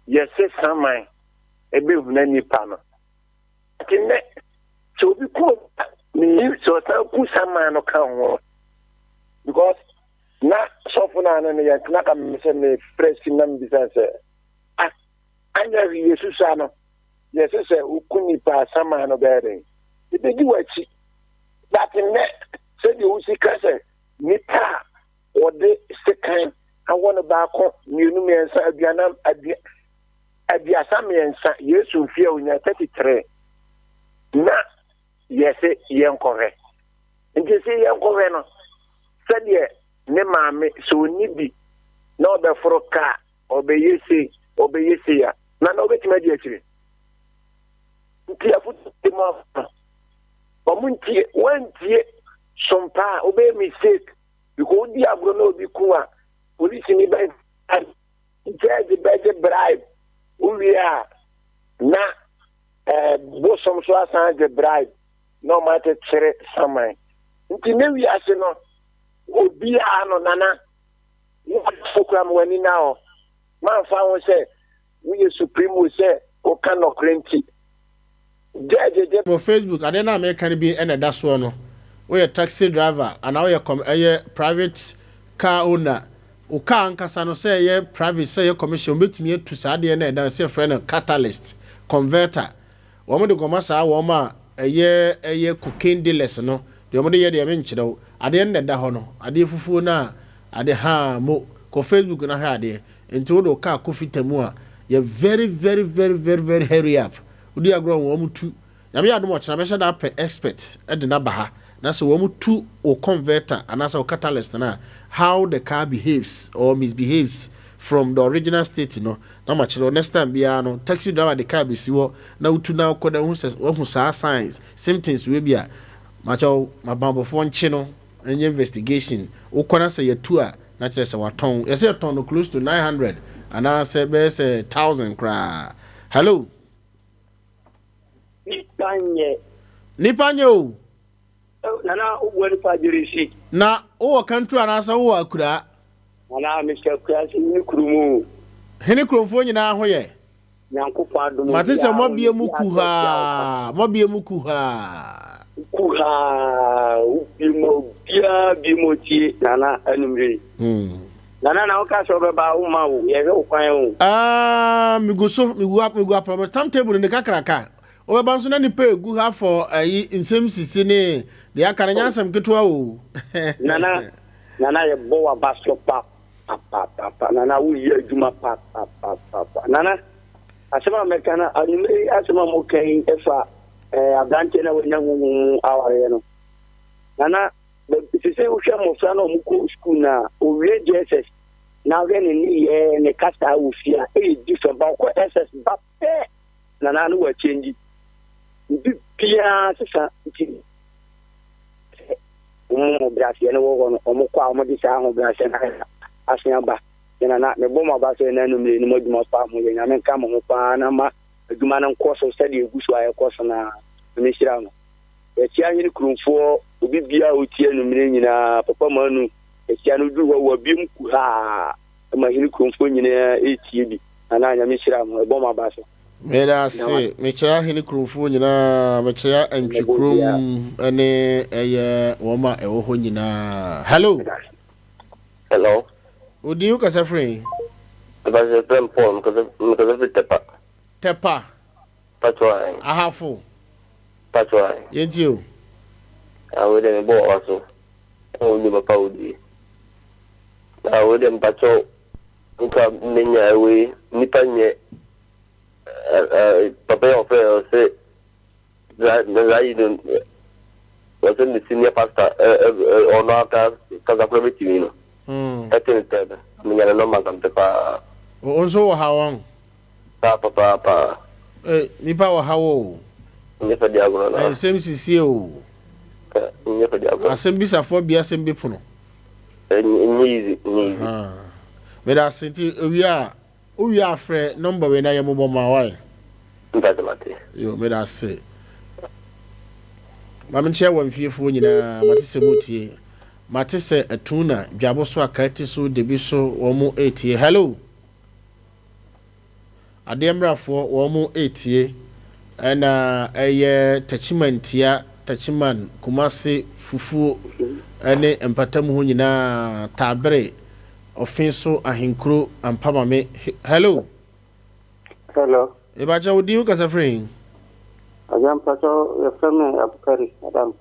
Speaker 20: yɛse saman ɛbɛhuna nipa no Ati nnɛ, sɛ obi ku obi a, menim sɛ ɔsan ku saman no ka ho. Because na sɔfo no ano no yɛn na ka me sɛ mefrɛ sim na mebisa sɛ ah anyɛ hwee yɛsusua no yɛse sɛ woku nipa a saman no bɛyɛ dɛn ɛbɛdi w'akyi but nnɛ sɛdeɛ wosi ka sɛ nipa a wɔde sekan awɔ no baako mmienu mmiɛnsa aduanan adua 33, Yesu mfe a onya 33 na yɛse yɛnkɔhwɛ. Nti se yɛnkɔhwɛ no, sɛdeɛ ne maame sɛ ɔnni bi na ɔbɛforo kaa, ɔbɛyɛ sei, ɔbɛyɛ sei a, na na ɔbɛtumi adi akyire. Nti afotu de ma no, wɔn ntie, wɔntie sompa a wobɛyɛ mistake because wodi agorɔ na obi ku a, polisi ni bɛ Judge bɛgye bribe, wowie a na eh, bosom so asan gye bribe na ɔma akyekyere saman. Nti ne wiase no, obiara no nana, wo kura ma w'ani na hɔ. Mamfa ho sɛ woyɛ supreme sɛ woka nɔkorɛ nti. Judge gye.
Speaker 2: Wɔ Facebook, adeɛ no a meka no bi na ɛda soɔ no. Woyɛ taxi driver anaa woyɛ com ɛyɛ private car owner, wo car ankasa no sɛ ɛyɛ private sɛ ɛyɛ commercial wɔbɛtumi atu saa adeɛ no a ɛda hɔ sɛ yɛfrɛ no catalyst converter. Wɔn de kɔma saa wɔn a ɛyɛ ɛyɛ cocaine dealers no, deɛ wɔn de yɛ deɛ menkyerɛ wo. Adeɛ no na ɛda hɔ no, adeɛ fufuo no a ade haa mo. Kɔ Facebook na hwɛ adeɛ. Nti wode wo car kɔ fita mu a, yɛ very very very very very hurry up. Wodi agorɔ a wɔn tu. Nyame yɛ adom a ɔkyena mɛhyɛ da apɛ expert de no aba ha na sɛ wɔn tu wo converter anaasɛ wo catalyst no a, how the car behaves or misbehaves from the original state no na makyerɛ wo. Next time biara no taxi driver de car bɛsi hɔ na wotu na wokɔ na wohu sɛ wahu saa signs, symptoms wei bi a, makyɛ wo mabanbɔfoɔ nkye no nyɛ investigation. Wokɔ na sɛ yɛtu a na kyerɛ sɛ watɔn. Yɛsɛ yɛtɔn no close to 900 anaasɛ bɛyɛ sɛ 1000 koraa. Hello.
Speaker 21: Nipa nyɛ.
Speaker 2: Nipa nyɛ o.
Speaker 21: Nana wobua nipa gyeresi.
Speaker 2: Na wowɔ kantru anaasɛ wowɔ akuraa?
Speaker 21: Nana mehyɛ akuraa ase hene kurom o.
Speaker 2: Hene kuromfoɔ nyinaa ho yɛ?
Speaker 21: Nyankopɔn adom
Speaker 2: Mate sɛ
Speaker 21: obiara ho
Speaker 2: moabie
Speaker 21: yɛ
Speaker 2: mu
Speaker 21: obiara asɛ atia wo ka.
Speaker 2: kuhaa, moabie mu kuhaa.
Speaker 21: Kuhaa, wobie mu a obiara bie mu otie Nana anumere yi. Nana na woka sɛ wobɛba a womma o, yɛhwɛ wo kwan o.
Speaker 2: Ah, megu so, megu megu aprɔmɔ tam table no ne kakraka. Wobɛba nso na nipa egu ha for ayi nsɛm sisi ne deɛ aka no nyɛ asɛm ketewa o.
Speaker 21: Nana, Nana yɛbɔ w'aba so pa pa pa pa pa Nana woyɛ adwuma pa pa pa pa pa Nana asɛm a mɛka no anwummerɛ yi asɛm a moka yi ɛfa eh, aberanteɛ no a wanya honhom mu awareɛ no Nana Sesei wohwɛ mmɔfra no a wɔkɔ sukuu no a, owie JSS na wohwɛ ne nneyɛɛ, ne kasaa wɔ fie a, ɛyɛ different. Ba ɔkɔ SS ba pɛ na na ne wakyɛngyi. Ne biribiara sesa nti sɛ wɔn ahobrɛaseɛ no wɔ hɔ no, wɔkɔ a wɔde saa ahobrɛaseɛ no asen aba. Ne nana, mebɔ mo aba sɛ ɛna anumere no mo adwuma pa mo yɛ. Nyame nka mo ho paa na ma adwuma no nkɔ so sɛdeɛ ɛgu so a ɛkɔ so no ara. Nyame nhyira mo. Yɛkyia hene kuromfoɔ, obi biara a ɔtie anummerɛ nyinaa, Papa Manu, yɛkyia no, woduru hɔ a wabiem kuhaa ma hene kuromfoɔ nyinaa ɛretie bi. Nana Nyame nhyira mo, ɛbɔ mo aba so.
Speaker 2: Meda ase. Mekyea Ahene kuromfoɔ nyinaa. Mekyea Antwi kurom ne ɛyɛ wɔn a ɛwɔ hɔ nyinaa. Hello.
Speaker 1: Hello.
Speaker 2: Odin wo kasa firi he?
Speaker 1: Mpakyɛ yɛfrɛ me Paul, mekasa firi Tɛpa.
Speaker 2: Tɛpa.
Speaker 1: Mpakyɛ ae.
Speaker 2: Ahafo.
Speaker 1: Mpakyɛ ae.
Speaker 2: Yɛntie o.
Speaker 1: Ah wei deɛ mebɔ w'aba so ɛwɔ wo nnwuma pa a wodie. Na wei deɛ mpakyɛ nka menya wei nipa nyɛ papa yi a ɔfrɛ ɔse Dza yi no ɔsɛ ne senior pastor ɔno aka kasa kora bɛtumi no ɛte ne tɛ no menya ne nɔmba nka mepɛ paa.
Speaker 2: Wo nso wɔ ha wɔn?
Speaker 1: Paa papa paa.
Speaker 2: Eh, nipa wɔ ha wɔ o.
Speaker 1: Nyɛ fɛ di agorɔ na.
Speaker 2: Nsɛm sisie o.
Speaker 1: Nyɛ fɛ di agorɔ.
Speaker 2: Asɛm bisafoɔ bi asɛm bi pono.
Speaker 1: Nyɛ easy, nyɛ easy.
Speaker 2: Meda ase nti owia a Wo wie a frɛ number wei na yɛ mobɔ ma wai.
Speaker 1: Mpakyɛ mate.
Speaker 2: Yo meda ase. Ma me nkyia wɔ mfiefoɔ nyinaa mate sɛ mo tie. Mate sɛ Atuna, Dwabo so Akaati so Debi so wɔn mo etie. Hello. Adeɛ mmrafoɔ wɔn mo etie. Ɛna ɛyɛ Takyiman Tia, Takyiman, Kumase, Fufuo ɛne mpatamu hɔ nyinaa Taabere. Ɔfe so ahenkuro ampa ma me he hello.
Speaker 22: Hello.
Speaker 2: Mepakyɛ wo din wo kasa firi he?
Speaker 22: Agya mpakyɛ yɛfrɛ me Abukari Adam.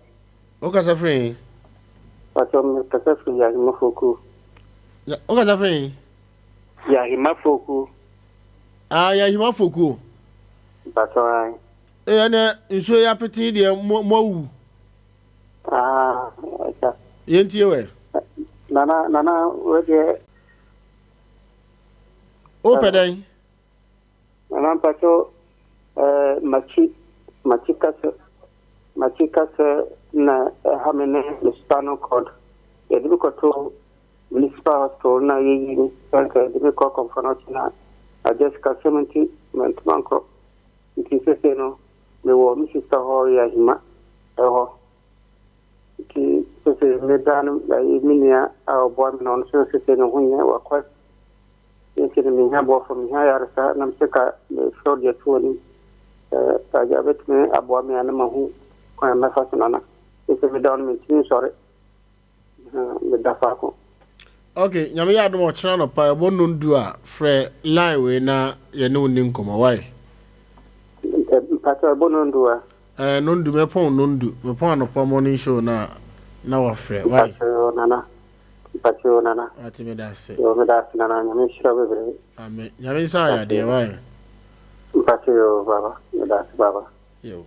Speaker 2: Wo kasa firi he?
Speaker 22: Mpakyɛ me kasa firi Yahimafokuo.
Speaker 2: Wo kasa firi he?
Speaker 22: Yahimafokuo.
Speaker 2: Ah Yahimafokuo.
Speaker 22: Mpakyɛ ae.
Speaker 2: Ee ɛnɛ nsuo yi apete deɛ mo mo awu.
Speaker 22: Ah, agya.
Speaker 2: Yɛntie wɛ.
Speaker 22: Nana, nana, wei deɛ.
Speaker 2: Wopɛ dɛn?
Speaker 22: Nana mpakyɛw, eh, makyi, makyi kasɛ, makyi kasɛ na ɛha me ne me spinal cord. Yɛde me kɔto municipal hospital na yɛyi me sɛ nka yɛde me kɔ akɔmfɔ no ɔkye na agya sikasɛm nti mantumi ankɔ. Nti sese no mewɔ me sista hɔ yɛ ahima ɛhɔ. Nti sese me ba no ayi me nua a ɔboa me no ɔno nso sese ne ho nyɛ wakɔ nti no mehia boafo mehia ayaresa na mesɛ ka mefrɛ wo de ato w'anim sɛ agya bɛtumi aboa me a na mahu kwan a mɛfa so nana sese meda hɔ no mentumi nsɔre meda faako.
Speaker 2: Ok, nyame yɛ adom ɔkyena anɔpa ɛbɔ nnɔndu a frɛ line wei na yɛne wo nni nkɔmmɔ wai.
Speaker 22: Mpakyɛ ɛbɔ nnɔndu a?
Speaker 2: Ɛɛ nnɔndu mɛpɔn nnɔndu mepɔn anɔpa morning show no a na wafrɛ wai.
Speaker 22: Mpakyɛ yoo nana mpakyɛ yoo nana.
Speaker 2: Ate meda ase.
Speaker 22: Yoo meda ase nana nyame nhyira wo bebree.
Speaker 2: Amen nyame nsa ayɛ adeɛ wai.
Speaker 22: Mpakyɛ yoo baba meda ase baba.
Speaker 2: Yoo.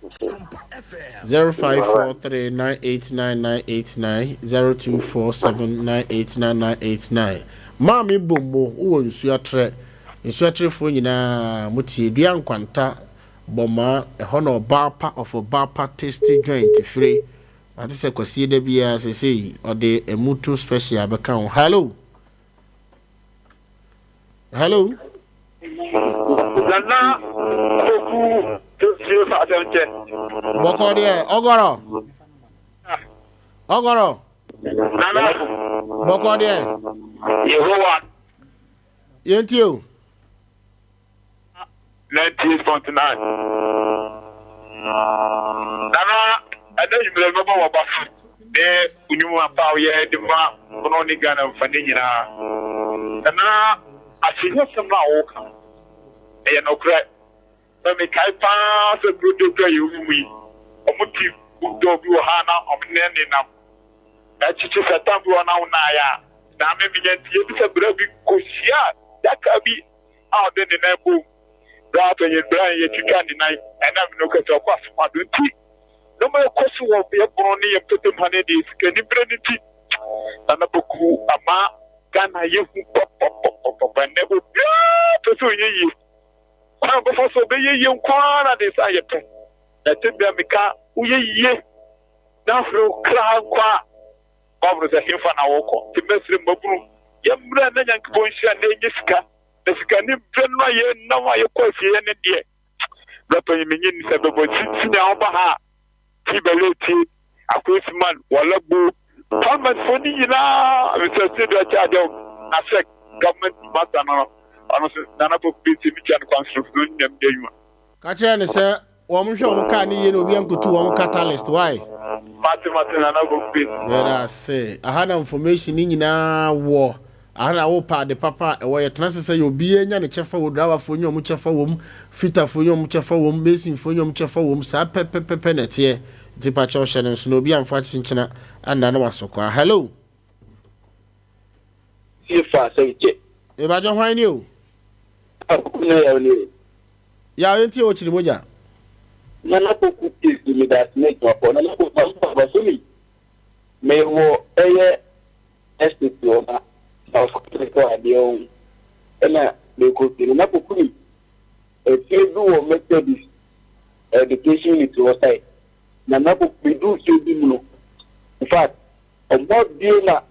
Speaker 2: 0543989989 0247989989 Maame Bommo wowɔ Nsuatrɛ Nsuatrefoɔ nyinaa motie Dua Nkwanta Bɔmaa ɛhɔ na Ɔbaapa of Ɔbaapa Tasty Joint fire Mate sɛ Kwasie da biara seesei ɔde ɛmuto special bɛka ho Hallo! Hello.
Speaker 23: Nana Poku Tofie fa asɛm kyɛ.
Speaker 2: Bɔkɔ deɛ ɔgɔrɔ. Ɔgɔrɔ.
Speaker 23: Nana.
Speaker 2: Bɔkɔ deɛ.
Speaker 23: Yehowa.
Speaker 2: Yɛntie o.
Speaker 23: 98.9 Nana ɛnɛ nwummerɛ mɛbɔ waba so ne nnwuma pa a woyɛ de ma bono ne Ghana mfa ne nyinaa. Nana asenyɛsɛm no a woka no ɛyɛ nokorɛ na mekae paa sɛ kuro de kura yɛwɔ mu yi ɔmo te dɔɔ bi wɔ ha na ɔmo ne nenam na kyekye sɛ tam bi wɔ na wo naayɛ a na me menya nti ebi sɛ berɛ bi kɔhyia daka bi a ɔde ne nan boom bere a panyin Brian yɛ twitwa ne nan ɛnam no kɛse ɔkɔ asomado nti nneɛma ɛkɔ so wɔ yɛ bono ne yɛ mpɔtam ha ne deɛ sikanibere no nti Nana Poku ama Ghana yɛ hu pɔpɔpɔpɔpɔ ɛnɛ obiara pɛ sɛ ɔyɛ yie kwan a ɔbɛfa so ɔbɛyɛ yie nko ara na de nsa yɛ pɛ na ɛte bia meka woyɛ yie na afei wo kra nko a Bible sɛ hefa na wokɔ nti mɛsrɛ mmabunu yɛmmrɛ na Nyankopɔn nhyira na ɛnyɛ sika na sika ne berɛ no a yɛnam a yɛkɔ asieɛ no deɛ berɛ panyin menye nni sɛ bɛbɔ sini a woba ha a ti bɛlɛ tie akwesiman wɔlɛbo parliament fo ne nyinaa mesɛ sɛ bi akyɛ adeɛ na sɛ government master no no. no so Nana Poku bi nti mekyia no kwan soronko no nyinam di adwuma.
Speaker 2: Ka kyerɛ no sɛ wɔn hwɛ wɔn car no yie na obi ankotu wɔn catalyst why?
Speaker 23: Mate mate Nana Poku bi.
Speaker 2: Meda ase. Aha na information no nyinaa wɔ. Aha na wopɛ ade papa a ɛwɔ. Yɛtena ase sɛ yɛ obiara nya ne kyɛfa wɔ, driverfoɔ nya wɔn kyɛfa wɔ mu, fitafoɔ nya wɔn kyɛfa wɔ mu, masonfoɔ nya wɔn kyɛfa wɔ mu. Saa pɛpɛpɛpɛ na ɛteɛ. Nti pakyɛw hyɛ no nso na obi amfa akyenkyena anna na wasɔ kwa. Hello.
Speaker 1: Fie fa sɛ kyɛ.
Speaker 2: Mepakyɛw hwan ni o?
Speaker 1: Akuku na yaw ni o.
Speaker 2: Yaw yɛntie wo kyere mogya.
Speaker 1: Nana poku case medase ne adwuma pɔ nana poku ma mefa ba so mi me wɔ ɛyɛ estate wɔ ha na ɔfɔ me tɔ adeɛ ɔho ɛna me kɔ fie nana poku mi efie bi wɔ methodist education unit wɔ side nana poku me duru fie bi mu no in fact ɔmo abie na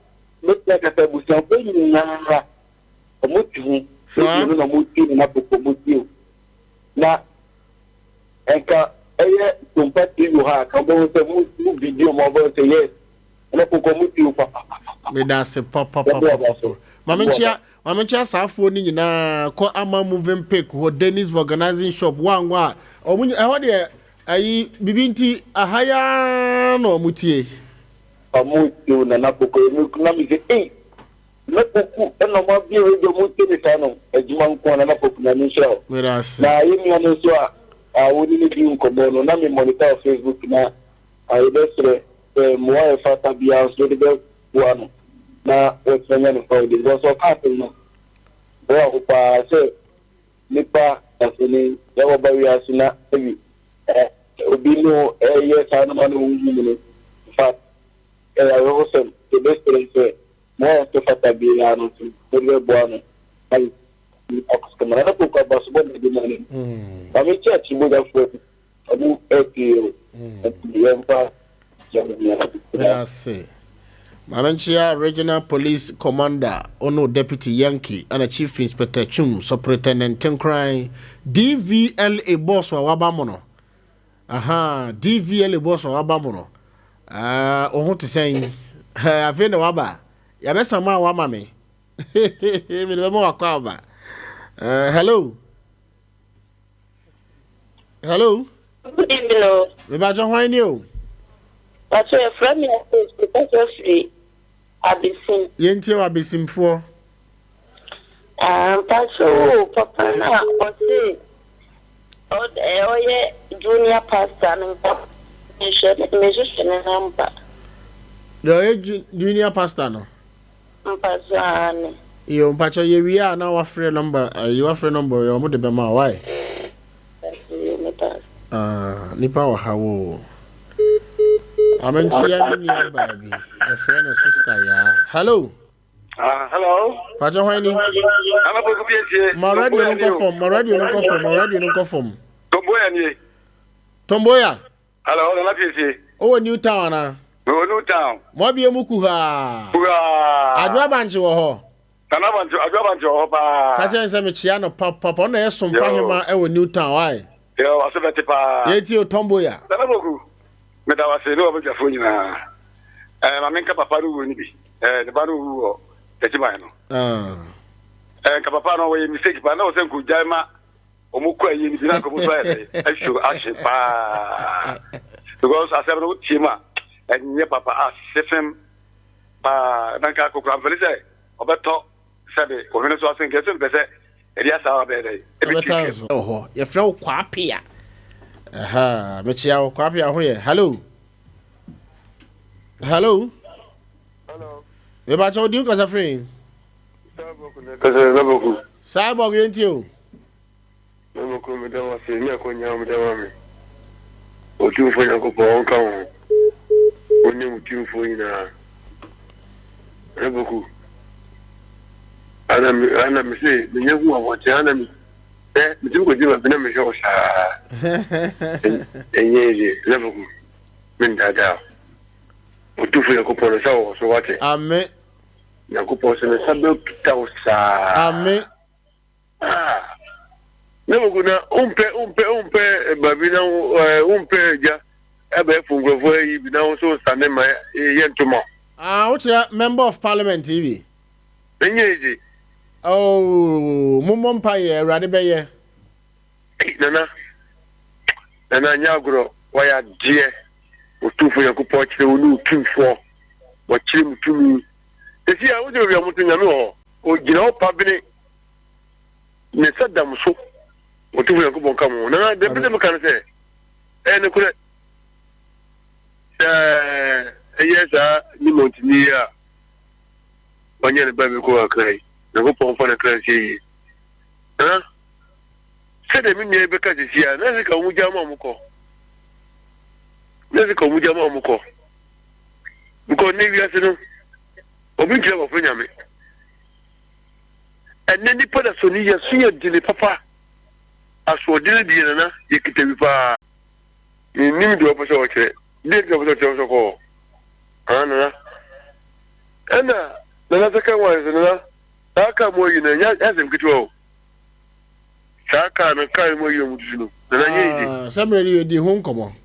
Speaker 1: mɛtumi akasa abusuafoɔ nyinaa Ɔmo te ho radio no na ɔmo tie Nana Poku ɔmo tie o. Na nka ɛyɛ Sompa TV wɔ ha a ka ɔbɛhu sɛ mo mo video ma ɔbɛhu sɛ yes Nana Poku ɔmo tie o papapapa.
Speaker 2: Meda ase
Speaker 1: Yɛbɔ aba
Speaker 2: papapapapa.
Speaker 1: so.
Speaker 2: Maame
Speaker 1: Yɛbɔ aba.
Speaker 2: nkyia maame nkyia saa afoɔ no nyinaa kɔ ama moving pick hɔ Dennis vulcanizing shop wanwa a ɔmo nyina ɛhɔ deɛ ayi bibi nti aha yi ara na ɔmo tie.
Speaker 1: Ɔmo tie o Nana Poku emi na me sɛ ei Nana Poku na ɔmo abue radio ɔmo tie me saa no adwuma nko a Nana Poku Nyame nhyira wo.
Speaker 2: Meda ase.
Speaker 1: Na yɛ nua no nso a a wo ne no di nkɔmmɔ no na me monitor wɔ Facebook na a yɛbɛsrɛ sɛ mmoa a ɛfata biara nso wode bɛboa no na watumi anya ne fawodeɛ because ɔka asɛm no boa wo paa sɛ nipa dasani yɛ wɔba wiase na ebi ɛ obi ne wo ɛyɛ saa noma no wo hu mu no in fact ɛyɛ awerɛhosɛm yɛbɛsrɛ sɛ Mo a ɔte fata biara no nso, mode bɛboa no ma no akɔ so kama. Nana Poku abasobɔ na ɛde ma no. Maame church mogyafoɔ bi, ɔmo ɛpie o. Nti yɛmfa yɛn ho nyɛ.
Speaker 2: Meda ase. Maame nkyea Regional Police Commander ono Deputy Yankee ɛna Chief Inspector Twum Superintendent Tenkoran DVLA boss a waba mono. Ahaa DVLA boss a waba mono. Ah, wo ho te sɛn? Afei na waba. Yɛbɛsama a wama me. Mede bɛma wakɔ aba. Uh, hello. Hello.
Speaker 3: Good evening o.
Speaker 2: Mebakyɛ hwan ni o?
Speaker 3: Pakyɛ yɛfrɛ me Akos, mekasa firi Abesim.
Speaker 2: Yɛntie wɔ Abesimfoɔ.
Speaker 3: Ah, mpakyɛ o, papa no a ɔse ɔyɛ junior pastor no mpa mehwɛ mehwehwɛ ne number.
Speaker 2: Deɛ ɔyɛ junior pastor no?
Speaker 3: Mpakyɛ aane.
Speaker 2: Iyo mpakyɛ yɛ wie a na wafrɛ number ayi wafrɛ number yɛ ɔmo de bɛma why? Ah, nipa wɔ ha wo. Amenkyia ne nua baa bi yɛfrɛ no sister yaa. Hello.
Speaker 4: Ah, hello.
Speaker 2: Pacho hwan ni?
Speaker 4: Ana boku bi etie.
Speaker 2: Ma radio no nkɔ fam, ma radio no nkɔ fam, ma radio no nkɔ fam.
Speaker 4: Tomboya nie.
Speaker 2: Tomboya.
Speaker 4: Hello, Nana Piesie.
Speaker 2: Owɔ New Town ana?
Speaker 4: Mewɔ New Town.
Speaker 2: Mo abie mu kuhaa.
Speaker 4: Kuhaa.
Speaker 2: Adwo abankye wɔ hɔ.
Speaker 4: Nana abankye, adwo abankye wɔ hɔ paa.
Speaker 2: Ka kyerɛ sɛ mekyea no papapa. Ɔno na ɛyɛ sompa hema ɛwɔ New Town, why?
Speaker 4: Yo, aso bɛte paa.
Speaker 2: Yɛtie o Tomboya.
Speaker 4: Nana boku. Meda wo ase ne w'abadwafoɔ nyinaa. Ɛɛ ma menka papa no wuo no bi. Ɛɛ ne ba no wu wɔ Takyiman no. Ɛɛ nka papa no wɔyɛ mistake paa na wɔ sɛ nka ogyae ma wɔn kɔ ayie no bi na nka wɔn nso ayɛ sɛ ahyo ahye paa. Because asɛm no wotie mu a ɛnyɛ papa ase fem paa na nka akokora mfɛne sɛ ɔbɛtɔ sɛbe ohwene so ase nka ɛsɛ mpɛ sɛ ɛde asaa abɛyɛ dɛ
Speaker 2: ɛbɛtwa so wɔ hɔ yɛfrɛ wo kwapea aha mekyea wo kwapea ho yɛ hello hello mebakyɛ wo din kasa firi cyborg yɛntie o
Speaker 6: Na mokɔ meda wo ase ne akwanya a wode ama me. Otumfoɔ Nyankopɔn ɔnka wo ho, wo ne wo timfoɔ nyinaa. Nana Poku, ana me ana me se menya hu abɔnten ana me ɛ metumi kɔgyina baabi na mehwɛ wo saa. Ɛnyɛ easy, Nana Poku, mendaadaa wo. Otumfoɔ Nyankopɔn ne nsa wɔ wo so wate.
Speaker 2: Ame.
Speaker 6: Nyankopɔn sɛ ne nsa bɛkita wo saa.
Speaker 2: Ame.
Speaker 6: Ah, na wogu na wompɛ wompɛ wompɛ baabi na wompɛ agya ɛbɛɛfo nkurɔfoɔ ayi bi na wo nso nsane ma yɛ ntoma.
Speaker 2: Ah, wokyerɛ member of parliament yi bi.
Speaker 6: Ɛnyɛ easy.
Speaker 2: Oh, mommɔ mpaeɛ, Awurade bɛyɛ.
Speaker 6: Ei Nana, Nana nyɛ agorɔ, wayɛ adeɛ. Otumfoɔ Nyankopɔn akyerɛ wo ne wo tumfoɔ. Wakyerɛ mu tumi. Sɛsi a, wode baabi a moto Nyame wɔ hɔ. Ogyina hɔ pa bene. Ne nsa da mo so. Otumfoɔ Nyankopɔn ka mo ho. Nana, deɛ mpɛ sɛ meka ne sɛ, ɛyɛ nokorɛ sɛ ɛyɛ saa Nimɔntini yi a wanya ne ba bi kɔ kakra yi, Nyankopɔn mfa ne kra nsie yie. Nana, sɛdeɛ me nua yi bɛka sisi a, na ɛsɛ ka wɔn gya ma wɔn kɔ. Na ɛsɛ ka wɔn gya ma wɔn kɔ. Because ne wiase no, obi nkyerɛ wɔfrɛ nyame. Ɛnɛ nipa da so ni yɛso yɛ dene papa. Asoɔdene deɛ nana yɛkita bi paa. Mennim deɛ ɔpɛ sɛ ɔkyerɛ. Deɛ nti na ɔpɛ sɛ ɔkyerɛ sɛ ɔkɔ hɔ. Ah nana. Ɛna nana second one sɛ nana saa kaa mu ayi no ɛnyɛ asɛm ketewa o. Saa kaa no kaa no mu ayi no mu tutu no nana nyɛ easy.
Speaker 2: Ah, sɛ mmerɛ no yɛdi ho nkɔmmɔ.